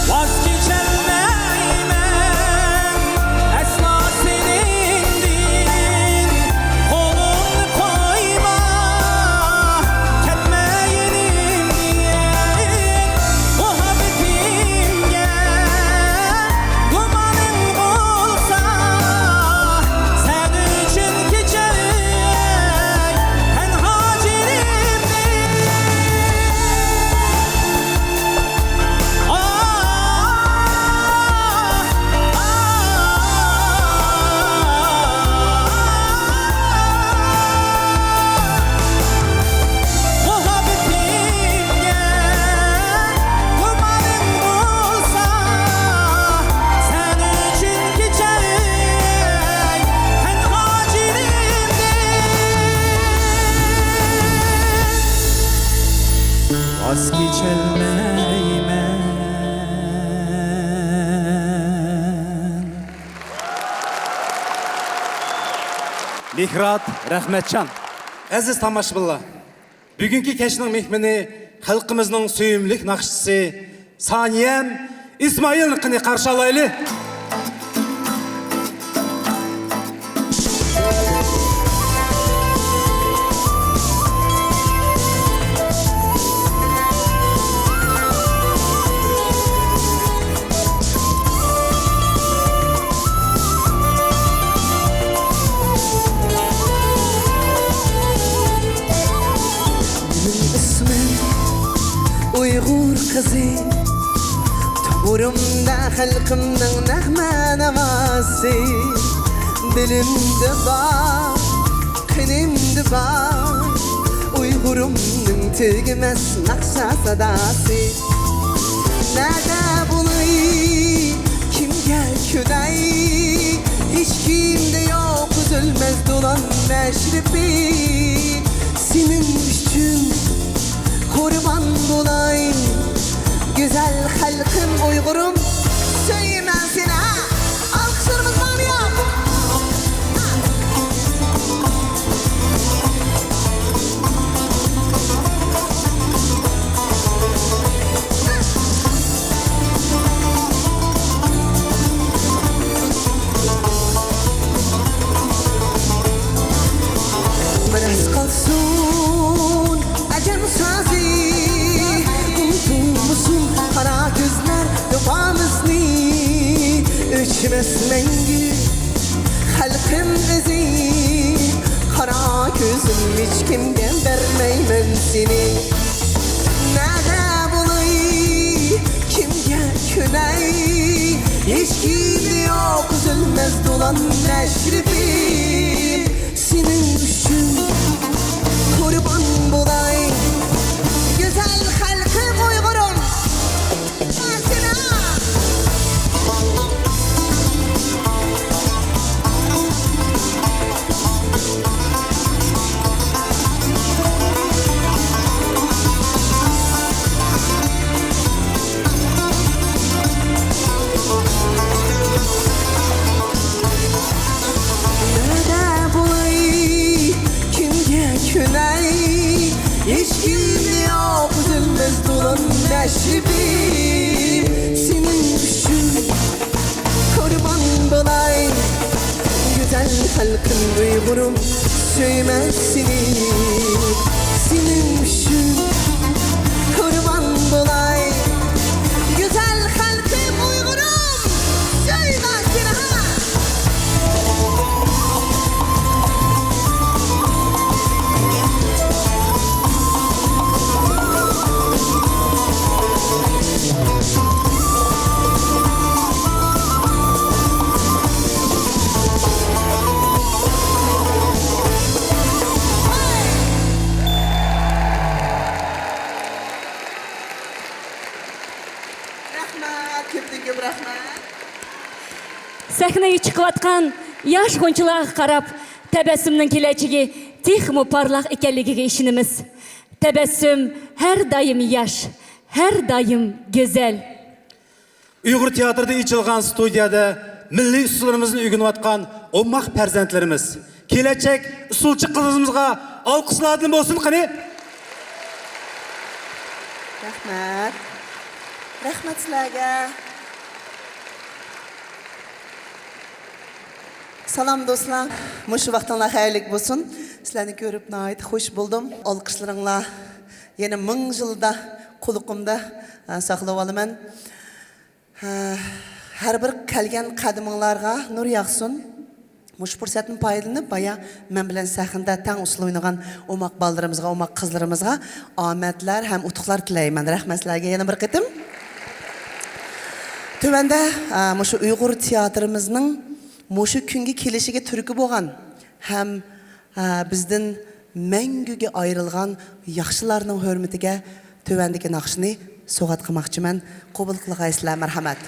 ۋاز كېچەلمەيمەن ئەسلا سېنىڭدىن، قولۇڭنى قويما، كەتمە يېنىمدىن. مۇھەببىتىمگە گۇمانىڭ بولسا، سەن ئۈچۈن كېچەي تەنھا جېنىمنى. مۇھەببىتىمگە گۇمانىڭ بولسا، سەن ئۈچۈن كېچەي تەنھا جېنىمنى. ۋاز كېچەلمەيمەن. مېھرات رەھمەتجان. ئەزىز تاماشىبىنلار، بۈگۈنكى كەچنىڭ مېھمىنى، خەلقىمىزنىڭ سۆيۈملۈك ناخشىچىسى سانىيەم ئىسمائىلنى قېنى قارشى ئالايلى. مېنىڭ ئىسمىم ئۇيغۇر قىزى، تومۇرۇمدا خەلقىمنىڭ نەغمە ناۋاسى. دىلىمدا بار، قېنىمدا بار ئۇيغۇرۇمنىڭ تۈگىمەس ناخشا ساداسى. نەدە بولاي، كىمگە كۆنەي، ھېچكىمدە يوق ئۈزۈلمەس دولان مەشرىپى. سېنىڭ ئۈچۈن قۇربان بولاي، گۈزەل خەلقىم ئۇيغۇرۇم، سۆيىمەن سېنى، ھە! ئالقىشلىرىمىز بارمۇ يوق؟ بىراز قالسۇن ئەجەم سازى، ئۇنتۇلمىسۇن قارا كۆزلەر ۋاپامىزنى. ئۆچمەس مەڭگۈ خەلقىم ئىزى، قارا كۆزۈم ھېچكىمگە بەرمەيمەن سېنى. نەدە بولاي، كىمگە كۆنەي، ھېچكىمدە يوق ئۈزۈلمەس دولان مەشرىپى. سېنىڭ ئۈچۈن قۇربان بولاي، گۈزەل خەلقىم ئۇيغۇرۇم. نەدە بولاي، كىمگە كۆنەي، ھېچكىمدە يوق ئۈزۈلمەس دولان مەشرىپىم. سېنىڭ ئۈچۈن قۇربان بولاي، گۈزەل خەلقىم ئۇيغۇرۇم، سۆيىمەن سېنى. سېنىڭ ئۈچۈن قۇربان بولاي، گۈزەل خەلقىم ئۇيغۇرۇم، سۆيىمەن سېنى، ھە! سەھنىگە چىقىۋاتقان ياش غۇنچىلارغا قاراپ، تەبەسسۇمنىڭ كېلەچىكى تېخىمۇ پارلاق ئىكەنلىكىگە ئىشىنىمىز. تەبەسسۇم ھەر دائىم ياش، ھەر دائىم گۈزەل. ئۇيغۇر تىياتىرىدا ئېچىلغان ستۇدىيەدە مىللىي ئۇسسۇللىرىمىزنى ئۆگىنىۋاتقان ئوماق پەرزەنتلىرىمىز، كېلەچەك ئۇسسۇلچى قىزىمىزغا ئالقىشلاردىن بولسۇن قېنى. رەھمەت. رەھمەت سىلەرگە. سالام دوستلار. مۇشۇ ۋاقتىڭلار خەيرلىك بولسۇن. سىلەرنى كۆرۈپ ناھايىتى خۇش بولدۇم. ئالقىشلىرىڭلار يەنە مىڭ يىلدا قۇلىقىمدا، ھە، ساقلىۋالىمەن. ھە، ھەر بىر كەلگەن قەدىمىڭلارغا نۇر ياغسۇن. مۇشۇ پۇرسەتتىن پايدىلىنىپ، بايا مەن بىلەن سەھنىدە تەڭ ئۇسسۇل ئوينىغان ئوماق بالىلىرىمىزغا، ئوماق قىزلىرىمىزغا ئامەتلەر ھەم ئۇتۇقلار تىلەيمەن. رەھمەت سىلەرگە يەنە بىر قېتىم. تۆۋەندە، ئە، مۇشۇ ئۇيغۇر تىياتىرىمىزنىڭ مۇشۇ كۈنگە كېلىشىگە تۈرتكە بولغان ھەم، ئە، بىزدىن مەڭگۈگە ئايرىلغان ياخشىلارنىڭ ھۆرمىتىگە تۆۋەندىكى ناخشىنى سوۋغات قىلماقچىمەن. قوبۇل قىلغايسىلەر، مەرھەمەت.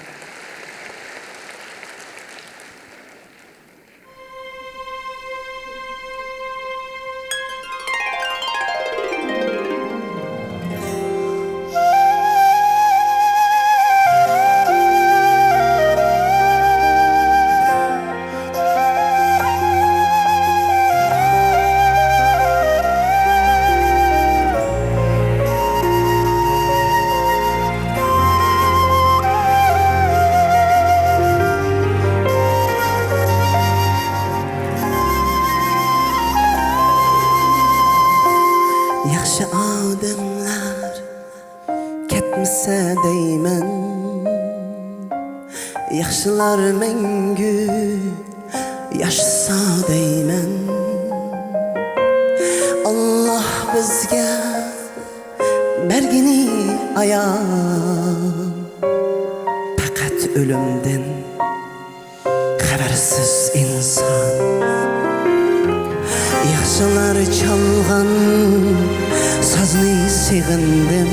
ياخشى ئادەملەر كەتمىسە دەيمەن، ياخشىلار مەڭگۈ ياشىسا دەيمەن. ئاللاھ بىزگە بەرگىنى ئايان، پەقەت ئۆلۈمدىن خەۋەرسىز ئىنسان. ياخشىلار چالغان سازنى سېغىندىم،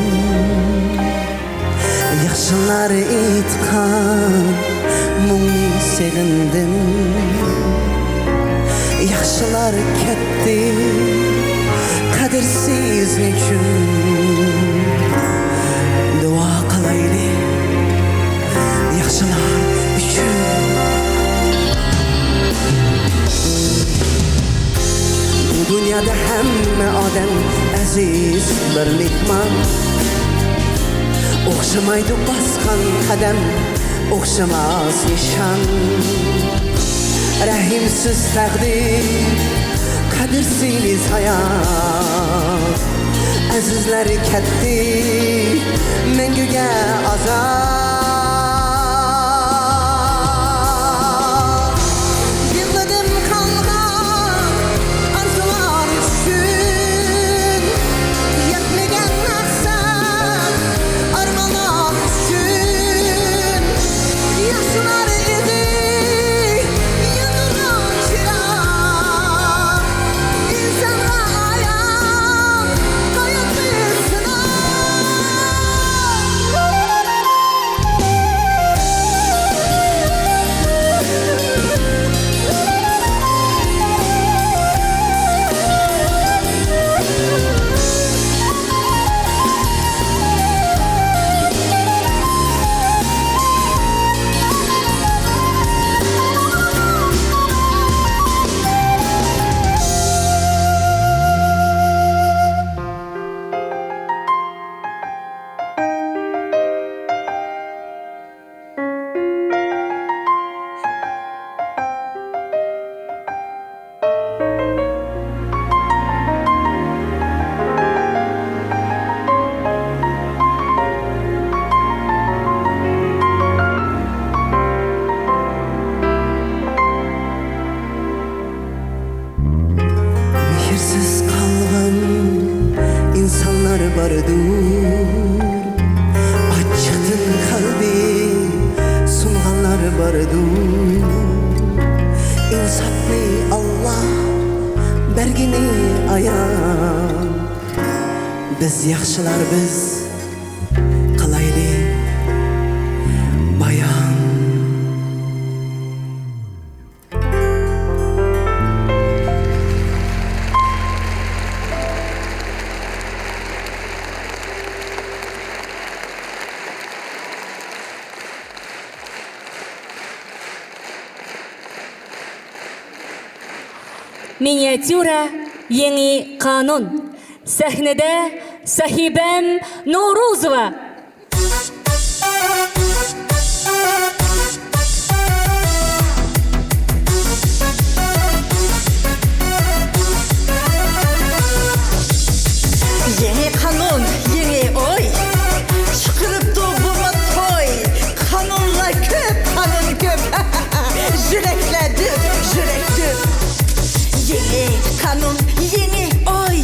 ياخشىلار ئېيتقان مۇڭنى سېغىندىم. ياخشىلار كەتتى قەدىرسىز نېچۈن؟ دۇئا قىلايلى ياخشىلار ئۈچۈن. بۇ دۇنيادا ھەممە ئادەم ئەزىز بىر مېھمان. ئوخشىمايدۇ باسقان قەدەم، ئوخشىماس نىشان. رەھىمسىز تەقدىر، قەدىرسىز ھايات. ئەزىزلەر كەتتى مەڭگۈگە ئازاب. يىغلىدىم قالغان ئارزۇلار ئۈچۈن، يەتمىگەن مەقسەت ئارمانلار ئۈچۈن. ياخشىلار ئىزى، ياندۇرغان چىراغ، ئىنسانغا ئايان ھاياتنى سىناپ. مېھىرسىز قالغان ئىنسانلار باردۇر، ئاچچىقتىن قەلبى سۇنغانلار باردۇر. ئىنساپنى ئاللا بەرگىنى ئايان، بىز ياخشىلار بىز، قىلايلى بايان. مىنىياتيۇرا يېڭى قانۇن. سەھنىدە سەھىبەم نورۇزوۋا. يېڭى قانۇن، يېڭى ئوي. چىقىرىپتۇ بۇمۇ توي. قانۇنلار كۆپ، قانۇن كۆپ. يۈرەكلەر دۈپ، يۈرەك دۈپ. يېڭى قانۇن، يېڭى ئوي.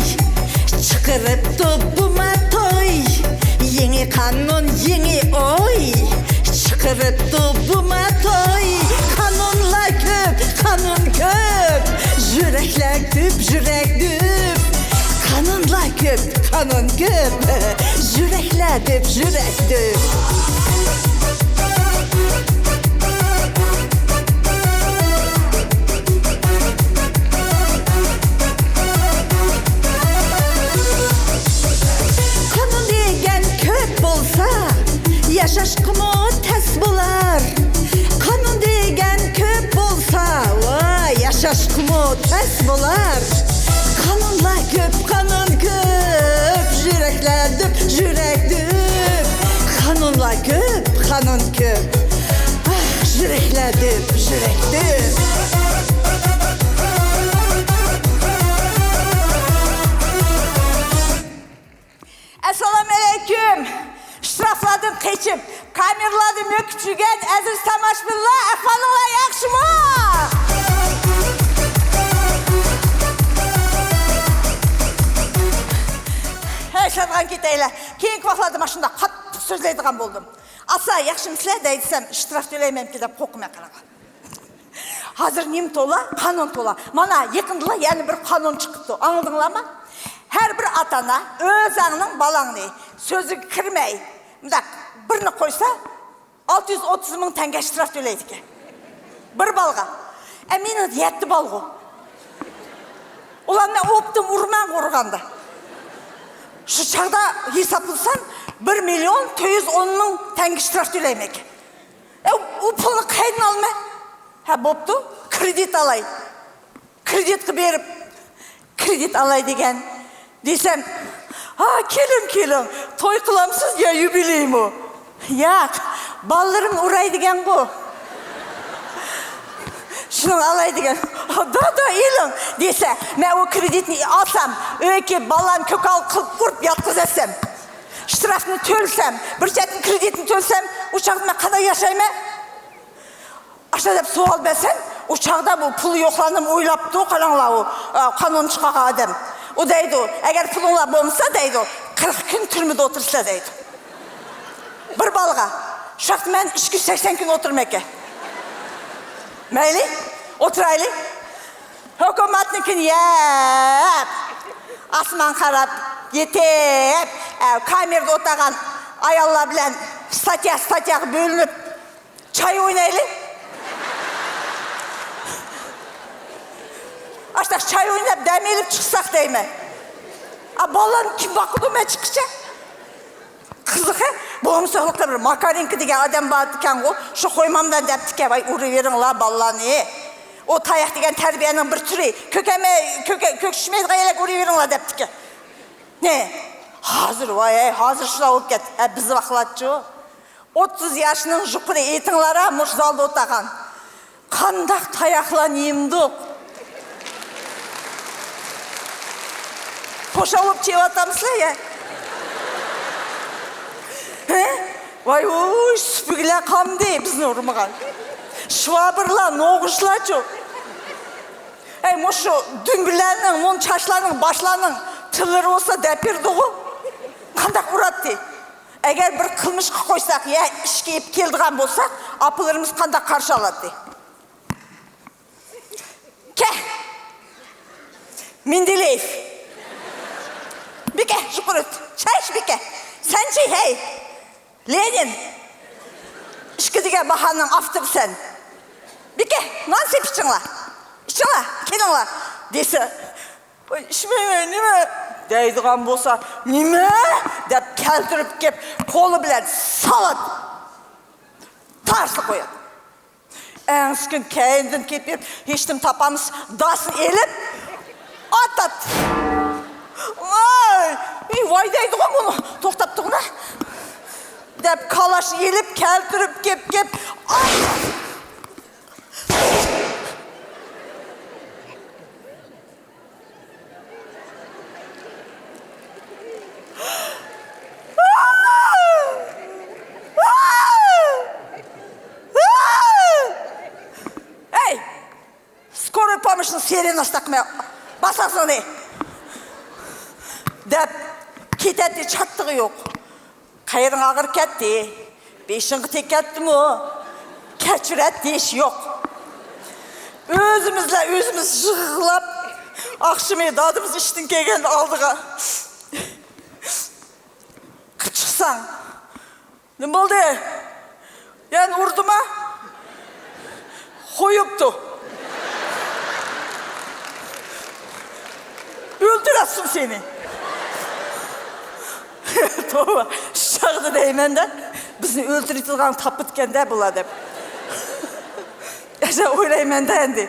چىقىرىپتۇ بۇمۇ توي. يېڭى قانۇن، يېڭى ئوي. چىقىرىپتۇ بۇمۇ توي. قانۇنلار كۆپ، قانۇن كۆپ. يۈرەكلەر دۈپ، يۈرەك دۈپ. قانۇنلار كۆپ، قانۇن كۆپ. يۈرەكلەر دۈپ، يۈرەك دۈپ. قانۇن دېگەن كۆپ بولسا، ياشاشقىمۇ تەس بولار. قانۇن دېگەن كۆپ بولسا، ۋاي، ياشاشقىمۇ تەس بولار. قانۇنلار كۆپ، قانۇن كۆپ، يۈرەكلەر دۈپ، يۈرەك دۈپ. قانۇنلار كۆپ، قانۇن كۆپ. ئاھ، يۈرەكلەر دۈپ، يۈرەك دۈپ. ئەسسالامۇئەلەيكۇم. ئىسراپلاردىن قېچىپ، كامېرىلاردا مۆكۈپ يۈرگەن ئەزىز تاماشىبىنلار، ئەھۋالىڭلار ياخشىمۇ؟ ھەي، شادىغان كېتەيلى. كېيىنكى ۋاقىتلاردا مانا شۇنداق قاتتىق سۆزلەيدىغان بولدۇم. ئاسا، ياخشىمۇسىلەر دەي دېسەم، ئىشتىراك تۆلەيمەنمىكىن دەپ قورقىمەن، قاراڭلار. ھازىر نېمە تولا؟ قانۇن تولا. مانا، يېقىندىلا يەنە بىر قانۇن چىقىپتۇ. ئاڭلىدىڭلارمۇ؟ ھەر بىر ئاتا-ئانا ئۆزەڭنىڭ بالاڭنى سۆزىگە كىرمەي، مۇنداق بىرنى قويسا، ئالتە يۈز ئوتتۇز مىڭ تەڭگە ئىشتىراك تۆلەيدىكەن. بىر بالىغا. ئە، مېنىڭ يەتتە بالىغۇ. ئۇلارنى ئوپتۇم ئۇرماڭ ئۇرغاندا. شۇ چاغدا ھېسابلىسام، بىر مىليون تۆت يۈز ئون مىڭ تەڭگە ئىشتىراك تۆلەيمەن. ئە، ئۇ پۇلنى قەيدىن ئالىمەن؟ ھە، بوپتۇ، كرېدىت ئالاي. كرېدىتقا بېرىپ، كرېدىت ئالاي دېگەن. دېسەم، ھا، كېلىڭ، كېلىڭ، توي قىلامسىز يا يۇبىلېيمۇ؟ ياق، بالىلىرىمنى ئۇراي دېگەنغۇ. شۇنىڭ ئالاي دېگەن. دادا، ئېلىڭ دېسە، مەن ئۇ كرېدىتنى ئالسام، ئۆيگە بالىلارنى كۆكال قىلىپ ئۇرۇپ ياتقۇزەتسەم. ئىشتىراكنى تۆلىسەم، بىر چەتتىن كرېدىتنى تۆلىسەم، ئۇ چاغدا مەن قانداق ياشايمەن؟ ئاشۇ دەپ سوئال بەرسەم، ئۇ چاغدا بۇ پۇلى يوقلارنىمۇ ئويلاپتۇ، قاراڭلار، ئۇ، ئا، قانۇن چىقارغان ئادەم. ئۇ دەيدۇ، ئەگەر پۇلۇڭلار بولمىسا، دەيدۇ، قىرىق كۈن تۈرمىدە ئولتۇرىسىلەر، دەيدۇ. بىر بالىغا. شۇ ۋاقىت مەن ئىككى يۈز سەكسەن كۈن ئولتۇرىمەنكەن. مەيلى، ئولتۇرايلى. ھۆكۈمەتنىڭكىنى يەپ، ئاسمانغا قاراپ يېتىپ، ئە، كامېرىدا ئولتۇرغان ئاياللار بىلەن ستاتيا، ستاتياغا بۆلۈنۈپ، چاي ئوينايلى. ئاشۇنداق چاي ئويناپ، دەم ئېلىپ چىقساق دەيمەن. ئا، بالىلارنى كىم باقىدۇ مەن چىققىچە؟ قىزىقى، بولمىسا ھېلىقى بىر ماكارېنكو دېگەن ئادەم بار ئىكەنغۇ، شۇ قويمامدۇ دەپتىكەن، ۋاي، ئۇرۇۋېرىڭلار بالىلارنى. ئۇ تاياق دېگەن تەربىيەنىڭ بىر تۈرى، كۆكەمە-، كۆكە-، كۆكۈشمەيدىغان يەرلەرگە ئۇرۇۋېرىڭلار دەپتىكەن. نە، ھازىر، ۋاي، ھازىر شۇنداق بولۇپ كەتتى. ھە، بىز ۋاقلاتچۇ. ئوتتۇز ياشنىڭ يۇقىرى ئېيتىڭلار، مۇشۇ زالدا ئولتۇرغان. قانداق تاياقلارنى يېمىدۇق؟ خۇشال بولۇپ چېۋىۋاتامسىلەر يا؟ ھە؟ ۋاي، ۋۇي، سۈپۈرگىلەر قالمىدى بىزنى ئۇرمىغان. شۋابىرلار، نوغۇچلارچۇ؟ ئەي، مۇشۇ دۈمبىلەرنىڭ، مۇن چاچلارنىڭ، باشلارنىڭ تىللىرى بولسا دەپ بېرىدىغۇ. قانداق ئۇراتتى؟ ئەگەر بىر قىلمىشقا قويساق يا ئىشكە ئېلىپ كېلىدىغان بولساق، ئاپىلىرىمىز قانداق قارشى ئالاتتى؟ كە! مېندېلېيېف! بىكە، يۇقىرى ئۆت! چايچى بىكە! سەنچى، ھەي! لېنىن! ئىككى دېگەن باھانىڭ ئاپتورى سەن! بىكە، نان سېپىپ ئىچىڭلار! ئىچىڭلار، كېلىڭلار! دېسە، ۋاي، ئىچمەيمەن، نېمە؟ دەيدىغان بولسا، نېمە؟ دەپ كەلتۈرۈپ كېلىپ، قولى بىلەن سالىدۇ. تارتىپ قويىدۇ. ئەتىسى كۈنى كەينىدىن كېلىپ، ھېچنېمە تاپالمىسا، داسىنى ئېلىپ، ئاتات! ۋاي! ئى، ۋاي دەيدىغۇ بۇنى. توختاپ تۇرغىنا. دەپ كالاشنى ئېلىپ، كەلتۈرۈپ كېلىپ، كېلىپ، ئات! ھەي! سكورىي پوموشنىڭ سىرېناسىنى تاقىمەن، باساسىنى! دەپ كېتەتتى، چاتىقى يوق. قېرىڭ ئاغرىپ كەتتى، بېشىڭغا تېگىپ كەتتىمۇ، كەچۈرەتتى، ئىش يوق. ئۆزىمىزلا ئۆزىمىز يىغلاپ، ئاخشىمى دادىمىز ئىشتىن كەلگەندە ئالدىغا قىپ چىقساڭ، نېمە بولدى؟ يەنە ئۇردىما؟ قويۇپتۇ. ئۆلتۈرەتسۇن سېنى. توۋا، شۇ چاغدا دەيمەن-دە، بىزنى ئۆلتۈرۈۋېتىدىغان تاپىدىكەن-دە بۇلار دەپ. ئەشە ئويلايمەن-دە ئەمدى.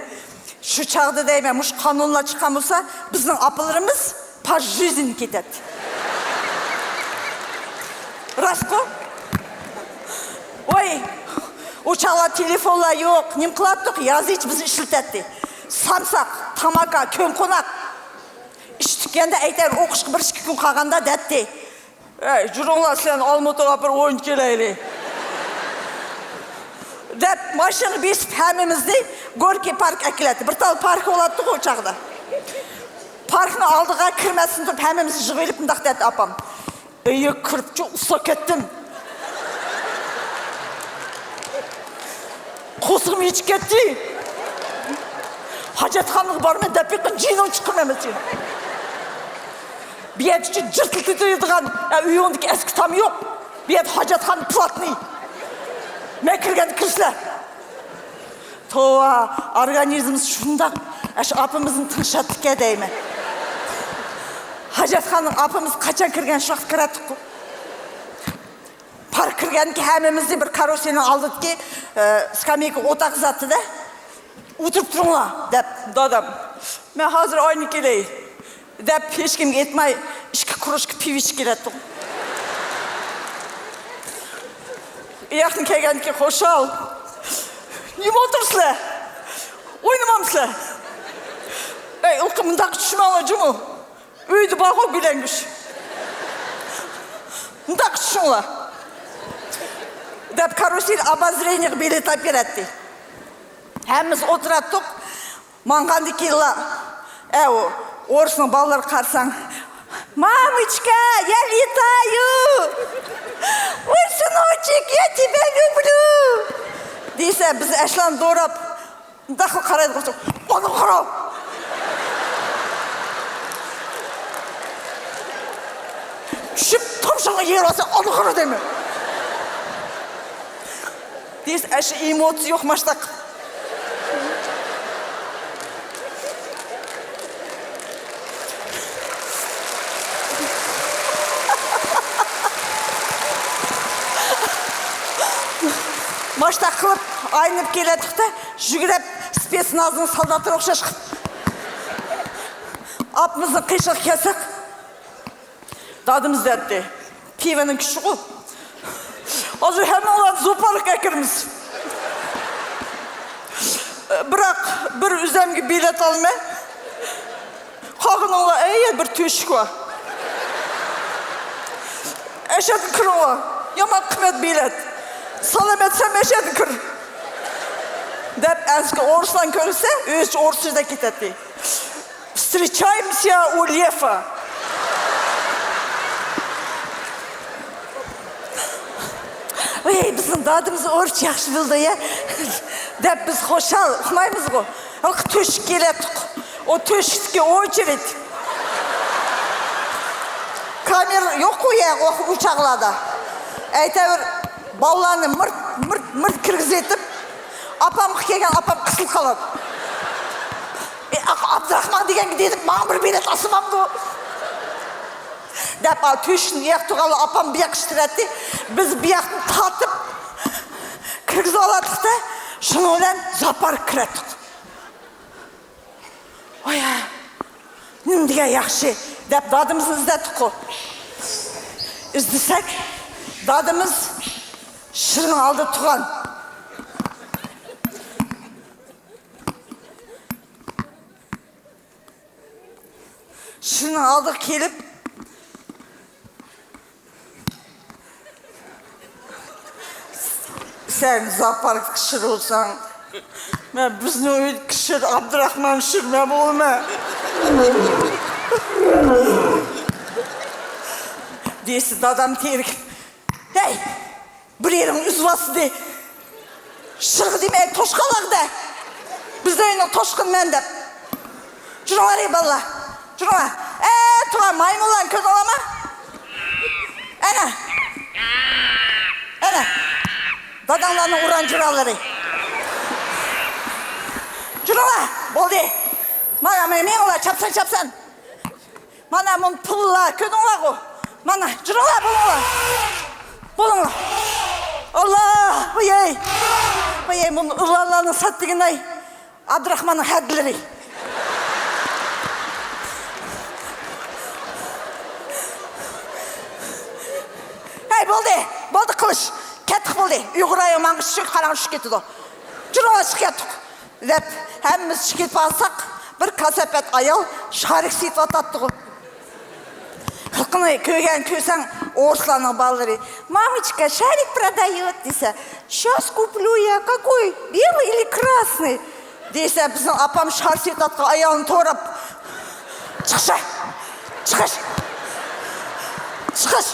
شۇ چاغدا دەيمەن، مۇشۇ قانۇنلار چىققان بولسا، بىزنىڭ ئاپىلىرىمىز پاژژىزنى كېتەتتى. راستقۇ؟ ۋاي، ئۇ چاغلار تېلېفونلار يوق، نېمە قىلاتتۇق؟ يازىچ بىزنى ئىشلىتەتتى. سامساق، تاماكا، كۆممىقوناق. ئىش پۈتكەندە ئەيتەر، ئوقۇشقا بىر ئىككى كۈن قالغاندا دەتتى. ئەي، جۈرۈڭلار، سىلەرنى ئالمۇتىغا بىر ئويۇن كېلەيلى. دەپ، ماشىنىغا بېسىپ ھەممىمىزنى گوركىي پارك ئەكېلەتتى. بىر تال پارك بولاتتىغۇ ئۇ چاغدا. پاركنىڭ ئالدىغا كىرمەستىن تۇرۇپ ھەممىمىزنى يىغىۋېلىپ مۇنداق دەتتى ئاپام. ئۆيگە كىرىپچۇ ئۇسساپ كەتتىم. قورسىقىم ئېچىپ كەتتى. ھاجەتخانىغا بارىمەن دەپ بېقىڭ، جېنىڭ چىقىرىمەن سېنى. بۇ يەردىچۇ جىرتىلدايدىغان، ئە، ئۆيۈڭدىكى ئەسكى تام يوق. بۇ يەردە ھاجەتخانا پلاتنىي. مەن كىرگەندە كىرىسىلەر. توۋا، ئورگانىزمىمىز شۇنداق، ئاشۇ ئاپىمىزنى تىڭشاتتىكەن دەيمەن. ھاجەتخانىغا ئاپىمىز قاچان كىرگەن شۇ ۋاقىت كىرەتتۇققۇ. پارك كىرگەندىكى ھەممىمىزنى بىر كارۇسېلنىڭ ئالدىدىكى، ئە، سكامېيكىغا ئولتۇرغۇزاتتى-دە. ئولتۇرۇپ تۇرۇڭلار، دەپ دادام. مەن ھازىر ئاينى كېلەي، دەپ ھېچكىمگە ئېيتماي ئىككى كروشكا پىۋا ئىچىپ كېلەتتۇق. ئۇياقتىن كەلگەندىكى خوشال. نېمە ئولتۇرسىلەر؟ ئوينىمامسىلەر؟ ئەي، ئۇقا، مۇنداق چۈشمەڭلار جۇمۇ. ئۆيدە بارغۇ گۈلەڭگۈش. مۇنداق چۈشۈڭلار. دەپ كارۇسېل ئابازرېنىيغا بېلەت ئاپىرەتتى. ھەممىمىز ئولتۇراتتۇق. ماڭغاندىن كېيىنلا، ئەۋۇ، ئورۇسنىڭ بالىلىرىغا قارىساڭ، «مامىچكا، я летаю! Ой, сыночек, я тебя люблю!» دېسە، بىز ئەشلەرنى دوراپ، مۇنداق قىلىپ قارايدىغان بولساق، «ئانا قارا!» چۈشۈپ، تومشاڭغا يېرىۋالسا، «ئانا قارا» دەيمەن. دېسە، ئەشە ئېموتسىيە يوق ماشتاق. ماشتاق قىلىپ ئايلىنىپ كېلەتتۇق-دە، يۈگۈرۈپ سپېتسنازنىڭ سالداتلىرىغا ئوخشاش قىلىپ. ئاپىمىزنىڭ قېشىغا كەلسەك، دادىمىز دەتتى، پىۋىنىڭ كۈچىغۇ. ھازىر ھەممىڭلارنى زوپاركقا ئەكىرىمىز. بىراق، بىر ئۆزەمگە بېلەت ئالىمەن. قالغىنىڭلار، ئەي، بىر تۆشۈك بار. ئەشەدە كىرىڭلار. يامان قىممەت بېلەت. سالامەتسەن، ئەشەدە كىر. دەپ، ئەنسىكى ئورۇسلارنى كۆرسە، ئۆزىچە ئورۇسچە دەپ كېتەتتى. Встречаемся у Лефа. ۋەي، بىزنىڭ دادىمىز ئورۇسچە ياخشى بىلىدۇ يا، دەپ بىز خۇشال ئۇقمايمىزغۇ. ھېلىقى تۆشۈككە كېلەتتۇق. ئۇ تۆشۈكتىكى ئوچېرېد. كامېرا يوققۇ يا، ئۇ، ئۇ چاغلاردا. ئەيتەۋېرىپ، بالىلارنى مىرت، مىرت، مىرت كىرگۈزۈۋېتىپ، ئاپامغا كەلگەن، ئاپام قىسىلىپ قالىدۇ. ئى، ئاق-، ئابدۇراخمان دېگەنگە دېدىم، ماڭا بىر بېلەت ئاسمامدۇ؟ دەپ، ئا، تۆشۈكنىڭ ئۇياق تۇرغانلار ئاپام بۇياققا ئىتتىرەتتى. بىز بۇياقتىن تارتىپ كىرگۈزۈۋالاتتۇق-دە، شۇنىڭ بىلەن زوپاركقا كىرەتتۇق. ۋايا، نېمە دېگەن ياخشى دەپ دادىمىزنى ئىزدەتتۇققۇ. ئىزدىسەك، دادىمىز شىرنىڭ ئالدىدا تۇرغان. شىرنىڭ ئالدىغا كېلىپ، سەن زاپاركتىكى شىر بولساڭ، مەن بىزنىڭ ئۆيدىكى شىر، ئابدۇراخمان شىر مەن بولىمەن. دېسە دادام تېرىكىپ، ھەي، بىر يېرىڭنى ئۈزۈۋاتسىدى. شىرغا دېمەي، توشقانلارغا دە. بىزنىڭ ئۆينىڭ توشقىنى مەن دەپ. جۈرۈڭلار، ئەي بالىلار. جۈرۈڭلار. ئە، تۇرغان مايمۇنلارنى كۆردۈڭلارمۇ؟ ئەنە. ئەنە. داداڭلارنىڭ ئۇران جۇرانلىرى. جۈرۈڭلار. بولدى. مانا، مانا، مېڭىڭلار، چاپسان، چاپسان. مانا مۇنۇ پۇللار، كۆردۈڭلارغۇ؟ مانا، جۈرۈڭلار، بولۇڭلار. بولۇڭلار. ئاللا، ۋايەي. ۋايەي، مۇنۇ ئىلانلارنىڭ سات دېگىنى ئاي. ئابدۇراخماننىڭ ھەدىلىرى. ھەي، بولدى. بولدى، قىلىش. كەتتۇق، بولدى. ئۇيغۇر ئايال ماڭغۇچە قاراڭغۇ چۈشۈپ كېتىدۇ. جۈرۈڭلار، چىقىپ كەتتۇق. دەپ، ھەممىمىز چىقىپ بارساق، بىر كاساپەت ئايال شارىك سېتىۋاتاتتىغۇ. قىلىقىنى كۆرگەن كۆرسەڭ، ئورۇسلارنىڭ بالىلىرى، «Мамочка, шарик продают» دېسە، «Щас куплю я, какой, белый или красный?» دېسە، بىزنىڭ ئاپام شار سېتىۋاتقان ئايالنى توراپ، «چىقىش! چىقىش! چىقىش!»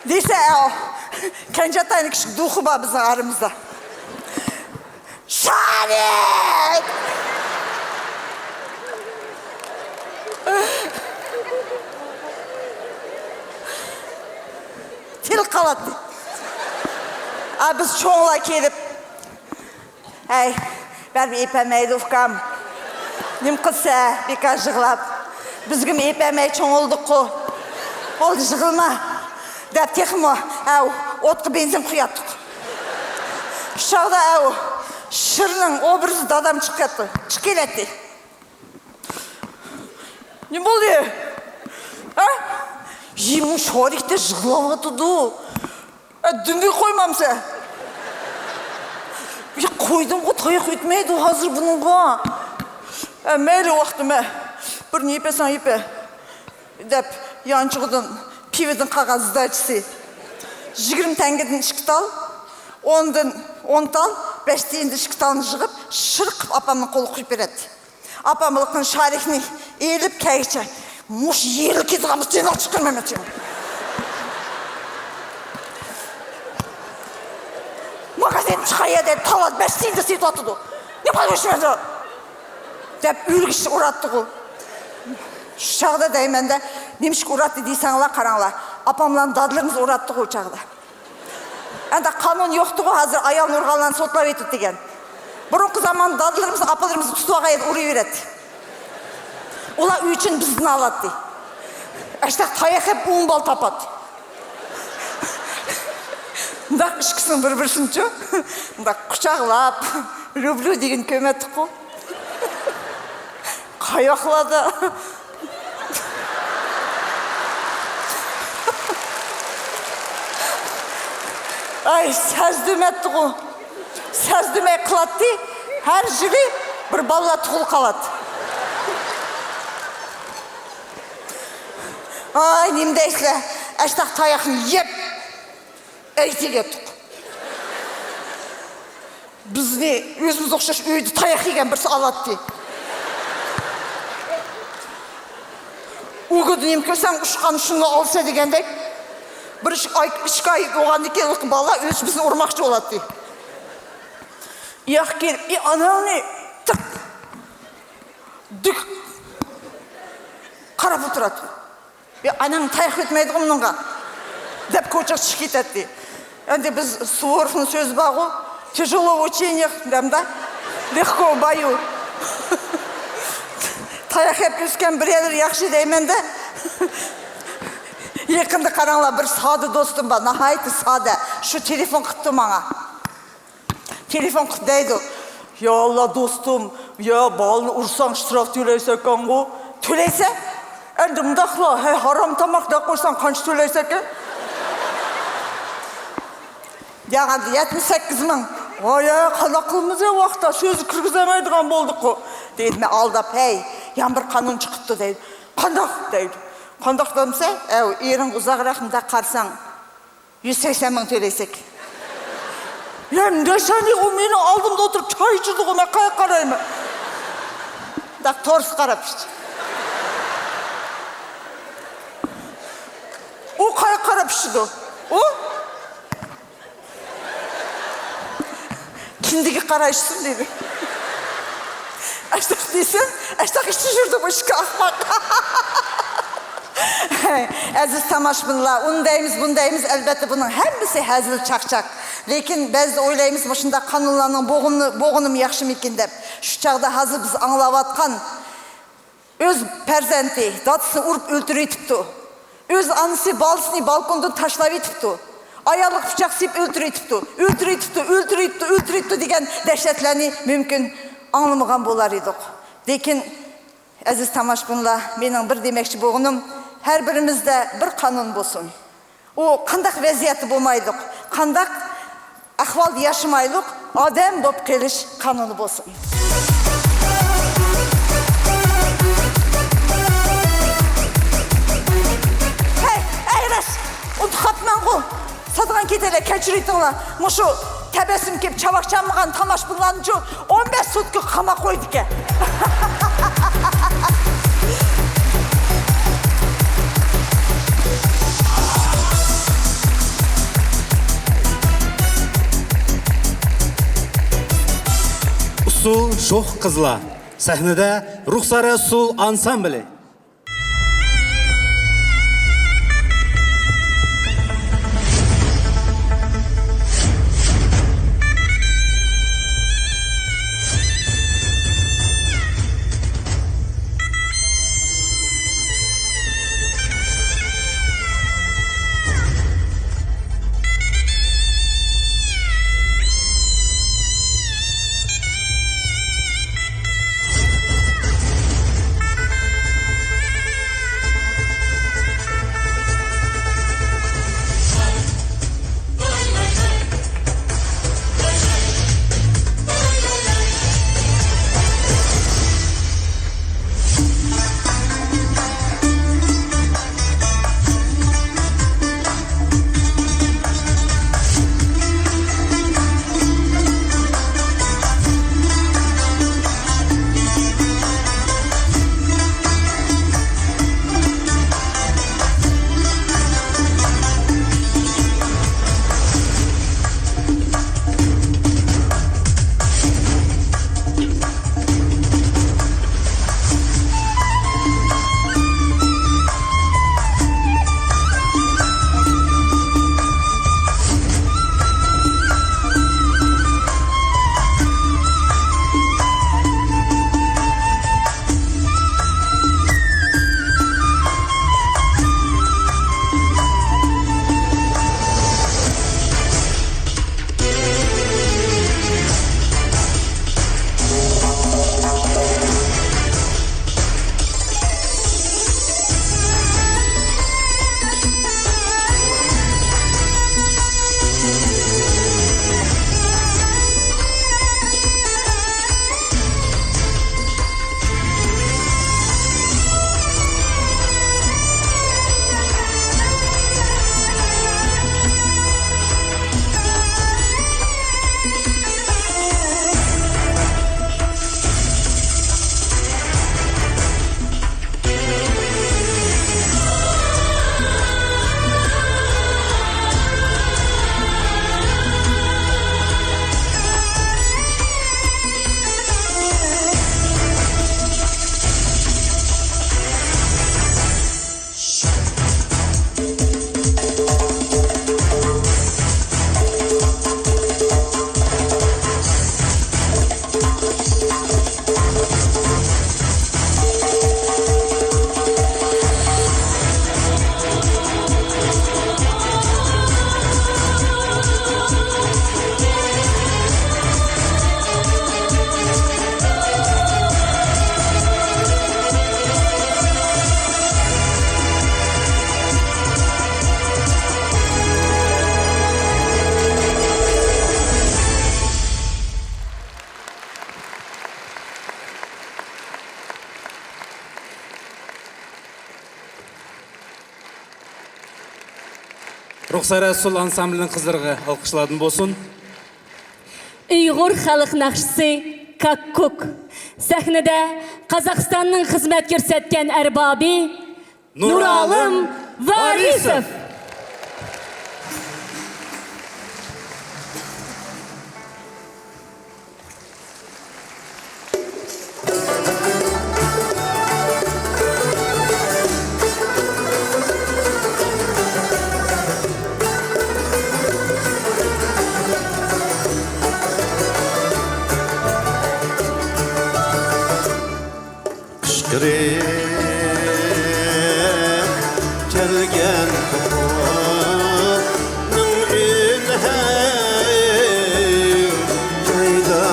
دېسە، ئاۋۇ كەنجى ئاتاينىڭ كىچىك دۇخى بار بىزنىڭ ئارىمىزدا. شارىك! تىل قالاتتى. ئا، بىز چوڭلار كېلىپ، ھەي، بەرىبىر ئېپەلمەيدۇ ئۇكام. نېمە قىلسا، بىكار يىغلاپ. بىزگىمۇ ئېپەلمەي چوڭ بولدۇققۇ. بولدى، يىغلىما. دەپ تېخىمۇ، ھەۋ، ئوتقا بېنزىن قۇياتتۇق. شۇ چاغدا، ھەۋ، شىرنىڭ ئوبرازى دادام چىقىپ كەتتى. چىقىپ كېلەتتى. نېمە بولدى؟ ھە؟ يېمۇ شارىكتە يىغلاۋاتىدۇ. ئە، دۈمبە قويمامسەن؟ يا، قويدۇمغۇ، تاياق ئۆتمەيدۇ ھازىر بۇنىڭغا. ئە، مەيلى، ۋاقتىم، ئە، بىرنى يېپەسەن يېپە. دەپ، يانچۇقىدىن، پىۋىدىن قالغان زداچىسى. يىگىرمە تەڭگىدىن ئىككى تال، ئوندىن ئون تال، بەش تىيىندىن ئىككى تالنى يىغىپ، شىر قىلىپ ئاپامنىڭ قولىغا قويۇپ بېرەتتى. ئاپام ھېلىقى شارىكنى ئېلىپ كەلگىچە، مۇشۇ يېرىلىپ كېتىدىغان بولسا، جېنىڭ چىقىرمايمەن سېنىڭ. ماگازىن چىقار يەردە تاۋار بەش تىيىندا سېتىۋاتىدۇ. نېمە قىلىۋېتىمەن؟ دەپ ئۆلگۈچە ئۇراتتىغۇ. شۇ چاغدا دەيمەن-دە، نېمىشقا ئۇراتتى دېسەڭلار، قاراڭلار. ئاپاملارنى دادىلىرىمىز ئۇراتتىغۇ ئۇ چاغدا. ئەمدى قانۇن يوقتىغۇ، ھازىر ئايالنى ئۇرغانلارنى سوتلاۋېتىدۇ دېگەن. بۇرۇنقى زامان دادىلىرىمىز، ئاپىلىرىمىز تۇتۇۋالغان يەردە ئۇرۇۋېرەتتى. ئۇلار ئۆچىنى بىزدىن ئالاتتى. ئاشتاق تاياق يەپ ئون بال تاپاتتى. مۇنداق ئىككىسىنىڭ بىر-بىرسىنىچۇ، مۇنداق قۇچاقلاپ، «люблю» دېگىنى كۆرمەپتىققۇ. قاياقلاردا؟ ئاي، سەزدۈرمەپتىغۇ. سەزدۈرمەي قىلاتتى. ھەر يىلى بىر بالىلار تۇغۇلۇپ قالاتتى. ئاي، نېمە دەيسىلەر؟ ئاشتاق تاياقنى يەپ، ئەيتىلىۋەتتۇق. بىزنى ئۆزىمىزگە ئوخشاش ئۆيدە تاياق يېگەن بىرسى ئالاتتى. ئۇگىدا نېمە كۆرسەڭ، ئۇچقان شۇنى ئالسا دېگەندەك، بىر ئىككى ئاي، ئىككى ئاي بولغاندىن كېيىن بالىلار ئۆزى بىزنى ئۇرماقچى بولاتتى. ياق كېلىپ، ئى، ئاناڭنى تىق، دۈك قاراپ ئولتۇراتتى. «يا، ئاناڭ تاياق ئۆتمەيدىغۇ مۇنىڭغا» دەپ كوچىغا چىقىپ كېتەتتى. ئەمدى بىز سۇۋورۇفنىڭ سۆزى بارغۇ، «Тяжело в учениях» دەمدا، «Легко в бою». تاياق يەپ ئۆسكەن بىر يەرلىرى ياخشى دەيمەن-دە. يېقىندا قاراڭلار، بىر سادە دوستۇم بار، ناھايىتى سادە. شۇ تېلېفون قىپتۇ ماڭا. تېلېفون قىلىپ دەيدۇ، «يا ئاللا، دوستۇم، يا، بالىنى ئۇرساڭ، شتراف تۆلەيسەنكەنغۇ. تۆلەيسەن؟ ئەمدى مۇنداقلا، ھەي، ھارام تاماق دەپ قويساڭ، قانچە تۆلەيسەنكەن؟ يا، ئەمدى يەتمىش سەككىز مىڭ. ۋاي، قانداق قىلىمىز يا، ۋاقىتتا سۆزنى كىرگۈزەلمەيدىغان بولدۇق-قۇ. دەيدۇ، مەن ئالداپ، ھەي، يەنە بىر قانۇن چىقىپتۇ، دەيدۇ. قانداق؟ دەيدۇ. قانداق دېمىسە، ئەۋ، ئېرىڭگە ئۇزاقراق مۇنداق قارىساڭ، يۈز سەكسەن مىڭ تۆلەيسەن. يا، نەشەنى ئۇ مېنىڭ ئالدىمدا ئولتۇرۇپ چاي ئىچىدىغۇ، مەن قاياققا قارايمەن؟ داق تورس قاراپ ئىچ. ئۇ قاياققا قاراپ ئىچىدۇ؟ ئۇ؟ كىندىگە قارايسىز دېدى. ئاشتاق دېسەم، ئاشتاق ئىچى يۈردى بۇ ئىككى ئاخماق. ئەزىز تاماشىبىنلار، ئۇنى دەيمىز، بۇنى دەيمىز، ئەلبەتتە بۇنىڭ ھەممىسى ھەزىل چاقچاق. لېكىن بەزىدە ئويلايمىز، مۇشۇنداق قانۇنلارنىڭ بوغۇمى، بوغۇنىمۇ ياخشىمىكىن دەپ. شۇ چاغدا ھازىر بىز ئاڭلاۋاتقان ئۆز پەرزەنتى دادىسىنى ئۇرۇپ ئۆلتۈرۈۋېتىپتۇ. ئۆز ئانىسى بالىسىنى بالكوندىن تاشلاۋېتىپتۇ. ئايالىغا پىچاق سېلىپ ئۆلتۈرۈۋېتىپتۇ. ئۆلتۈرۈۋېتىپتۇ، ئۆلتۈرۈۋېتىپتۇ، ئۆلتۈرۈۋېتىپتۇ دېگەن دەھشەتلەرنى مۇمكىن ئاڭلىمىغان بولار ئىدۇق. لېكىن، ئەزىز تاماشىبىنلار، مېنىڭ بىر دېمەكچى بولغىنىم، ھەر بىرىمىزدە بىر قانۇن بولسۇن. ئۇ قانداق ۋەزىيەتتە بولمايلۇق، قانداق ئەھۋالدا ياشىمايلۇق، ئادەم بولۇپ قېلىش قانۇنى بولسۇن. ھەي، ئەيرەش، ئۇنتۇپ قاپتىمەنغۇ. سادىغان كېتەيلى، كەچۈرۈۋېتىڭلار. مۇشۇ تەبەسسۇم كېلىپ چاۋاك چالمىغان تاماشىبىنلارنىچۇ ئون بەش سۇتكا قاماپ قويىدىكەن. ئۇسسۇل شوخ قىزلار. سەھنىدە رۇخسارە ئۇسسۇل ئانسامبىلى. رۇخسار رەسۇل ئانسامبىلىنىڭ قىزلىرىغا ئالقىشلاردىن بولسۇن. ئۇيغۇر خەلق ناخشىسى كاككۇك. سەھنىدە قازاقىستاننىڭ خىزمەت كۆرسەتكەن ئەربابى نۇرالىم ۋارىسوف. قىچقىرىپ كەلگەن توپنىڭ ئۈنى ھەي جايدا.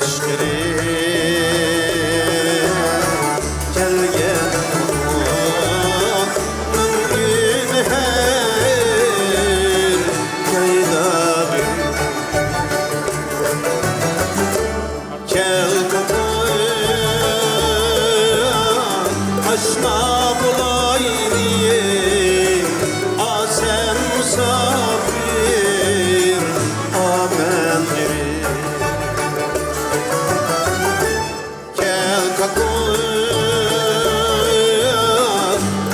قىچقىرىپ كەلگەن توپنىڭ ئۈنى ھەي جايدا. كەل، قوي، ئاشنا بولايلى، ئا، سەن مۇساپىر، ئا، مەن غېرىب. كەل، قوي،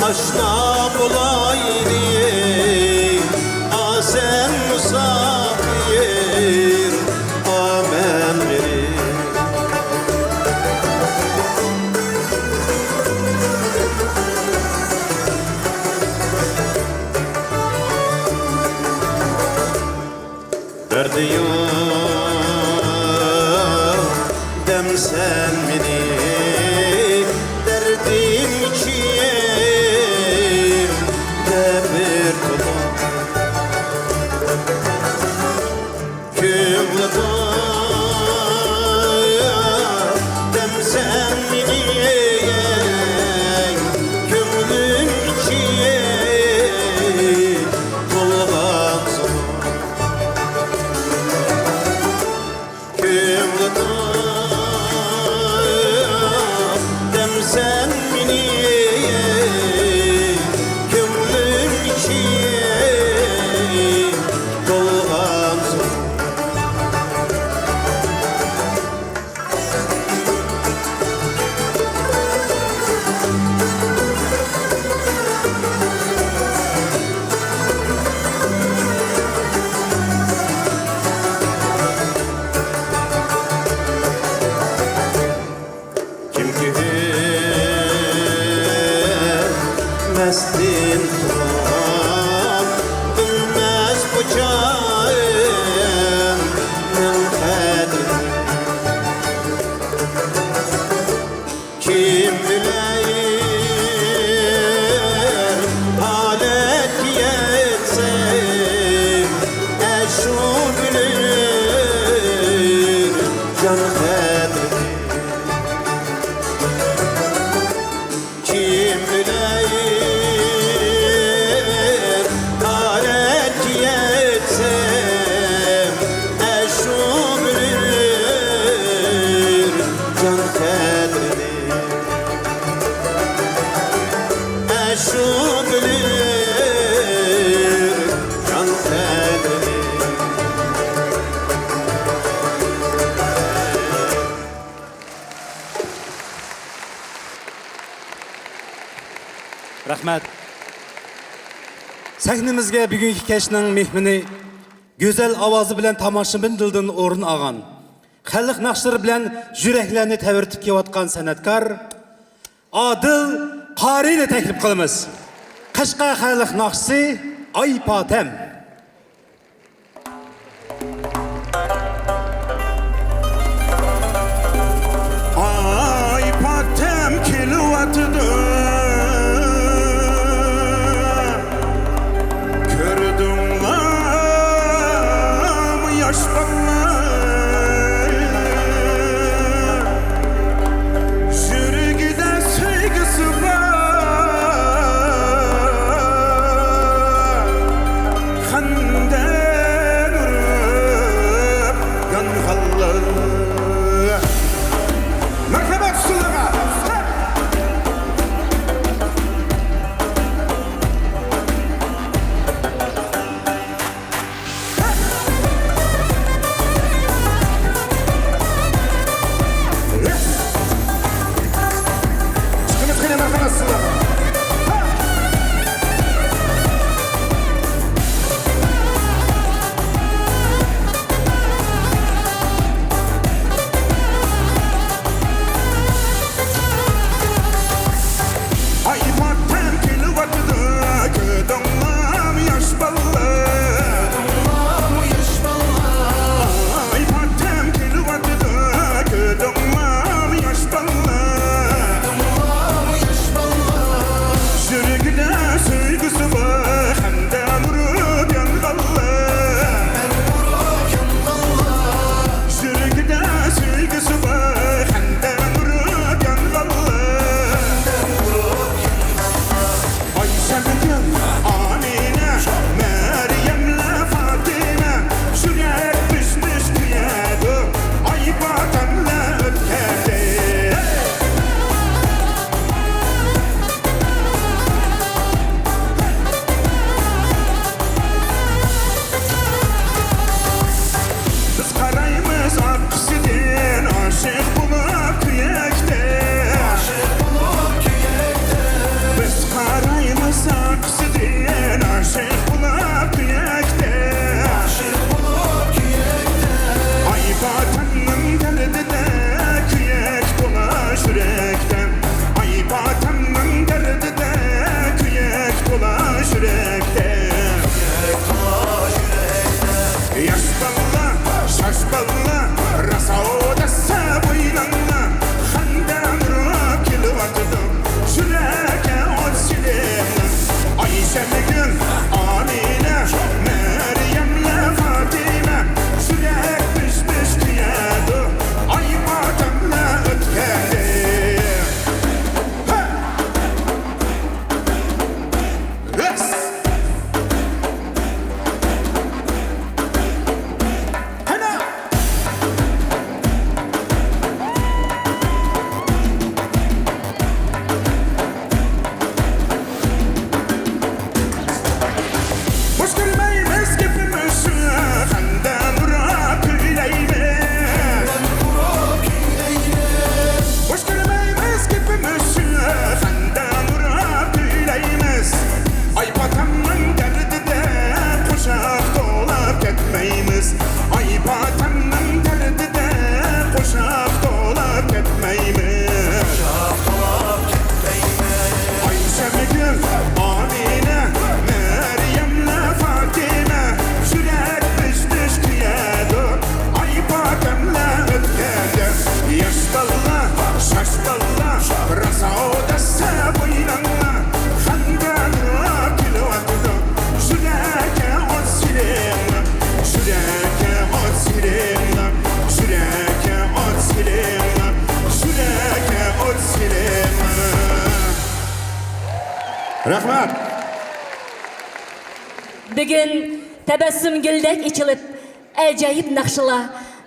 ئاشنا بولايلى، ئا، سەن مۇساپىر، ئا، مەن غېرىب. بەردىڭ دەم سەن مېنى، دەردىم ئىچىمدە بىر تولۇق. كۆڭلۈمدە دەم سەن مېنى، كۆڭلۈم ئىچى تولغانسۇن. كۆڭلۈمدە دەم سەن مېنى، كۆڭلۈم ئىچى تولغانسۇن. كىمكى مەستىن تۇرۇپ، بىلمەس بۇ جانىمنىڭ قەدرىنى. كىم بىلەر ھالەتكە يەتسە، ئەشۇ بىلەر جان قەدرىنى. كىم بىلەر ھالەتكە يەتسە، ئەشۇ بىلەر جان قەدرىنى. ئەشۇ بىلەر جان قەدرىنى. رەھمەت. سەھنىمىزگە بۈگۈنكى كەچنىڭ مېھمىنى، گۈزەل ئاۋازى بىلەن تاماشىبىن دىلىدىن ئورۇن ئالغان، خەلق ناخشىلىرى بىلەن يۈرەكلەرنى تەۋرىتىپ كېلىۋاتقان سەنئەتكار ئادىل قارىينى تەكلىپ قىلىمىز. قەشقەر خەلق ناخشىسى ئاي پاتەم. ئاي پاتەم كېلىۋاتىدۇ، كۆردۈڭلارمۇ ياش بالىلار؟ يۈرىكىدە سۆيگۈسى بار راساۋ دەسسە بوينۇڭغا، خەندەكلا كۈلۈۋاتىدۇ. يۈرەككە ئوت سېلىڭ، يۈرەككە ئوت سېلىڭ، يۈرەككە ئوت سېلىڭ، يۈرەككە ئوت سېلىڭ. رەھمەت. بۈگۈن تەبەسسۇم گۈلدەك ئېچىلىپ، ئەجايىپ ناخشىلار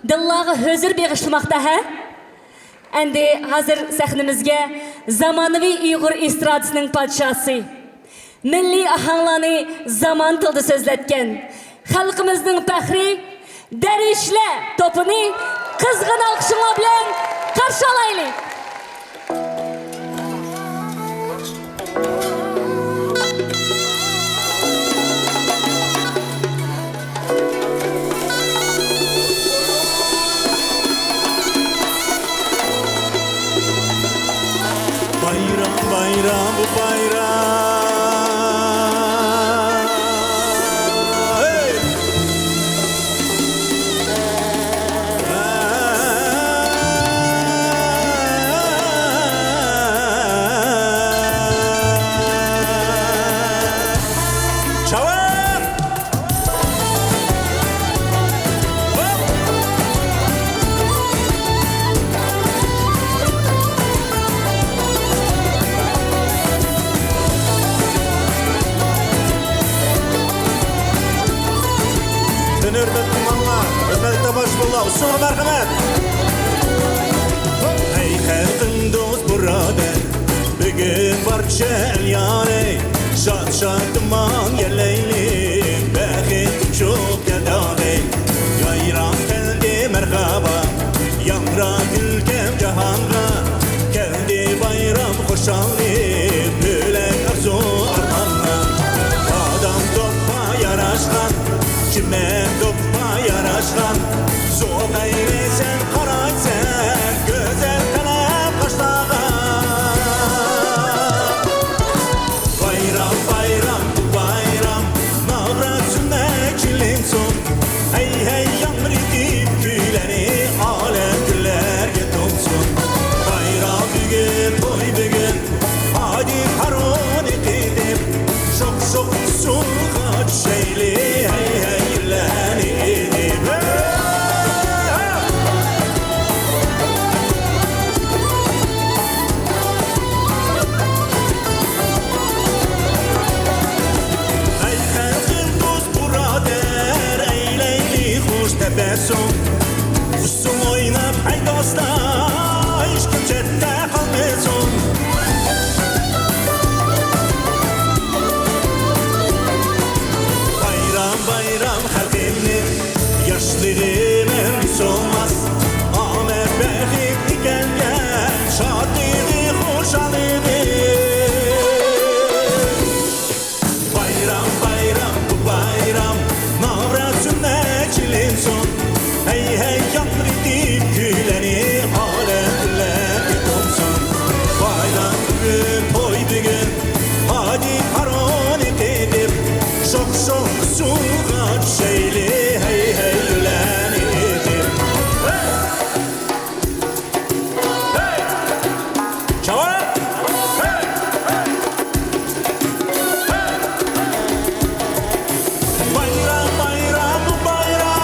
دىللارغا ھۆزۈر بېغىشلىماقتا، ھە؟ ئەمدى ھازىر سەھنىمىزگە زامانىۋى ئۇيغۇر ئېسترادىسىنىڭ پادىشاھسى، مىللىي ئاھاڭلارنى زامان تىلىدا سۆزلەتكەن، خەلقىمىزنىڭ پەخرى دەرۋىشلەر توپىنى قىزغىن ئالقىشىڭلار بىلەن قارشى ئالايلى! بايرام، بايرام، بۇ بايرام. ھەي! چاۋاك! ھۆرمەتلىك مېھمانلار، ھۆرمەتلىك تاماشىبىنلار، ئۇسسۇلغا مەرھەمەت! ھەي خەلقىم، دوست، بۇرادەر، بۈگۈن بارچە ئەل يارى، شاد-شاد تۇمان يەللەيلى، بەخت ئۇچۇپ كەلدى. يايراپ كەلدى مەرھابا، ياڭرا كۈلكەم جاھانغا، كەلدى بايرام خۇشاللىق، بۆلەك ئارزۇ ئارمانغا. بادام توپقا ياراشقان، چىمەن توپقا ياراشقان، زوق ئەيلىسەن، قارايسەن گۈزەل قەلەم قاشلارغا. بايرام، بايرام، بۇ بايرام، ناۋرا سۈننەت چېلىنسۇن. ھەي، ھەي، ياڭرىتىپ كۈيلەرنى، ئالەم گۈللەرگە تولسۇن. بايرام بۈگۈن، توي بۈگۈن، ھاجى ھارۇننى قېتىپ، شوخ-شوخ ئۇسسۇلغا چۈشەيلى، ھەي، ھەي، يىللارنى ئېلىپ. ھەي خەلقىم، دوست، بۇرادەر، ئەيلەيلى خۇش تەبەسسۇم. ئۇسسۇل ئويناپ، ھەي دوستلار، ھېچكىم چەتتە قالمىسۇن. بايرام، بايرام خەلقىمنىڭ ياشلىرى مەڭگۈ سۇنماس. ئامەت بەخت ئىكەنگە شادلىقى، خۇشاللىقى. بايرام، بايرام، بۇ بايرام، ناۋرا سۈننەت چېلىنسۇن. ھەي، ھەي، ياڭرىتىپ كۈيلەرنى، ئالەم گۈللەرگە تولسۇن. بايرام بۈگۈن، توي بۈگۈن، ھاجى ھارۇننى قېتىپ، شوخ-شوخ ئۇسسۇلغا چۈشەيلى، ھەي، ھەي، يىللارنى ئېتىپ. ھەي! چاۋاك! بايرام، بايرام، بايرام!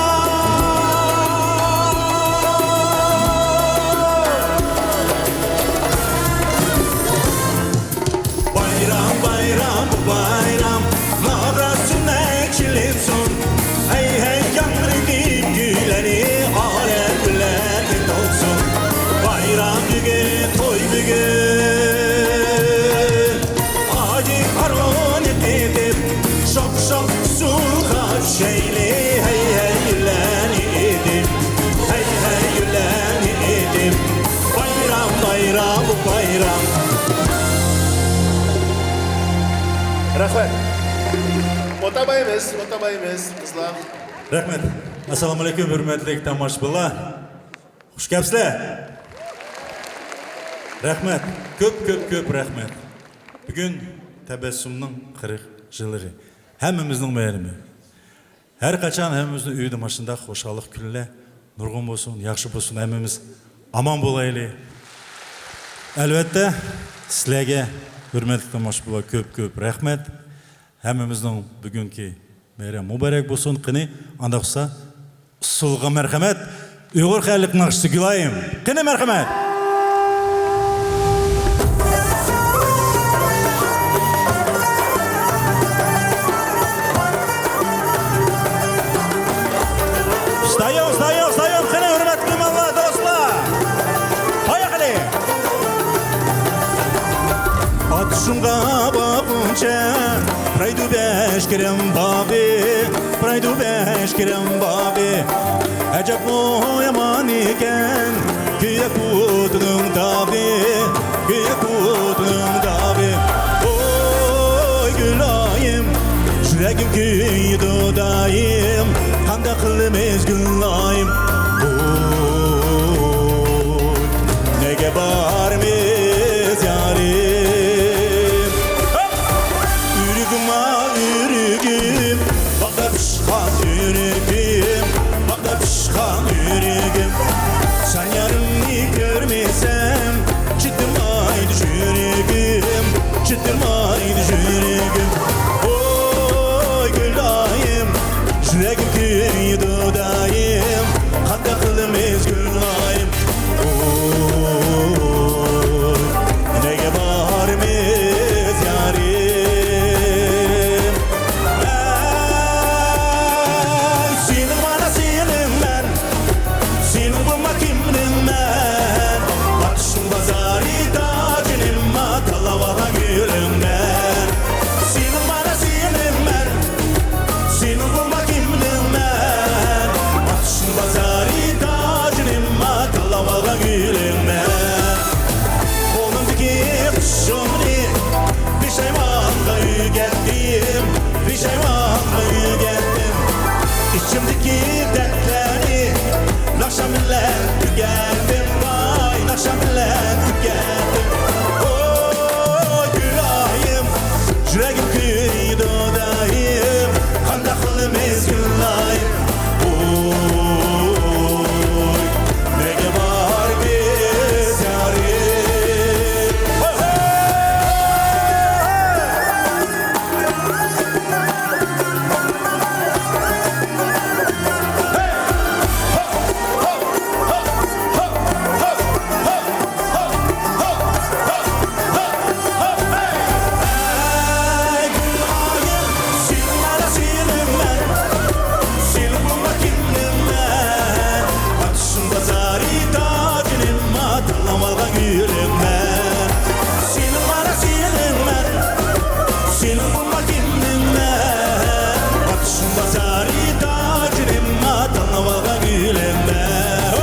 بايرام، بايرام، بايرام، ناۋرا سۈننەت چېلىنسۇن. ھەي، ھەي، ياڭرىتىپ كۈيلەرنى، ئالەم گۈللەرگە تولسۇن. بايرام بۈگۈن، توي بۈگۈن، ھاجى ھارۇننى قېتىپ، شوخ-شوخ ئۇسسۇلغا چۈشەيلى، ھەي، ھەي، يىللارنى ئېتىپ، ھەي، ھەي، يىللارنى ئېتىپ. بايرام، بايرام، بۇ بايرام. رەھمەت. ئوتابايمىز، ئوتابايمىز، قىزلار. رەھمەت. ئەسسالامۇئەلەيكۇم، ھۆرمەتلىك تاماشىبىنلار. خۇش كەپسىلەر. رەھمەت. كۆپ، كۆپ، كۆپ رەھمەت. بۈگۈن تەبەسسۇمنىڭ قىرىق يىللىقى. ھەممىمىزنىڭ بايرىمى. ھەر قاچان ھەممىمىزنىڭ ئۆيىدە ماشۇنداق خۇشاللىق كۈنلەر نۇرغۇن بولسۇن، ياخشى بولسۇن، ھەممىمىز ئامان بولايلى. ئەلۋەتتە، سىلەرگە ھۆرمەتلىك توماشىبىنلار كۆپ-كۆپ رەھمەت. ھەممىمىزنىڭ بۈگۈنكى بايرام مۇبارەك بولسۇن. قېنى، ئانداق بولسا ئۇسسۇلغا مەرھەمەت. ئۇيغۇر خەلق ناخشىسى گۈلايىم. قېنى، مەرھەمەت. ئىستايوم، ئىستايوم، ئىستايوم، قېنى، ھۆرمەتلىك مېھمانلار، دوستلار. ھايا قېنى. ئاتۇشۇڭغا باققۇنچە، پۇرايدۇ بەش كېرەم باغى، پۇرايدۇ بەش كېرەم باغى. ئەجەبمۇ يامان ئىكەن، كۆيەك ئوتىنىڭ داغى، كۆيەك ئوتىنىڭ داغى. ۋوي گۈلايىم، يۈرەكىم كۆيىدۇ دائىم، قانداق قىلىمىز گۈلايىم؟ ۋوي، نەگە بارىمىز يارىم؟ ئۆرۈگۈم، ئا، ئۆرۈگۈم، باغدا پىشقان ئۆرۈگۈم، باغدا پىشقان ئۆرۈگۈم. سەن يارىمنى كۆرمىسەم، چىدىمايدۇ يۈرىكىم، چىدىمايدۇ يۈرىكىم. ۋوي گۈلايىم، يۈرەككە كۆيىدۇ دائىم، قانداق قىلىمىز گۈلايىم؟ ۋوي، نەگە بارىمىز يارىم؟ ئەي، سېنىڭ مانا سېنىڭ مەن، سېنىڭ بولما كىمنىڭ مەن؟ ئاتۇشنىڭ بازارىدا جېنىمما تاللاۋالغان گۈلۈڭ مەن. سېنىڭ مانا سېنىڭ مەن، سېنىڭ بولما كىمنىڭ مەن؟ ئاتۇشنىڭ بازارىدا جېنىمما تاللاۋالغان گۈلۈڭ مەن. قولۇمدىكى قۇشۇمنى پېشايۋانغا ئۆگەتتىم، پېشايۋانغا ئۆگەتتىم. ئىچىمدىكى دەردلەرنى ناخشا بىلەن تۈگەتتىم، ۋاي، ناخشا بىلەن تۈگەتتىم. ۋوي گۈلايىم، يۈرەككە كۆيىدۇ دائىم، قانداق قىلىمىز گۈلايىم؟ ۋوي، نەگە بارىمىز يارىم؟ ئاتۇشنىڭ بازارىدا جېنىمما تاللاۋالغان گۈلۈڭ مەن. سېنىڭ مانا سېنىڭ مەن، سېنىڭ بولما كىمنىڭ مەن؟ ئاتۇشنىڭ بازارىدا جېنىمما تاللاۋالغان گۈلۈڭ مەن.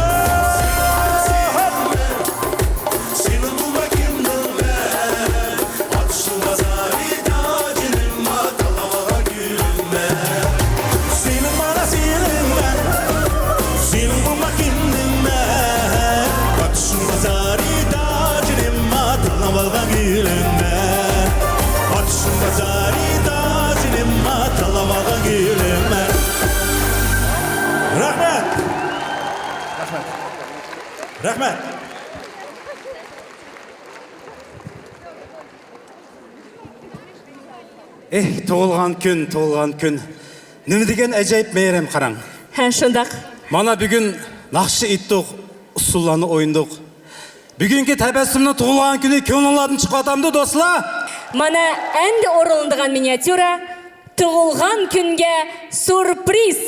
سېنىڭ بولما كىمنىڭ مەن؟ ئاتۇشنىڭ بازارىدا جېنىمما تاللاۋالغان گۈلۈڭ مەن. سېنىڭ مانا سېنىڭ مەن، سېنىڭ بولما كىمنىڭ مەن؟ ئاتۇشنىڭ بازارىدا جېنىمما تاللاۋالغان گۈلۈڭ مەن. ئاتۇشنىڭ بازارىدا جېنىمما تاللاۋالغان گۈلۈڭ مەن. رەھمەت. رەھمەت. رەھمەت. ئېھ، تۇغۇلغان كۈن، تۇغۇلغان كۈن. نېمە دېگەن ئەجايىپ مەيرەم، قاراڭ. ھە، شۇنداق. مانا بۈگۈن ناخشا ئېيتتۇق، ئۇسسۇللارنى ئوينىدۇق. بۈگۈنكى تەبەسسۇمنىڭ تۇغۇلغان كۈنى كۆڭلۈڭلاردىن چىقىۋاتامدۇ، دوستلار؟ مانا ئەمدى ئورۇنلىنىدىغان مىنىاتيۇرا، تۇغۇلغان كۈنگە سۈرپرىز.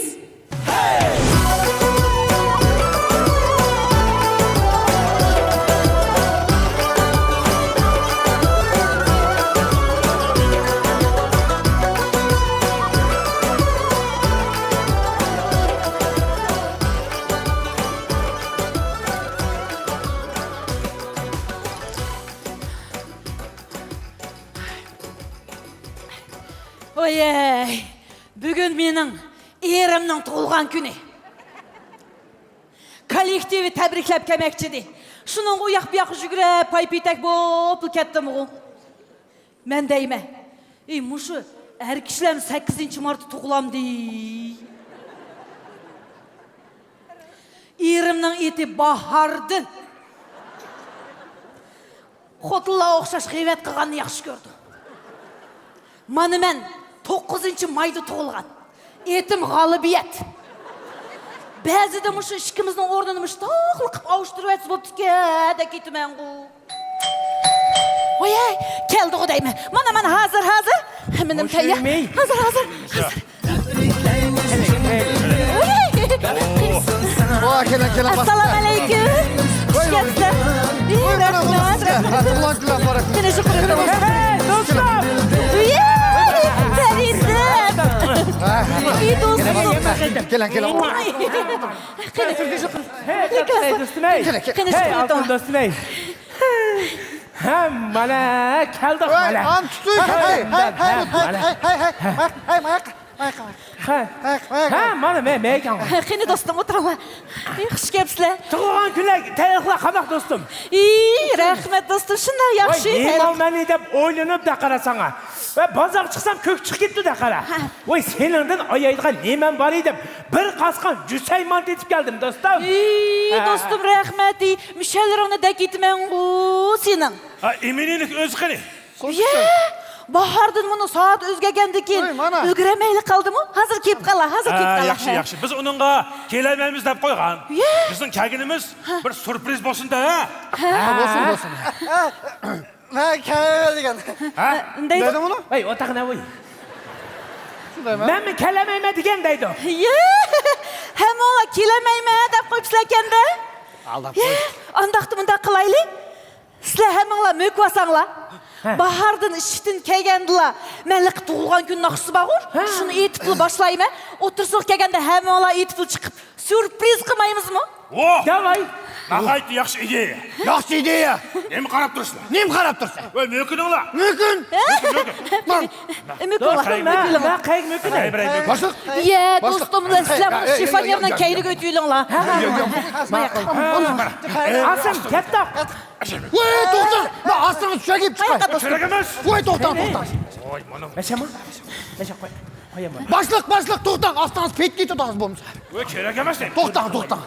ۋويەي، بۈگۈن مېنىڭ ئېرىمنىڭ تۇغۇلغان كۈنى. كوللېكتىۋى تەبرىكلەپ كەلمەكچىدى. شۇنىڭغا ئۇ ياق بۇ ياققا يۈگۈرۈپ، پاي-پېتەك بولۇپلا كەتتىمغۇ. مەن دەيمەن، ئى، مۇشۇ ئەر كىشىلەرمۇ سەككىزىنچى مارتتا تۇغۇلامدى؟ ئېرىمنىڭ ئېتى باھاردىن. خوتۇنلار ئوخشاش غەيۋەت قىلغاننى ياخشى كۆرىدۇ. مانا مەن توققۇزىنچى مايدا تۇغۇلغان. ئېتىم غالىبىيەت. بەزىدە مۇشۇ ئىككىمىزنىڭ ئورنىنى مۇشتاقلا قىلىپ ئاۋۇشتۇرۇۋەتسە بوپتىكەن دەپ كېتىمەنغۇ. ۋاي، كەلدىغۇ دەيمەن. مانا، مانا، ھازىر، ھازىر. ھەممىنىمۇ تەييار. ھازىر، ھازىر، ھازىر. ۋاي، كېلىڭ، كېلىڭ، ئەسسالامۇ ئەلەيكۇم. ۋاي، ۋاي. خۇش كەپسىلەر. ۋاي، رەھمەت، رەھمەت. ھە، تۇغۇلغان كۈنلەر مۇبارەك. قېنى شۇ قېنى. ھەي، دوستلار. ۋاي، پەرىزەم. ۋاي، دوستۇم. كېلىڭ، كېلىڭ. ۋاي. قېنى شۇ قېنى. ھەي، دوستۇم، ھەي. قېنى شۇ قېنى. ئالتۇن دوستۇم، ھەي. ھە، مانا، كەلدۇق، ۋاي، مانا. ئان تۇتۇش. ھەي، ھەي، ھەي، ھەي، مانا. ھەي، ھەي، ھەي، ھەي، ھەي، ھەي. ھە. ھە، ھە، مانا، مەن، مەن ئىكەن. قېنى، دوستۇم، ئولتۇرۇڭلار. ئى، خۇش كەپسىلەر. تۇغۇلغان كۈنلەر، تەييارلىقلار قانداق، دوستۇم؟ ئى، رەھمەت، دوستۇم، شۇنداق ياخشى. ۋاي، نېمە ئالمايمەن دەپ ئويلىنىپ دەقارا ساڭا. ۋە بازارغا چىقسام، كۆك چىقىپ كېتىدۇ دەقارا. ھە. ۋاي، سېنىڭدىن ئايايدىغان نېمەم بار ئىدى دەپ، بىر قاسقان جۈسەيمانتا ئېتىپ كەلدىم، دوستۇم. ئى، ھە. دوستۇم، رەھمەت. ئى، مۈشەلىرىڭنى دەك ئېتىمەنغۇ سېنىڭ. ھە، ئىمىنىنىڭ ئۆزى قېنى؟ يە، باھاردىن مۇنۇ سائەت ئۆزگەرگەندىن كېيىن ئۆي مانا. ئۈلگۈرەلمەيلا قالدىمۇ؟ ھازىر كېلىپ قالا، ھازىر كېلىپ ھە، قالا. ياخشى، ھە. ياخشى. بىز ئۇنىڭغا كېلەلمەيمىز دەپ قويغان. يە. بىزنىڭ كەلگىنىمىز ھە. بىر سۈرپرىز بولسۇن دە. ھە. بولسۇن، بولسۇن. مەن كەلمەيمەن دېگەن. ھە؟ دەيدۇ. دەيدۇ بۇنى؟ ۋەي، ئوتاق نە ۋەي؟ شۇندايمۇ؟ مەنمۇ كېلەلمەيمەن دېگەن دەيدۇ. يە، ھەممىڭلار كېلەلمەيمەن دەپ قويۇپسىلەركەن دە. ئالداپ يە، قوي. ئانداقتا مۇنداق قىلايلى. سىلەر ھەممىڭلار مۆكۈۋالساڭلار. ھە. باھاردىن ئىشتىن كەلگەندىلا مەنلىكى تۇغۇلغان كۈن ناخشىسى بارغۇ. ھە. شۇنى ئېيتىپلا باشلايمەن. ئوتتۇرىسىغا كەلگەندە ھەممىڭلار ئېيتىپلا چىقىپ، سۈرپرىز قىلمايمىزمۇ؟ ۋاھ! داۋاي. ناھايىتى ياخشى ئىدىيە. ياخشى ئىدىيە. نېمە قاراپ تۇرسىلەر؟ نېمە قاراپ تۇرسىلەر؟ ۋاي، مۆكۈنۈڭلار. مۆكۈن. مۆكۈن، مۆكۈن. مۆكۈن. مەن، مەن قەيەر مۆكۈن؟ ۋەي، ۋەي، مۆكۈن. باشلىق. يە، باشلىق. دوستۇم، سىلەر مۇشۇ شىفانيېرنىڭ كەينىگە ئۆتۈۋېلىڭلار. ھە، ھە. ماقۇل. ئاسىم، كەتتۇق. ۋاي، توختاڭ! مەن ئاستىڭىزغا چۈشۈپ چىقاي. كېرەك ئەمەس. ۋاي، توختاڭ، توختاڭ. ۋاي، مانا. مەشەما؟ مەشە قوي. قوياما. باشلىق، باشلىق، توختاڭ! ئاستىڭىز پېتى تۇتىڭىز بولمىسا. ۋاي، كېرەك ئەمەس دەيمەن. توختاڭ، توختاڭ.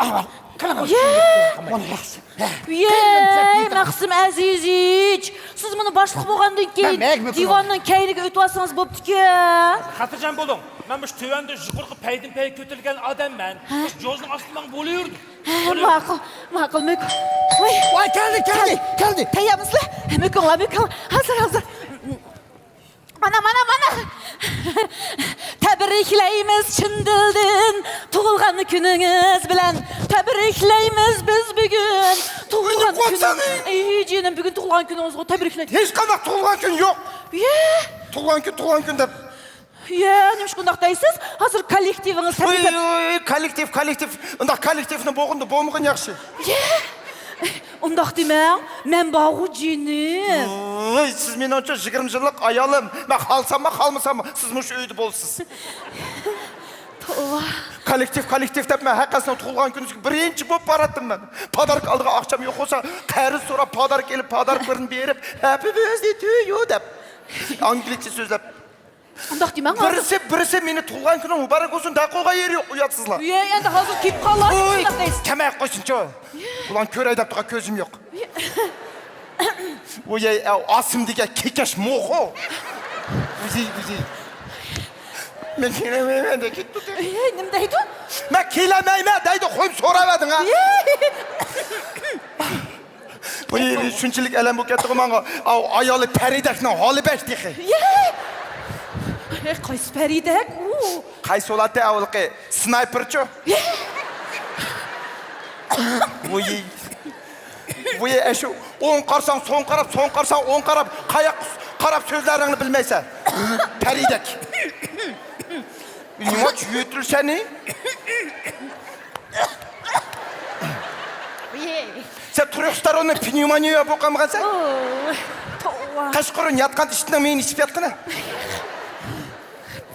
ئاھ، قاراڭ. يەي! مانا ياخشى. ھە. يەي، مەخسۇم ئەزىزىچ! سىز مانا باشلىق بولغاندىن كېيىن مەن مەگمۇ دىۋاننىڭ كەينىگە ئۆتۈۋالسىڭىز بوپتىكەن. خاتىرجەم بولۇڭ. مەن مۇشۇ تۆۋەندە يۇقىرىقى پەيدىن پەي كۆتۈرۈلگەن ئادەممەن. ھە؟ مۇشۇ جوزنىڭ ئاستىدا ماڭا بولۇۋېرىدۇ. ھە، ماقۇل، ماقۇل، مۆكۈڭ. ۋاي. ۋاي، كەلدى، كەلدى، كەلدى. تەييارمۇسىلەر؟ مۆكۈڭلار، مۆكۈڭلار. ھازىر، ھازىر. مانا، مانا، مانا. تەبرىكلەيمىز چىن دىلدىن تۇغۇلغان كۈنىڭىز بىلەن. تەبرىكلەيمىز بىز بۈگۈن تۇغۇلغان كۈنىڭىزنى. ئى، جېنىم، بۈگۈن تۇغۇلغان كۈنىڭىزغۇ، تەبرىكلەيمىز. ھېچقانداق تۇغۇلغان كۈن يوق. يە. تۇغۇلغان كۈن، تۇغۇلغان كۈن دەپ. يە، نېمىشقا ئۇنداق دەيسىز؟ ھازىر كوللېكتىۋىڭىز ۋوي، تەبرىكلەپ ۋوي، ۋوي، كوللېكتىپ، كوللېكتىپ. ئۇنداق كوللېكتىپنى بولغىندا بولمىغىن ياخشى. يە، ئۇنداق دېمەڭ، مەن بارغۇ جېنىم. ۋوي، سىز مېنىڭچۇ يىگىرمە يىللىق ئايالىم. مەن خالىساممۇ، خالىمىساممۇ، سىز مۇشۇ ئۆيدە بولىسىز. توۋا. كوللېكتىپ، كوللېكتىپ دەپ مەن ھەر قايسىنىڭ تۇغۇلغان كۈنىگە بىرىنچى بولۇپ باراتتىم مەن. پاداركا ئالىدىغان ئاقچام يوق بولسا، قەرز سوراپ، پاداركا ئېلىپ، پاداركىلىرىنى بېرىپ، ھەپپى بىرزدەي تۇ يۇ دەپ. ئانگلىزچە سۆزلەپ. ئۇنداق دېمەڭ. بىرسى، بىرسى مېنى تۇغۇلغان كۈنۈڭ مۇبارەك بولسۇن دەپ قويغان يېرى يوق، ئۇياتسىزلار. يە، ئەمدى ھازىر كېلىپ قالار، ۋوي، شۇنداق دەيسىز. كەمەي قويسۇنچۇ. يە. بۇلارنى كۆرەي دەپ تۇرغان كۆزۈم يوق. يە. ۋوي، ئاۋۇ ئاسىم دېگەن كېكەش موخو. ۋوي، ۋوي. مەن كېلەلمەيمەن دەپ كېتىپتۇ. يە، نېمە دەيدۇ؟ مەن كېلەلمەيمەن دەيدۇ، قويۇپ سوراۋەردىڭ ھە. يە. بۇ يىل شۇنچىلىك ئەلەم بولۇپ كەتتىغۇ ماڭا. ئاۋۇ ئايالى پەرىدەكنىڭ ھالى بەك تېخى. يە! ئەي، قايسى پەرىدەك ئۇ؟ قايسى بولاتتى ئاۋۇلقى؟ سنايپېرچۇ؟ يە! ۋۇي. ۋۇي، ئەشۇ ئوڭ قارىساڭ سوڭ قاراپ، سوڭ قارىساڭ ئوڭ قاراپ، قاياق قاراپ سۆزلەرنىڭنى بىلمەيسەن. پەرىدەك. نېمە ئۈچۈن يۆتۈلسەن؟ سەن تۇرۇقسىز تاروننى پنېۋمونىيە بولۇپ قالمىغانسەن؟ ئوي، توۋا. قەشقۇرۇن ياتقان ئىتنىڭ مېيىنى ئىچىپ ياتقىنە.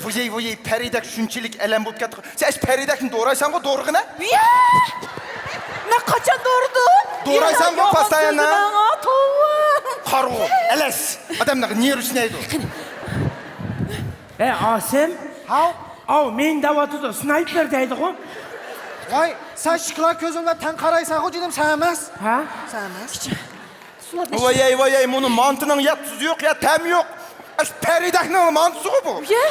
ۋۇيەي، ۋۇيەي، پەرىدەك شۇنچىلىك ئەلەم بولۇپ كەتتى. سەن ئەش پەرىدەكنى دورايساڭغۇ، دورىغىنە؟ يە! مەن قاچان دورىدىم؟ دورايساڭغۇ، يە، يالغان پاستايانە. سۆزلىمەڭ، توۋا. قارىغۇ، ئەلەس. ئادەمنىڭ نېرۋىسىنى يەيدۇ. ئەي، ئاسىم. ھاۋ. ئاۋۇ مېنى دەۋاتىدۇ، سنايپېر دەيدىغۇ. ۋاي، سەن شىكلا كۆزۈڭ بىلەن تەڭ قارايسەنغۇ جېنىم، سەن ئەمەس. ھە؟ سەن ئەمەس. ۋايەي، ۋايەي، مۇنۇ مانتىنىڭ يا تۇزى يوق، يا تەمى يوق. ئەش پەرىدەكنىڭ مانتىسىغۇ بۇ. يە.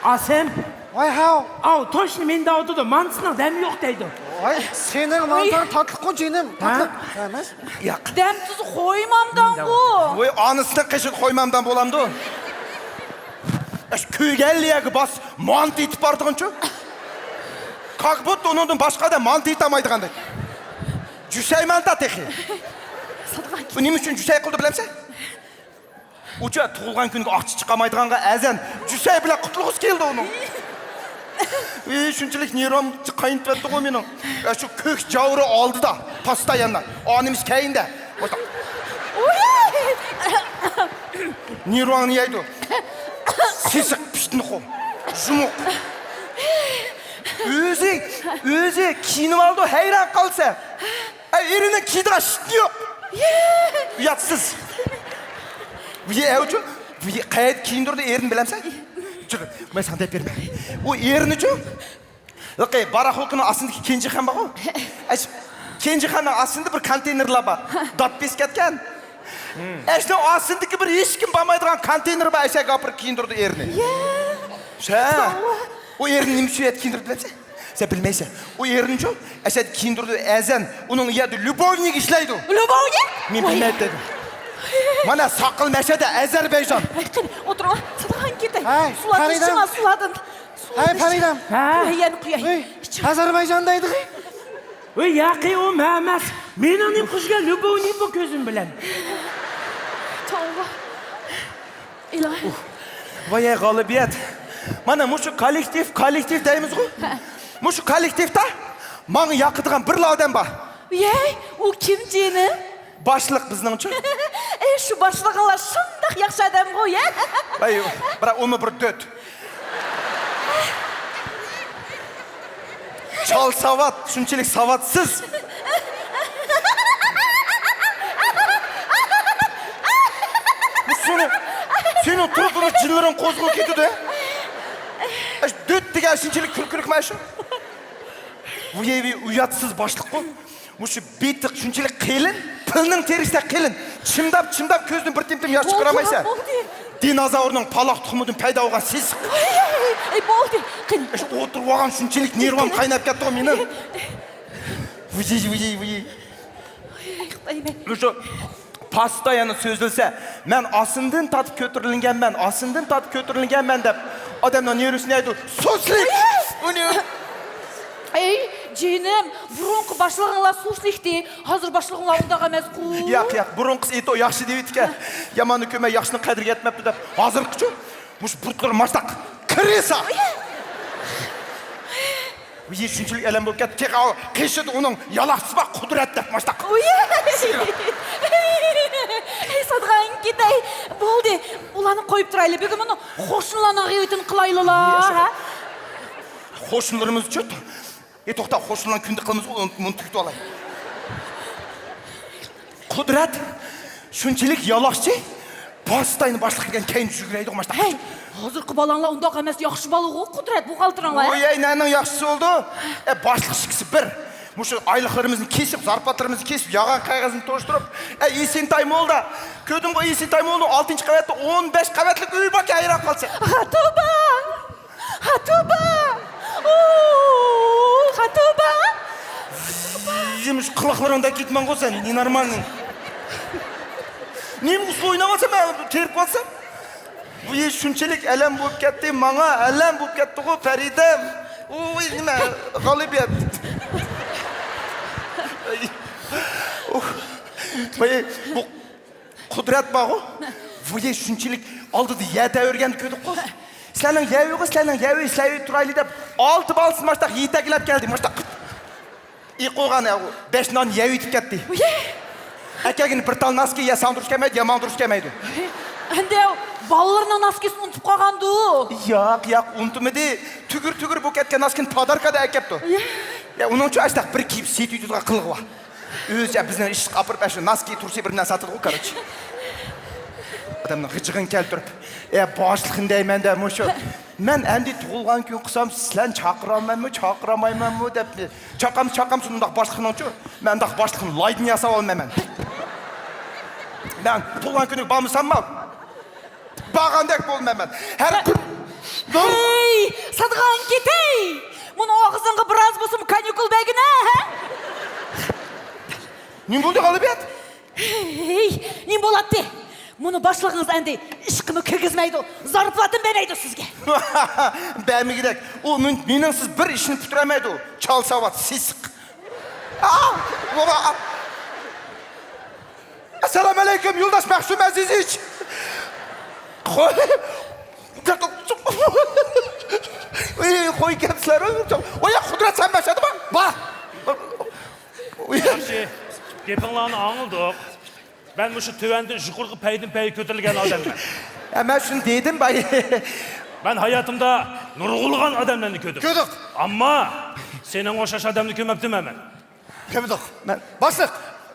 ئاسىم. ۋاي ھاۋ. ئاۋ، توشنى مېنى دەۋاتىدۇ، مانتىسىنىڭ دەمى يوق دەيدۇ. ۋاي، سېنىڭ مانتاڭ تاتلىققۇ جېنىم، ھە؟ تاتلىق. ئەمەس. ياق. دەم تۇزى قويمامدىڭغۇ. ۋاي، ئانىسىنىڭ قېشىدا قويمامداڭ بولامدۇ؟ ئەش كۆيگەنلا يەرگە باس، مانتا ئېتىپ بارىدىغانچۇ؟ كاك بۇت ئۇنىڭدىن باشقا ئادەم مانتا ئېتەلمەيدىغاندەك. جۈسەيمەنتا تېخى. ساتقان. ئۇ نېمە ئۈچۈن جۈسەي قىلدى بىلەمسەن؟ ئۇچۇ تۇغۇلغان كۈنىگە ئاقچا چىقارمايدىغانغا ئەزەن جۈسەي بىلەن قۇتلىغۇسى كېلىدۇ ئۇنىڭ. ئى، شۇنچىلىك نېرۋام قاينىتىۋەتتىغۇ مېنىڭ. ئە، شۇ كۆك جاۋرى ئالدىدا، پاستاياندا، ئانىمىز كەينىدە. نېرۋاڭ نېيەيدۇ؟ سېسىق، پىشتىنىخو، يۇمۇق. ئۆزى، ئۆزى كىيىنىۋالىدۇ، ھەيران قالىسەن. ئەي، ئېرىنىڭ كىيىدىغان شىتنى يوق. ئۇياتسىز. ۋىي ئەۋچۇ، ۋىي قەيەردە كىيىندۈرىدۇ ئېرىنى بىلەمسەن؟ جۈر، مەن ساڭا دەپ بېرىمەن. ئۇ ئېرىنىچۇ، لىقى، باراخوكىنىڭ ئاستىدىكى كېنجىخان بارغۇ؟ ئەش، كېنجىخاننىڭ ئاستىدا بىر كونتېينېرلار بار. دات بېسىپ كەتكەن. ئەشنىڭ ئاستىدىكى بىر ھېچكىم بارمايدىغان كونتېينېر بار، ئەشەگە ئاپىرىپ كىيىندۈرىدۇ ئېرىنى. يە. شە. توۋا. ئۇ ئېرىنى نېمە ئۈچۈن يەتتە كىيىندۈرىدۇ بىلەمسەن؟ سەن بىلمەيسەن. ئۇ ئېرىنىچۇ، ئەشەدە كىيىندۈرىدۇ، ئەزەن، ئۇنىڭ يەردە ليۇبوۋنىك ئىشلەيدۇ. ليۇبوۋنىك؟ مەن ۋاي. بىلمەيتتىم. مانا ساقىل مەشەدە ئەزەربەيجان. ھەي، قېنى، ئولتۇرۇڭ، ساتىغان كېتەي. ھەي، سۇلاردىن پەرىدە. ئىچىڭ، سۇلاردىن. ھەي، پەرىدەم. ھە؟ يەنە قۇياي. ئەي، ئازەربايجان دەيدىغۇ. ۋەي، ياقى، ئۇ مەن ئەمەس. مېنىڭ نېمە قىلىشقا ليۇبوۋنىك بۇ كۆزۈم بىلەن. توۋا. ئىلاھىم. ۋاي، غالىبىيەت. مانا مۇشۇ كوللېكتىپ، كوللېكتىپ دەيمىزغۇ؟ ھە. مۇشۇ كوللېكتىپتا ماڭا ياقىدىغان بىرلا ئادەم بار. يەي، ئۇ كىم جېنىم؟ باشلىق بىزنىڭچۇ؟ ئەي، شۇ باشلىقىڭلار شۇنداق ياخشى ئادەمغۇ، يە؟ ئەي، بىراق ئۇمۇ بىر دۆت. چال ساۋات، شۇنچىلىك ساۋاتسىز. بۇ سېنىڭ، سېنىڭ تۇرقىڭدا جىنلىرىڭ قوزغىلىپ كېتىدۇ. ئەش دۆت دېگەن شۇنچىلىك كۈلكىلىكمۇ ئەشۇ؟ ۋىي، ۋىي، ئۇياتسىز باشلىققۇ. مۇشۇ بېتى شۇنچىلىك قېلىن، پىلنىڭ تېرىسىدەك قېلىن. چىمداپ، چىمداپ كۆزدىن بىر تېمىتىم ياش چىقىرالمايسەن. بولدى، بولدى. دىنوزاۋرنىڭ پالاق تۇخۇمىدىن پەيدا بولغان سېسىق. ئەي، بولدى، قېنى. ئەش ئولتۇرۇۋالغان شۇنچىلىك نېرۋام قايناپ كەتتىغۇ مېنىڭ. ۋىي، ۋىي، ۋىي. ئەي، خۇدايىم. مۇشۇ پاستايانە سۆزلىسە، مەن ئاستىندىن تارتىپ كۆتۈرۈلگەنمەن، ئاستىندىن تارتىپ كۆتۈرۈلگەنمەن دەپ ئادەمنىڭ نېرۋىسىنى يەيدۇ. سۇسلۇق! ئۇنى. ئەي، جېنىم، بۇرۇنقى باشلىقىڭلار سۇسلۇقتى، ھازىر باشلىقىڭلار ئۇنداق ئەمەسقۇ. ياق، ياق، بۇرۇنقىسى ئېيتتى، ياخشى دەۋېتىكەن. ياماننى كۆرمەي ياخشىنىڭ قەدرىگە يەتمەپتۇ دەپ. ھازىرقىچۇ؟ مۇشۇ بۇرۇتلىرى ماشتاق. كىرىسا! ۋىي، شۇنچىلىك ئەلەم بولۇپ كەتتى، تېخى قېشىدا ئۇنىڭ يالاقچىسى بار، قۇدرەت دەپ ماشتاق. ئۇي! ئەي، ساتقان كېتەي. بولدى، ئۇلارنى قويۇپ تۇرايلى، بۈگۈن مۇنۇ قوشنىلارنىڭ غەيۋىتىنى قىلايلىلا، ھە؟ قوشنىلىرىمىزچۇ؟ ئى، توختا، قوشنىلارنى كۈندە قىلىمىزغۇ، ئۇنى، ئۇنى تۈگىتىۋالاي. قۇدرەت، شۇنچىلىك يالاقچى، پاستاينى باشلىق كەلگەن كەينىدە يۈگۈرەيدىغۇ ماشتاق. ھەي، ھازىرقى بالاڭلار ئۇنداق ئەمەس، ياخشى بالىغۇ قۇدرەت، بۇ خالتىرىڭلار. ۋوي، ئەي، نەنىڭ ياخشىسى بولىدۇ؟ ئە، باشلىق ئىككىسى بىر. مۇشۇ ئايلىقلىرىمىزنى كېسىپ، زارپاتلىرىمىزنى كېسىپ، يالغان قەغەزنى توشتۇرۇپ، ئە، ئېسېنتاي مولدا. كۆردۈڭغۇ، ئېسېنتاي مولنىڭ ئالتىنچى قەۋەتتە ئون بەش قەۋەتلىك ئۆي باركەن، ھەيران قالىسەن. ھە، توۋا! ھە، توۋا! ئۇ، ھە، توۋا! يېمىش قۇلاقلىرىڭدا كېتىمەنغۇ سەن، نېنارمالنىي. نېمە ئۇسسۇل ئويناۋاتسام، مەن تېرىپ قالسام. بۇ يىل شۇنچىلىك ئەلەم بولۇپ كەتتى، ماڭا ئەلەم بولۇپ كەتتىغۇ، پەرىدەم. ئۇي، نېمە، غالىبىيەت. ئۇھ. بۇ، بۇ قۇدرەت بارغۇ، ۋۇيى شۇنچىلىك ئالدىدا يەر تەۋرىگەننى كۆردۇققۇ. سىلەرنىڭ يەۋىغۇ، سىلەرنىڭ يەۋى، سىلەر تۇرايلى دەپ، ئالتە بالىسىنى ماشتاق يېتەكلەپ كەلدى، ماشتاق. ئېقىغان ئەۋۇ، بەش نان يەۋېتىپ كەتتى. ۋۇيى! ئەكەلگىنى بىر تال ناسكى يا ساڭدۇرۇش كەلمەيدۇ، يا ماڭدۇرۇش كەلمەيدۇ. ئەندى ئەۋۇ بالىلىرىنىڭ ناسكىسىنى ئۇنتۇپ قالغاندۇ. ياق، ياق، ئۇنتۇمىدى. تۈگۈر، تۈگۈر بولۇپ كەتكەن ناسكىنى پاداركادا ئەكەپتۇ. ۋۇيى! يا، ئۇنىڭچۇ ئاشتاق بىر كىيىپ سېتىۋېتىدىغان قىلىقى بار. ئۆزى بىزنىڭ ئىشقا ئاپىرىپ، ئاشۇ ناسكى تۇرسى بىر نەرسە ساتىدىغۇ، كاراتچى. ئادەمنىڭ غىجىقىنى كەلتۈرۈپ، ئە، باشلىقنى دەيمەن-دە، مۇشۇ. مەن ئەمدى تۇغۇلغان كۈن قىلسام، سىلەرنى چاقىرالمايمەن، چاقىرالمايمەنمۇ دەپ. چاقام، چاقام شۇنداق باشلىقنىڭچۇ. مەن ئۇنداق باشلىقنى لايدىن ياساپ ئالمايمەن. مەن تۇغۇلغان كۈنىگە بارمىساممۇ، بارغاندەك بولىمەن مەن. ھەر كۈن. ھەي، ساتىدىغان كېتەي! مۇنۇ ئاغزىڭغا بىراز بولسىمۇ كانيۇكۇل بەرگىنە، ھە؟ نېمە بولدى، غالىبىيەت؟ ھەي، نېمە بولاتتى؟ مۇنۇ باشلىقىڭىز ئەمدى ئىشقىمۇ كىرگۈزمەيدۇ، زارپلاتىمۇ بەرمەيدۇ سىزگە. بەرمىگۈدەك، ئۇ مېن-، مېنىڭسىز بىر ئىشنى پۈتتۈرەلمەيدۇ. چال ساۋات، سېسىق. ئا، ۋاۋا. ئەسسالامۇ ئەلەيكۇم، يولداش مەخسۇم ئەزىزىچ. قوي. ئۇي، قوي كەپسىلەر. ئۇي، قۇدرەت، سەن باشلادىڭمۇ؟ بار. ياخشى، گېپىڭلارنى ئاڭلىدۇق. مەن مۇشۇ تۆۋەندىن يۇقىرىغا پەيدىن پەي كۆتۈرۈلگەن ئادەممەن. ھە، مەن شۇنى دېدىم باي. مەن ھاياتىمدا نۇرغۇنلىغان ئادەملەرنى كۆردۈم. كۆردۇق. ئەمما سېنىڭ ئوخشاش ئادەمنى كۆرمەپتىمەن مەن. كۆردۇق. مەن باشلىق،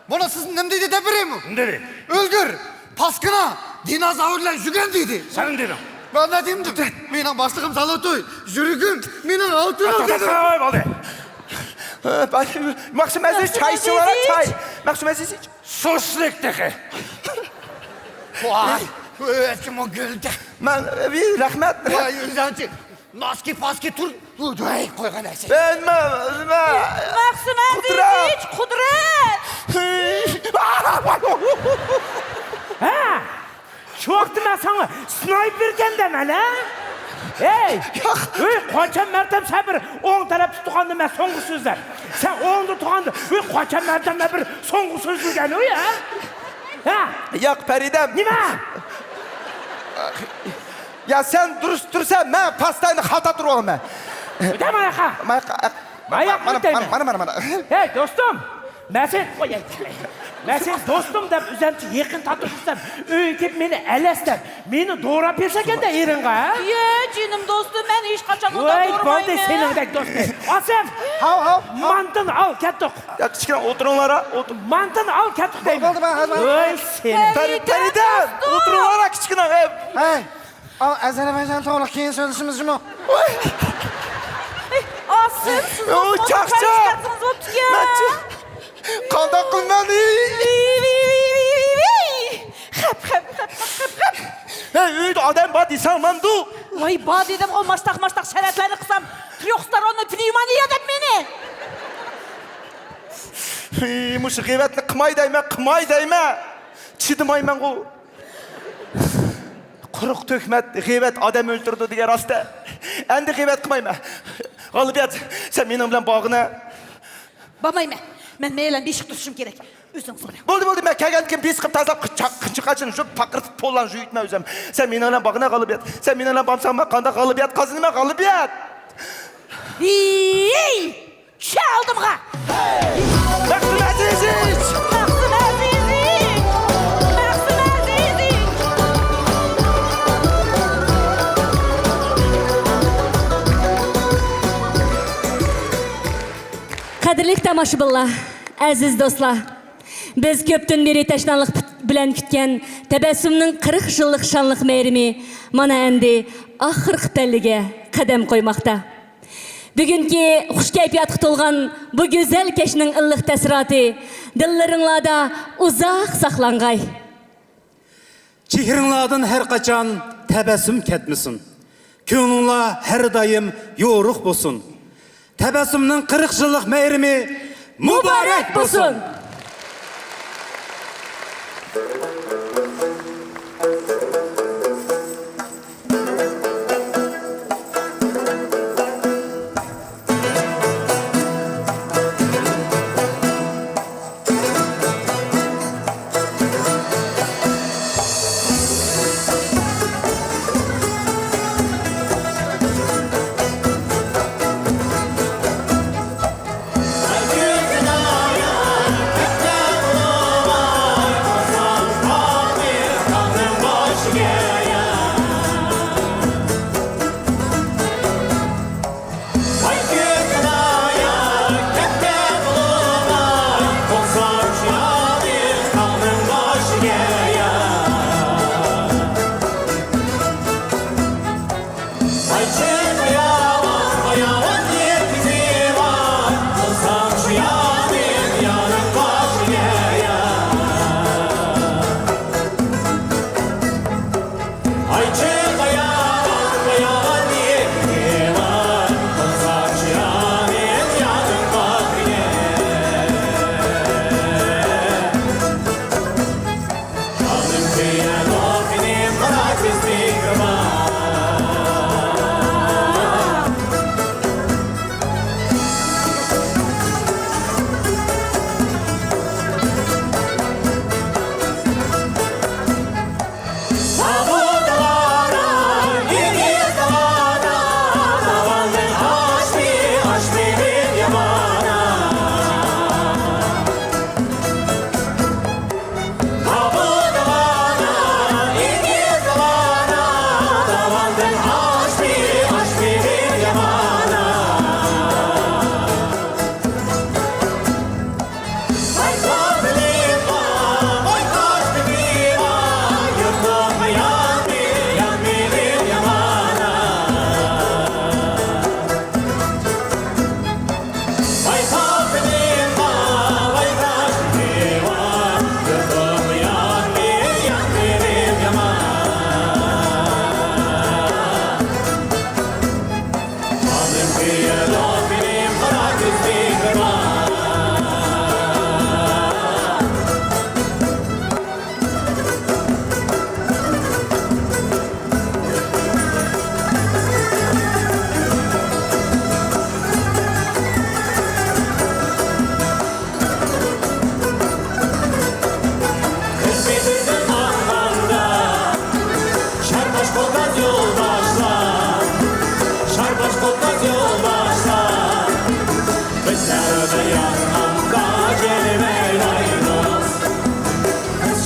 بۇنى سىز نېمە دېدى دەپ بېرەيمۇ؟ نېمە دېدى؟ ئۆلگۈر، پاسكىنا، دىنوزاۋرلار يۈگەن دېدى. سەن نېمە دېدىڭ؟ مەن نېمە دېدىم؟ مېنىڭ باشلىقىم زالوتوي، يۈرىكىم، مېنىڭ ئالتۇنۇم دېدى. توختا، توختا، بولدى. مەخسۇم ئەزىز، چاي ئىچىۋال، چاي. مەخسۇم ئەزىز ئىچ. سۇسلۇق تېخى. ۋاي، ئۆزىمۇ گۈلدى. مەن، رەھمەت. ۋاي، ئۆزۈڭچى. ناسكى پاسكى تۇر. ۋاي، قويغان ئەسەي. مەن، مەن، مەن. مەخسۇم ئەزىز، قۇدرەت. قۇدرەت. ھە؟ شۇ ۋاقىتتا مەن ساڭا سنايپېركەن دەمەن، ھە؟ ھەي! ياق. ۋەي، قاچان مەرتەم سەن بىر ئوڭ تەرەپتە تۇرغاندا مەن سوڭغا سۆزلەپ. سەن ئوڭدا تۇرغاندا، ۋەي، قاچان مەرتەم مەن بىر سوڭغا سۆزلىگەن، ۋەي، ھە؟ ھە؟ ياق، پەرىدەم. نېمە؟ يا سەن دۇرۇس تۇرسا، مەن پاستاينى خاتا تۇرۇۋالىمەن. دەم ئاياققا. ماياققا. ماياق مانا، دەيمەن. مانا، مانا، مانا. ھەي، دوستۇم! مەن سېنى، قوياي. مەن سېنى دوستۇم دەپ ئۆزۈمچە يېقىن تارتىپ تۇرسام، ئۆيگە كېلىپ مېنى ئەلەس دەپ، مېنى دوراپ بېرىسەنكەن-دە ئېرىڭغا، ھە؟ يە، جېنىم دوستۇم، مەن ھېچقاچان ئۇنداق ۋاي، بولدى دورىمايمەن. سېنىڭدەك دوستنى. ئاسىم! ھاۋ، ھاۋ، ھاۋ. مانتىنى ئال، كەتتۇق. يا، كىچىككىنە ئولتۇرۇڭلار، ھە، ئولتۇر. مانتىنى ئال، كەتتۇق دەيمەن. بولدى، مەن ھازىر. ۋاي، سېنى. پەرى-، پەرىدەم، دوستۇم. ئولتۇرۇڭلار، كىچىككىنە، ھە. ھەي. ئاۋۇ ئازەربەيجان توغرىلىق كېيىن سۆزلىشىمىز جۇمۇ. ئاي، ئاسىم، سىز ئوي، چاقچاق. مەن چى-، قانداق قىلىمەن؟ خەپ، خەپ، خەپ، خەپ، خەپ. ھەي، ئۆيدە ئادەم بار دېسەڭ ماندۇ. ۋاي، بار دېدىمغۇ، ماشتاق، ماشتاق شەرەتلەرنى قىلسام، трёхсторонный пневмония دەپ مېنى. ھېي، مۇشۇ غەيۋەتنى قىلماي دەيمەن، قىلماي دەيمەن. چىدىمايمەنغۇ. قۇرۇق تۆھمەت، غەيۋەت ئادەم ئۆلتۈرىدۇ دېگەن راست-ە. ئەمدى غەيۋەت قىلمايمەن. غالىبىيەت، سەن مېنىڭ بىلەن بارغىنە. بارمايمەن. مەن مەيلەن بېشىق تۇتۇشۇم كېرەك. ئۆزۈڭىز بېرىڭ. بولدى، بولدى، مەن كەلگەندىن كېيىن بېسىقىپ تازىلاپ، قىچاق، قىچىقاچىنى شۇ پاقىرىتىپ پوللان يۇيۇتمەن ئۆزۈم. سەن مېنىڭ بىلەن بارغىنە غالىبىيەت. سەن مېنىڭ بىلەن بارمىساڭ، مەن قانداق غالىبىيەت قازىنىمەن، غالىبىيەت؟ ھېي! چۈش ئالدىمغا! مەخسۇم ئەزىزىچ! مەخسۇم ئەزىزىچ! مەخسۇم ئەزىزىچ! قەدىرلىك تاماشىبىنلار، ئەزىز دوستلار! بىز كۆپتىن بېرى تەشنالىق پۈت-، بىلەن كۈتكەن تەبەسسۇمنىڭ قىرىق يىللىق شانلىق مەيرىمى مانا ئەمدى ئاخىرقى پەللىگە قەدەم قويماقتا. بۈگۈنكى خۇش كەيپىياتقا تولغان بۇ گۈزەل كەچنىڭ ئىللىق تەسىراتى دىللىرىڭلاردا ئۇزاق ساقلانغاي. چېھرىڭلاردىن ھەر قاچان تەبەسسۇم كەتمىسۇن. كۆڭلۈڭلار ھەر دائىم يورۇق بولسۇن. تەبەسسۇمنىڭ قىرىق يىللىق مەيرىمى مۇبارەك بولسۇن!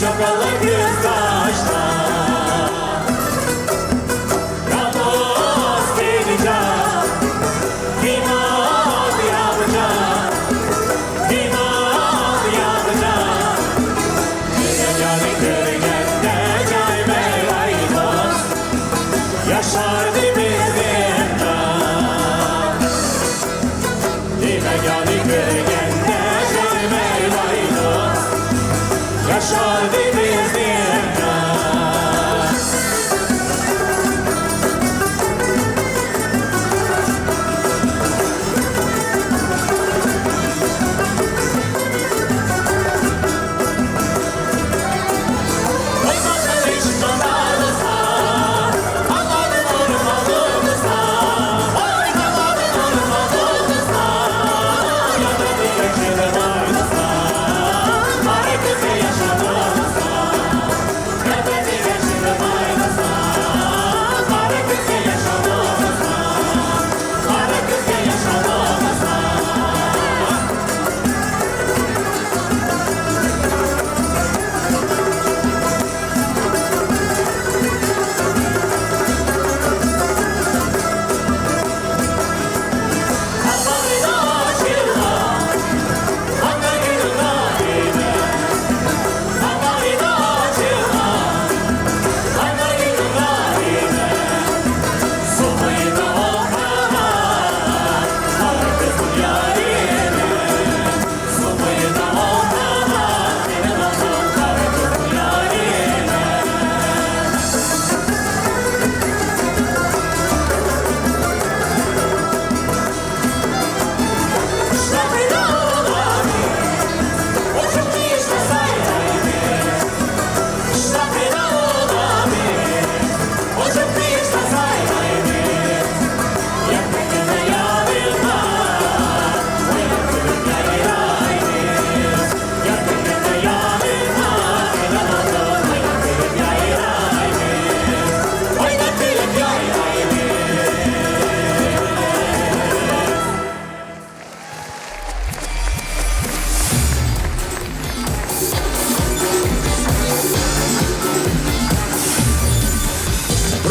ياقىلار كۆز قاشلار، يالغۇز تېنىجا، دىماغ ياغىجا، دىماغ ياغىجا. دۇنيانى كۆرگەندە جايمەيۋايدۇ، ياشاردى بىزنى ھەمراھ. دىمەگانى كۆرگەندە جايمەيۋايدۇ، ياشاردى بىزنى ھەمراھ.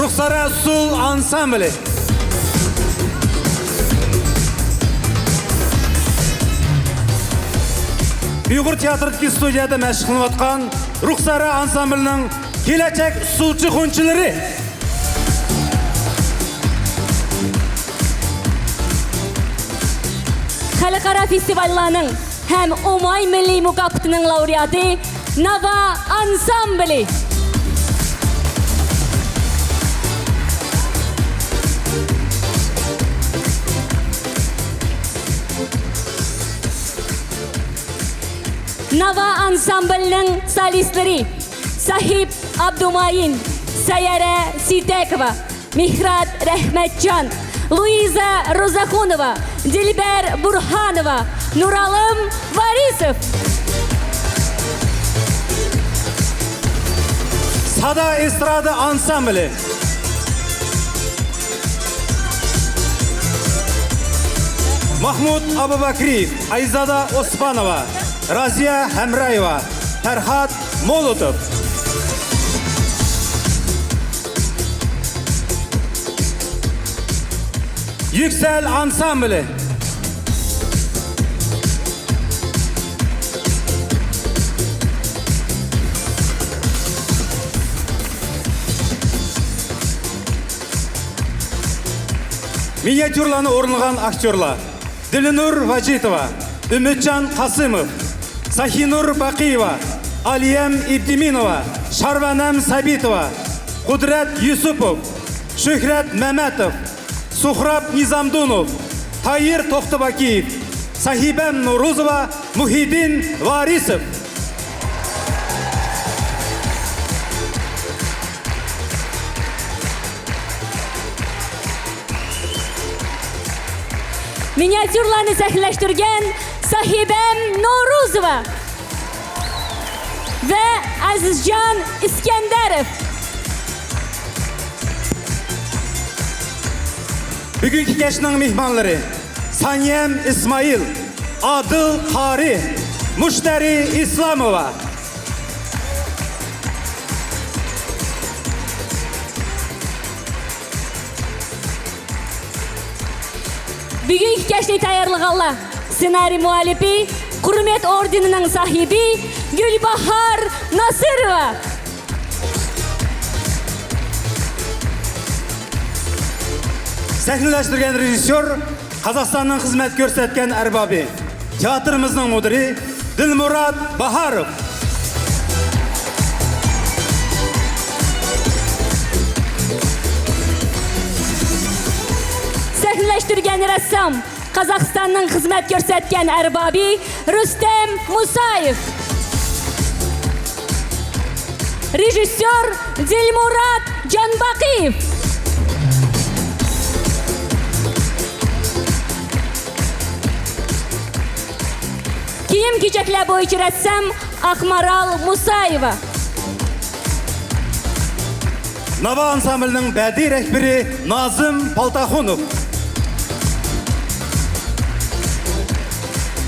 رۇخسارە ئۇسسۇل ئانسامبىلى. ئۇيغۇر تىياتىرىدىكى ستۇدىيەدە مەشىق قىلىنىۋاتقان رۇخسارە ئانسامبىلىنىڭ كېلەچەك ئۇسسۇلچى غۇنچىلىرى. خەلقئارا فېستىۋاللارنىڭ ھەم ئۇماي مىللىي مۇكاپاتىنىڭ لاۋرېئاتى ناۋا ئانسامبىلى. ناۋا ئانسامبىلىنىڭ سولىستلىرى ساھىب ئابدۇمايىن، سەييارە سىدىقوۋا، مېھرات رەھمەتجان، لۇئىزا روزاخۇنوۋا، دىلبەر بۇرھانوۋا، نۇرئالىم ۋارىسوف. سادا ئېسترادا ئانسامبىلى. ماھمۇد ئابۇبەكرىيېۋ، ئايزادا ئوسمانوۋا، رازىيە ھەمرايېۋا، پەرھات مولوتوف. يۈكسەل ئانسامبىلى. مىنىياتيۇرىلارنى ئورۇنلىغان ئاكتيورلار: دىلنۇر ۋاجىتوۋا، ئۈمىدجان قاسىموف، ساھىنۇر باقىيېۋا، ئالىيەم ئىبدىمىنوۋا، شارۋەنەم سابىتوۋا، قۇدرەت يۈسۈپوف، شۆھرەت مەمەتوف، سۇھراب نىزامدۇنوف، تاھىر توختىباكىيېف، ساھىبەم نورۇزوۋا، مۇھىدىن ۋارىسوف. مىنىياتيۇرىلارنى سەھنىلەشتۈرگەن ساھىبەم نورۇزوۋا ۋە ئەزىزجان ئىسكەندەروف. بۈگۈنكى كەچنىڭ مېھمانلىرى: سانىيەم ئىسمائىل، ئادىل قارى، مۇشتەرى ئىسلاموۋا. بۈگۈنكى كەچنى تەييارلىغانلار، سېنارىي مۇئەللىپى، قۇرمەت ئوردېنىنىڭ ساھىبى گۈلباھار ناسىروۋا. سەھنىلەشتۈرگەن رېژىسسور، قازاقىستاننىڭ خىزمەت كۆرسەتكەن ئەربابى، تىياتىرىمىزنىڭ مۇدىرى دىلمۇرات باھاروف. سەھنىلەشتۈرگەن رەسسام، قازاقىستاننىڭ خىزمەت كۆرسەتكەن ئەربابى رۇستەم مۇسايېف. رېژىسسور دىلمۇرات جانباقىيېف. كىيىم-كېچەكلەر بويىچە رەسسام ئاقمارال مۇسايېۋا. ناۋا ئانسامبىلىنىڭ بەدىئىي رەھبىرى نازىم پالتاخۇنوف.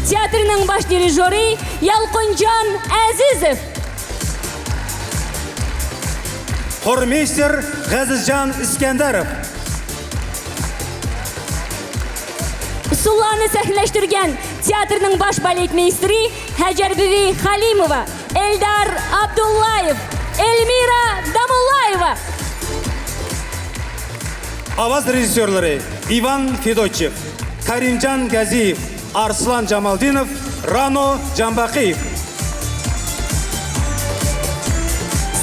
تىياتىرنىڭ باش دىرىژورى يالقۇنجان ئەزىزوف. خورمىيستېر غەزىزجان ئىسكەندەروف. ئۇسسۇللارنى سەھنىلەشتۈرگەن تىياتىرنىڭ باش بالېتمېيستېرى ھەجەربىۋى خەلىموۋا، ئېلدار ئابدۇللايېف، ئېلمىرا داموللايېۋا. ئاۋاز رېژىسسورلىرى ئىۋان فېدوتچېف، كەرىمجان گەزىيېۋ، ئارسلان جامالدىنوف، رانو جامباقىيېف.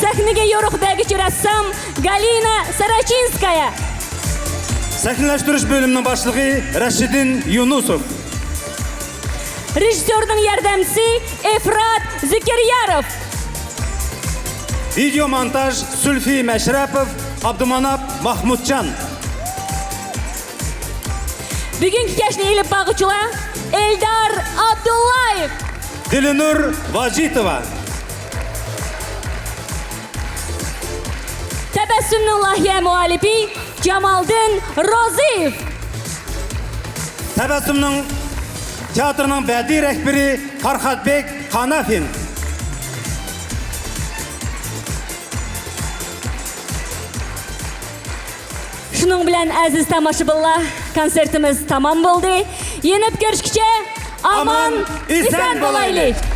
سەھنىگە يورۇق بەرگۈچى رەسسام گالىنا ساراچىنسكايا. سەھنىلەشتۈرۈش بۆلۈمىنىڭ باشلىقى رەشىدىن يۇنۇسوف. رېژىسسورنىڭ ياردەمچىسى ئېفرات زىكىرياروف. ۋىدېئو مونتاژ سۈلفى مەشرەپوف، ئابدۇماناپ ماخمۇتجان. بۈگۈنكى كەچنى ئېلىپ بارغۇچىلار ئېلدار ئابدۇللايېف، دىلنۇر ۋاجىتوۋا. تەبەسسۇمنىڭ لايىھە مۇئەللىپى جامالدىن روزىيېف. تەبەسسۇمنىڭ تىياتىرنىڭ بەدىئىي رەھبىرى پارخاتبېك قانافىن. شۇنىڭ بىلەن، ئەزىز تاماشىبىنلار، كونسېرتىمىز تامام بولدى. يېنىپ كۆرۈشكىچە ئامان، ئامان، ئېسەن ئېسەن بولايلى. بولايلى.